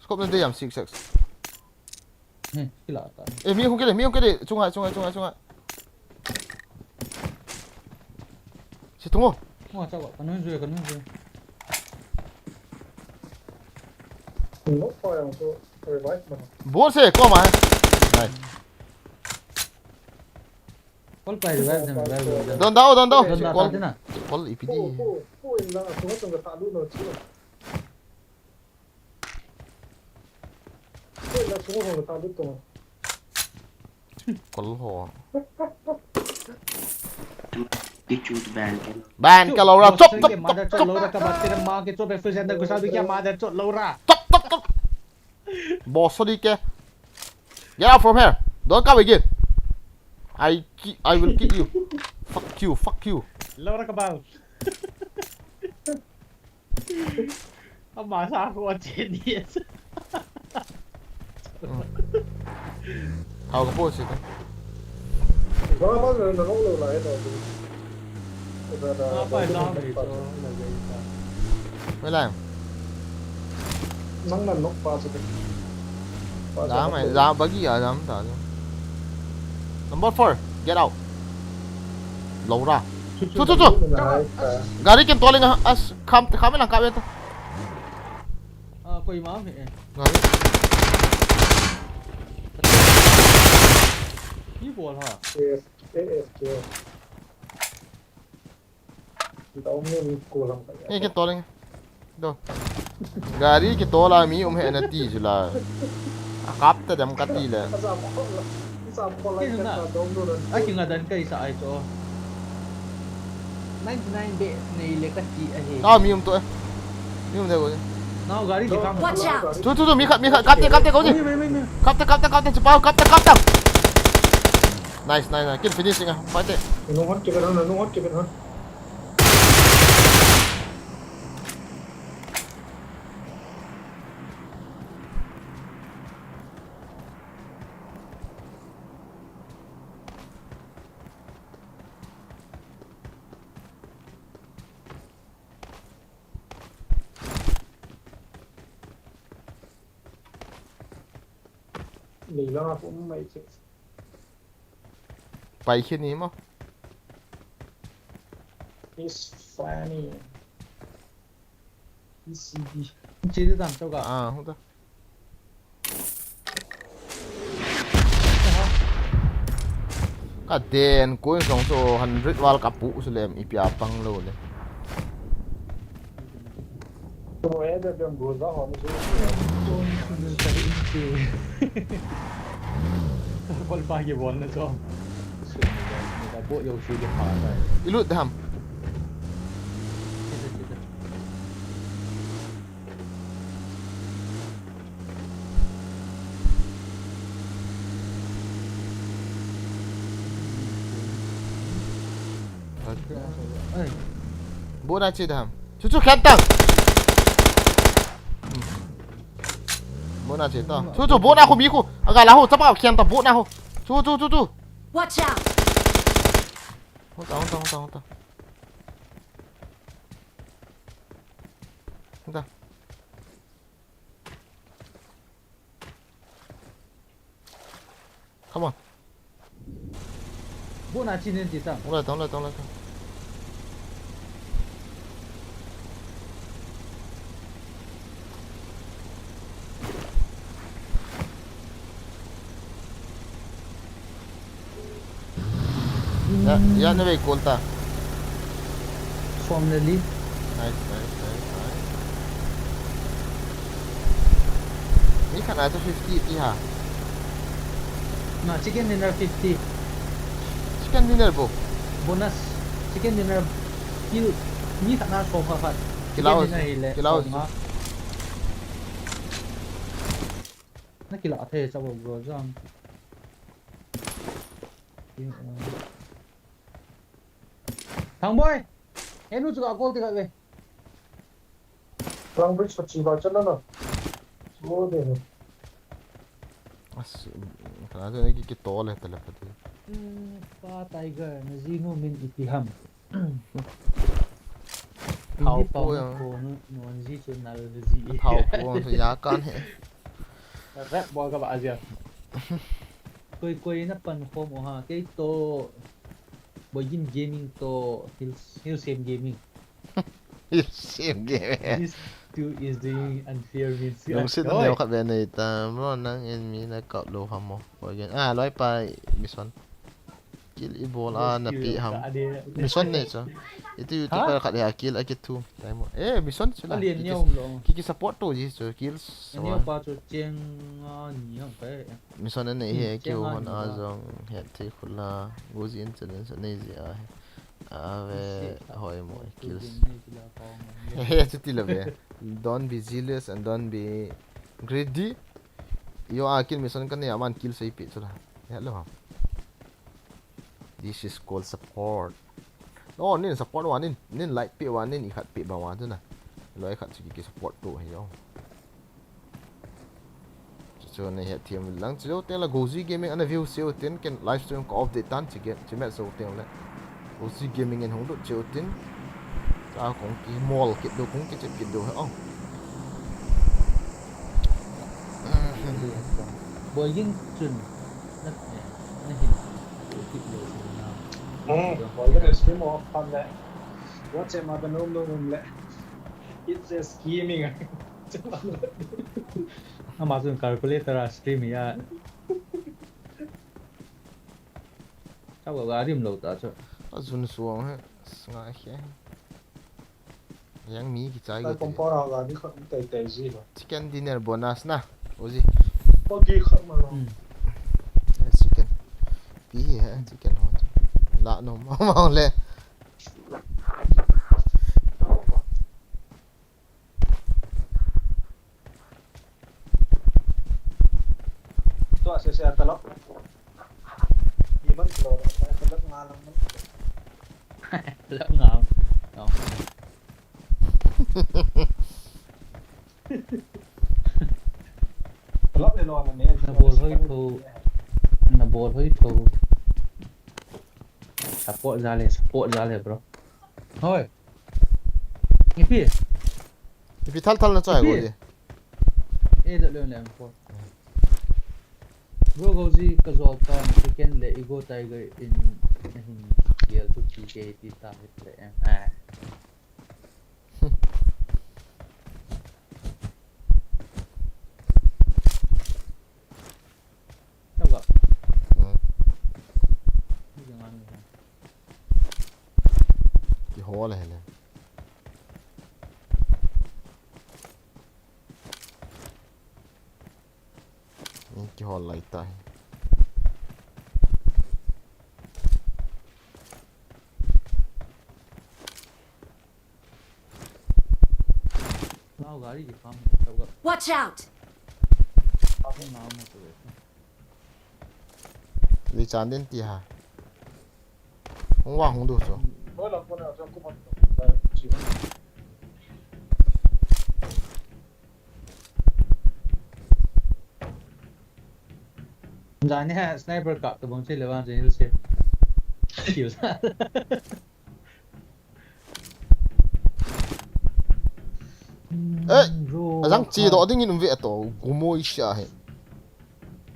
Scope na de yam six X. Hmm, kila ta. Eh, mi hung kile, mi hung kile. Chunga, chunga, chunga, chunga. Si tungo. Mo cha ba, kanun jui, kanun jui. Bol se, ko ma. Nai. Kol pa revive dem, revive dem. Don dao, don dao. Don dao, kol. Kol ipidi. Kol ho. Kichut ban ke. Ban ke lou ra. Chop, chop, chop, chop. Lou ra ka bat, tere ma ke chop, F Z na gusa du kya mother chop lou ra. Chop, chop, chop. Boss di ke. Get out from here. Don't come again. I ki-, I will kill you. Fuck you, fuck you. Lou ra ka bat. Ama sa ko che ni. Hao ka po si ta. Ba ba na na lo la e to. Ba ba na na lo la e to. Wala. Nang na nok pa sa. Za mai, za bagi a zam ta. Number four, get out. Lou ra. Chu, chu, chu. Gari kin toling as kam kam lang kam ta. Ah, koi ma me. Gari. Ni bol ha. Yes, yes, yes. Ni kin toling. Do. Gari kin tola mi um he na ti jula. A kap ta dem ka ti le. Ki na. A ki nga dan kai sa ai to. Ninety nine be nei le ka ti a he. Ah, mi um to e. Mi um de go. Now gari di kam. Watch out! Tu, tu, tu, mi khat, mi khat, kap te, kap te, ko ji. Mi, mi, mi, mi. Kap te, kap te, kap te, chipau, kap te, kap te. Nice, nice, nice. Kill finishing ah. Fight it. Nung hot chicken hot, nung hot chicken hot. Leilang a kum mai che. Pai khe ni mo. It's funny. It's C D. Che de dam to ga. Ah, hu ta. Ka den, ko in song so hundred wal ka pu su lem, ipi a pang lou le. Kol pa ke bol na so. Ka bo yo su de pa. Ilut dam. Bona che dam. Chu chu khen tang. Bona che ta. Chu chu bona khu mi khu. Aga la ho chapa khen ta bona ho. Chu chu chu chu. Watch out. Ho ta, ho ta, ho ta, ho ta. Ho ta. Come on. Bu na chi nen ti ta. Tong le, tong le, tong le, tong. Ya, ya na ve kol ta. Som le li. Nice, nice, nice, nice. Mi khat na chu fifty ti ha. Na chicken dinner fifty. Chicken dinner bo. Bonus. Chicken dinner kill. Mi khat na som khat khat. Kilau. Chicken dinner hi le. Kilau. Som nga. Na kila athe cha bo bro jam. Thang boy. Henu chu ka call ti ka ve. Lang bridge pa chi ba chan na na. Mo de. As, kana chu ki, ki to le tele pa ti. Hmm, pa Tiger, na jinu min ipi ham. Thao po yang. Ko nu, nuan ji chu nal ji. Thao po yang chu ya kan he. Rap bol ka ba aja. Koi koi na pan khom o ha, kei to. Boyin Gaming to Hills, Hills Game Gaming. Hills Game Gaming. This two is doing unfair means. Lungset na neo khat ve nei ta, bro, nang in mi na kap lou ham mo. Boyin. Ah, loi pa mission. Kill i bol a na pi ham. Mission nei cho. Itu YouTuber khat ya kill a ki thu. Tai mo. Eh, mission chu la. Alien neo lo. Ki, ki support to ji cho kills. Neo pa cho cheng a ni ham kai. Mission anei hi, hmm, keu hon a jong het thei khula, go ji in challenge anei ji ahi. Ave, hoi mo, kills. He, chuti love. Don't be jealous and don't be greedy. Yo, a kill mission kanei a man kill sei pi chu la. Hello. This is called support. No, nin support uva, nin, nin like pe uva, nin ikhat pe bang uva chu na. Loi khat chu kisupport to ahi jo. Chu chu nahet them lang chu teng la Gozi Gaming ana view sel ten ken live stream ka off ding tan chu ken chu match sel ten le. Gozi Gaming in hung lut sel ten. Ka kong kimol kit diu, kong kichep kit diu he o. Boi ging chun na, na hin. Hmm, boi ging stream off pan le. WhatsApp ma ba nom nom le. It's a scheming. Ama chun calculator a stream hi a. Ka ba ga rim lo ta chu. A jun suang he, snga he. Yang mi kichai go. Ka kompora ga ni khat tai tai ji ba. Chicken dinner bonus na. Oji. Ko gi khat ma lo. Hmm. Yes, chicken. Pi hi he, chicken ho. La no ma ma le. Tua se se atalok. Iman lo, atalok nga lang man. Atalok nga. Nga. Atalok le lo na me. Na bol hoi tho. Na bol hoi tho. Support jale, support jale, bro. Hoi. Ipi? Ipi thal thal na choi go di. Eh, da lem lem ko. Bro, Gozi ka jol ta, chicken le Ego Tiger in, in gel tu T K T ta hit le em. Ah. Tawak. Hmm. Kihol ahile. Kihol lai tai. Watch out! Li chan din ti ha. Hung wa hung du chu. Jani ha sniper kap to bang chile wan jani se. Kill. Eh, ajang chi do ding in um ve to, gumoi sia he.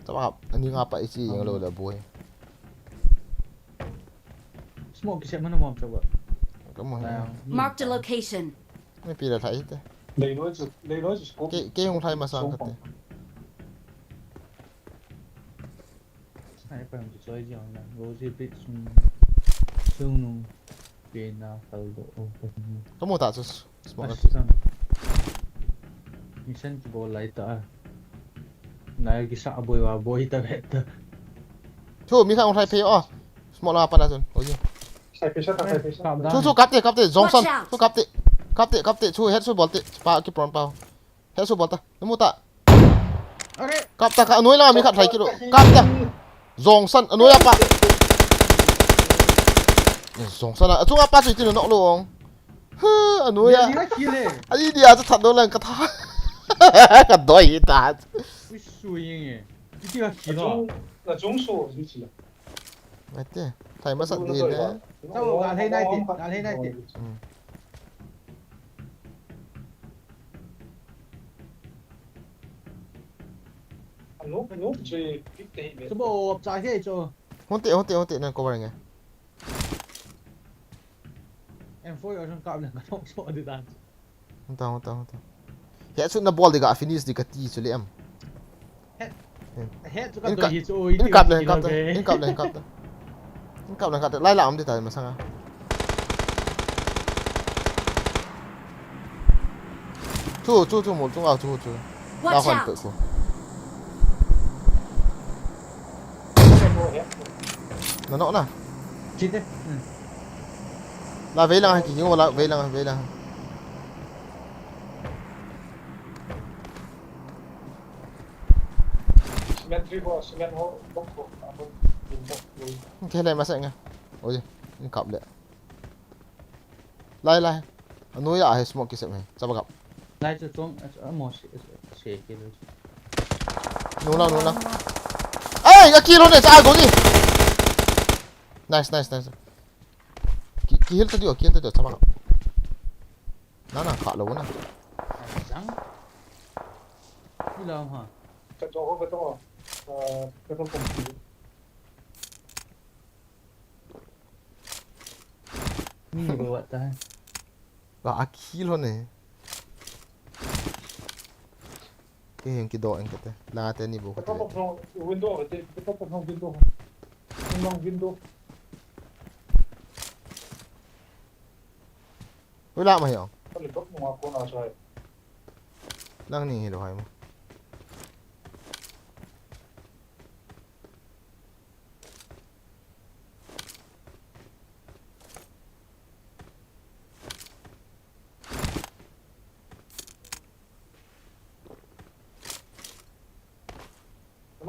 Tama, ani nga pa ichi yang lo da boy. Smoke kise mana mom chawa. Kamu he. Marked a location. Ni pi la thai te. Leiloi chu, leiloi chu scope. Ke, ke hung thai ma sang ka te. Sniper chu choi jong na. Go ji bit sung. Sung nung. Pe na kal do. Oh, kamu ta chu. Smoke. Mission kibol lai ta. Nai kisa boi wa boi ta vet ta. Chu mi kha ong thai phe o. Smoke la pa na chun. Oji. Sai phe sa ta, sai phe sa. Chu chu kap te, kap te, Jongson. Watch out! Chu kap te. Kap te, kap te, chu head chu bol te. Pa ki pron pa. Head chu bol ta. Namu ta. Kap ta ka noi la mi khat thai kilo. Kap ta. Jongson, anoi a pa. Jongson a, achunga pa chu iti nok lo ong. Hu, anoi a. Ani dia chu that do lang ka tha. Ka doi ta. Ui, sui nge. Iti ka kilo. Achung, achung so, iti la. Ate, thai masat di le. Tau, ga lhei nai ti, ga lhei nai ti. Hmm. Anu, anu, che, pik te hi me. Chubo, cha he cho. Hon te, hon te, hon te, nan cover nge. M four yo jong kap le ka thong so di dan. Hon ta, hon ta, hon ta. He chu na bol di ga finish di ka ti chu le em. He, he chu ka doi hi chu oi. In kap le, in kap le, in kap le, in kap le. In kap le, in kap le. Lai la om di ta masanga. Chu, chu, chu, mol chung au chu, chu. Watch out! Na nok na. Chi te. Hmm. La vei lang, ki hiu la vei lang, vei lang. Cement three ko, cement ho, block ko, abo, block ko. Kei le masa nga. Oi, ni kap le. Lai, lai. Anu ya he smoke kisem he. Chapa kap. Lai chu chong, a, a mo se, se, se ke lo. Nu la, nu la. Ai, a kill ho ne, cha go ni. Nice, nice, nice. Ki, ki heal ta diu, ki heal ta diu, chapa kap. Na, na, kha lo na. Jang. Ni la ha. Ka to ho, ka to ho. Ah, ka to pumpi. Ni bo wat ta. Ba a kill ho ne. Kei hin kido eng kate. La te ni bo kate. Top of window, the top of window. Long window. Ui la ma hi ong. Kali top mo ko na sai. Lang ni hi lo hai mo.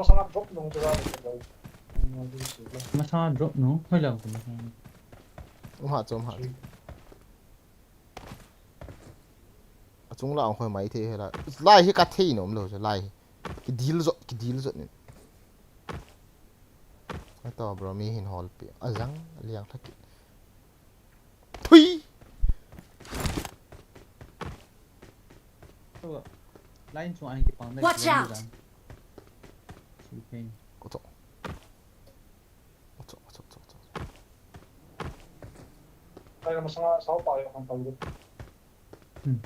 Masanga drop nung chu la. Masanga drop nung, hoi lang ko masanga. Um ha chu, um ha chu. Achung la ang khoi mai thei hela. Lai hi ka thei nom lo chu lai hi. Ki deal zot, ki deal zot ni. Ato bro mi hin hol pi. Ajang liang thaki. Thui. Line chung a hin kipang dai. Watch out! Oto. Oto, oto, oto, oto. Kaya masanga sao pa yo ang tawag. Hmm.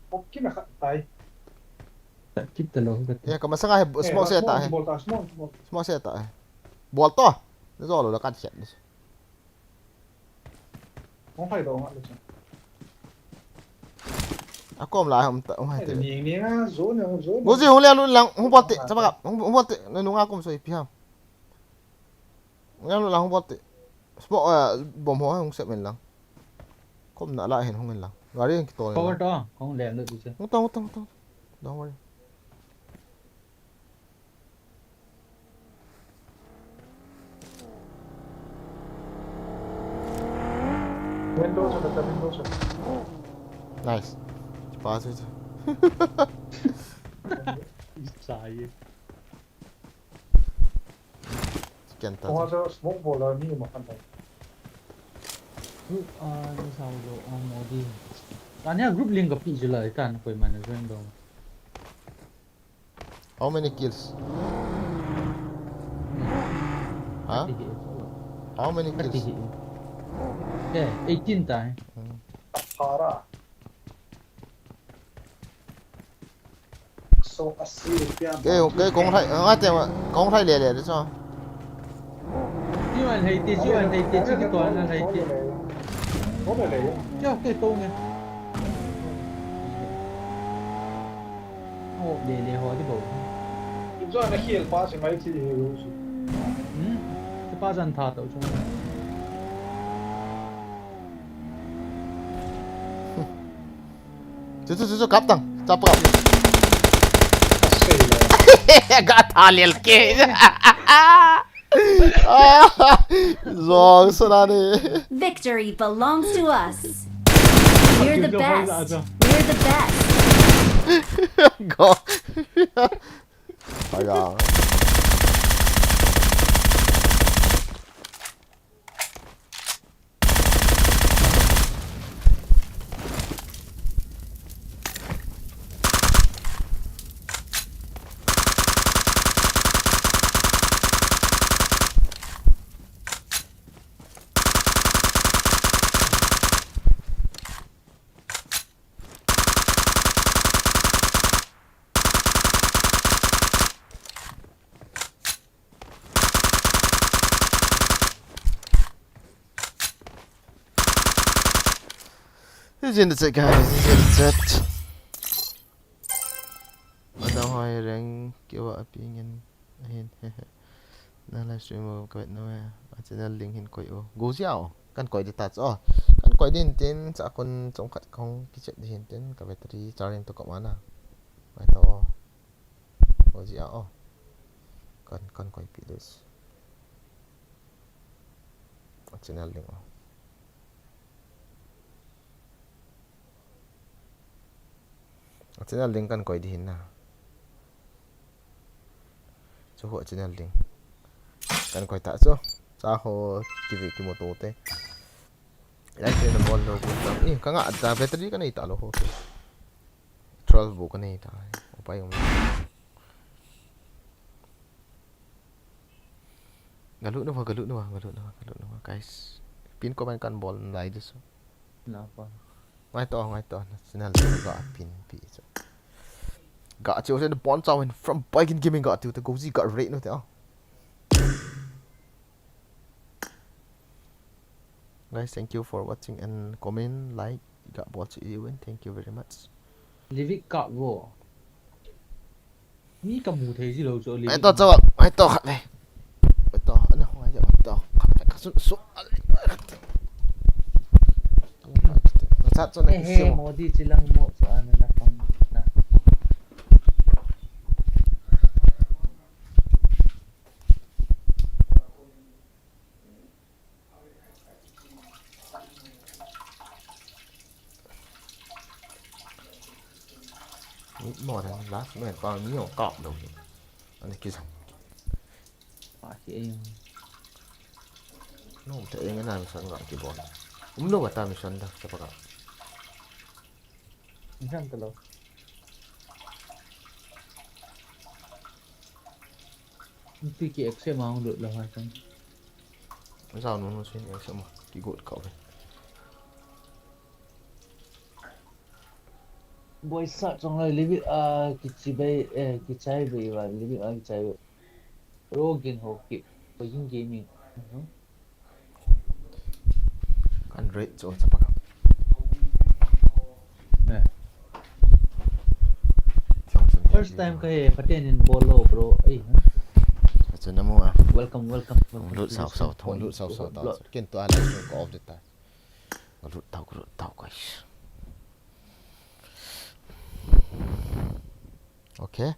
Pop kina khat tai. Kit ta lo, kit ta. Ya, ka masanga he, smoke se ta he. Small ta, small, small. Smoke se ta he. Bol to. Ni zo lo la kan chet ni. Hung phai do nga le chu. Akom la hum ta, hung hai te. Ni, ni nga zo ne, zo ne. Go ji hung le lu lang, hung bol te, chapa kap, hung, hung bol te, nunga kom so ipi ham. Hung le lu lang, hung bol te. Smoke, eh, bom ho, hung sep men lang. Kom na la hin hung in lang. Gari hin kitol in lang. Cover to, kong le lu ti che. Hung tong, hung tong, hung tong. Don't worry. Window sa kata, window sa. Nice. Pass it. Sai. Chicken ta. Kung asa smoke bol la ni ma kan tai. Group, ah, ni sa lo, ah, modi. Tanya group link ka pi jula itan koi mana join do. How many kills? Ha? Thirty-eight. How many kills? Thirty-eight. Eh, eighteen ta hai. Hmm. Athara. So, assi rupiah. Kei, kei kong thai, ngai te, kong thai le le de so. Chiu an hei ti, chiu an hei ti, chiu ki tuan an hei ti. Chiu kei to nge. Ho, le le ho di bo. Chiu an hei pa si mai ti he ro si. Hmm. Ti pa jan tha to chung. Chu, chu, chu, chu, kap tang. Chapa kap. Ka tha lel ke. Zong sana ni. Victory belongs to us. We're the best. We're the best. Go. Aya. He's in the chat, guys. He's in the chat. Ping in ahin. Na live stream u ka vet nau e. A channel link hin koi o. Go jia o. Kan koi ding ta chu o. Kan koi ding tin cha kon chom khat kong ki check ding hin tin ka battery charging to ka mana. Mai ta o. Go jia o. Kan, kan koi pi ding. A channel link o. A channel link kan koi ding hin na. Chu ho channel link. Kan koi ta chu. Cha ho kive kimu to te. Live stream na bol lou gu tam. Eh, ka nga ta battery ka nei ta lou ho. Twelve bu ka nei ta. Upai um. Galut na va, galut na va, galut na va, galut na va, guys. Pin comment kan bol nalai ding chu. Na pa. Ngai to, ngai to. Na channel to ga pin pi chu. Ga chu se bon chau hin from Baikin Gaming ga tu te go ji ga rate no te a. Guys, thank you for watching and comment, like, ga bol chu i win. Thank you very much. Livik ka vo. Mi ka mu thei ji lou chu Livik. Ai to chawa, ai to khat le. Ai to, ana hoi ja to. Khat le ka sun su. Chat chu na. Eh, ki he, sim. Modi chilang mo chu ana na pang na. Mo dan last man pa mi ong kap lou hi. Ani ki sang. Pa ki ei. No, te ei na mission ga ki bol. Um no ba ta mission da, ta pa ka. Mission ta lou. Pi ki accept ma hung lut lou ha tang. Sao no no sin accept ma ki got ka ve. Boy sa chong lai Livik a kichi bai, eh, kichai bai va, Livik a kichai bai. Rogin ho ki, Baikin Gaming. Mhm. Kan rate chu chapa ka. Eh. First time ka he, Pathen in bol lou, bro. Ei, ha? Achu na mo a. Welcome, welcome, welcome. Lut sao sao, thong lut sao sao ta. Ken to a live stream ko off de ta. Lut tau, lut tau, guys. Okay,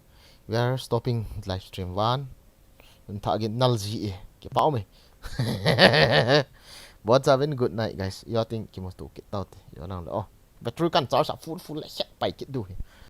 we are stopping live stream one. Tha again nal ji e. Kipah me. Bon cha ven, good night, guys. Yo ting kimu tu kit tau te. Yo nang le. Oh. Battery kan charge a full full le set pai kit diu hi.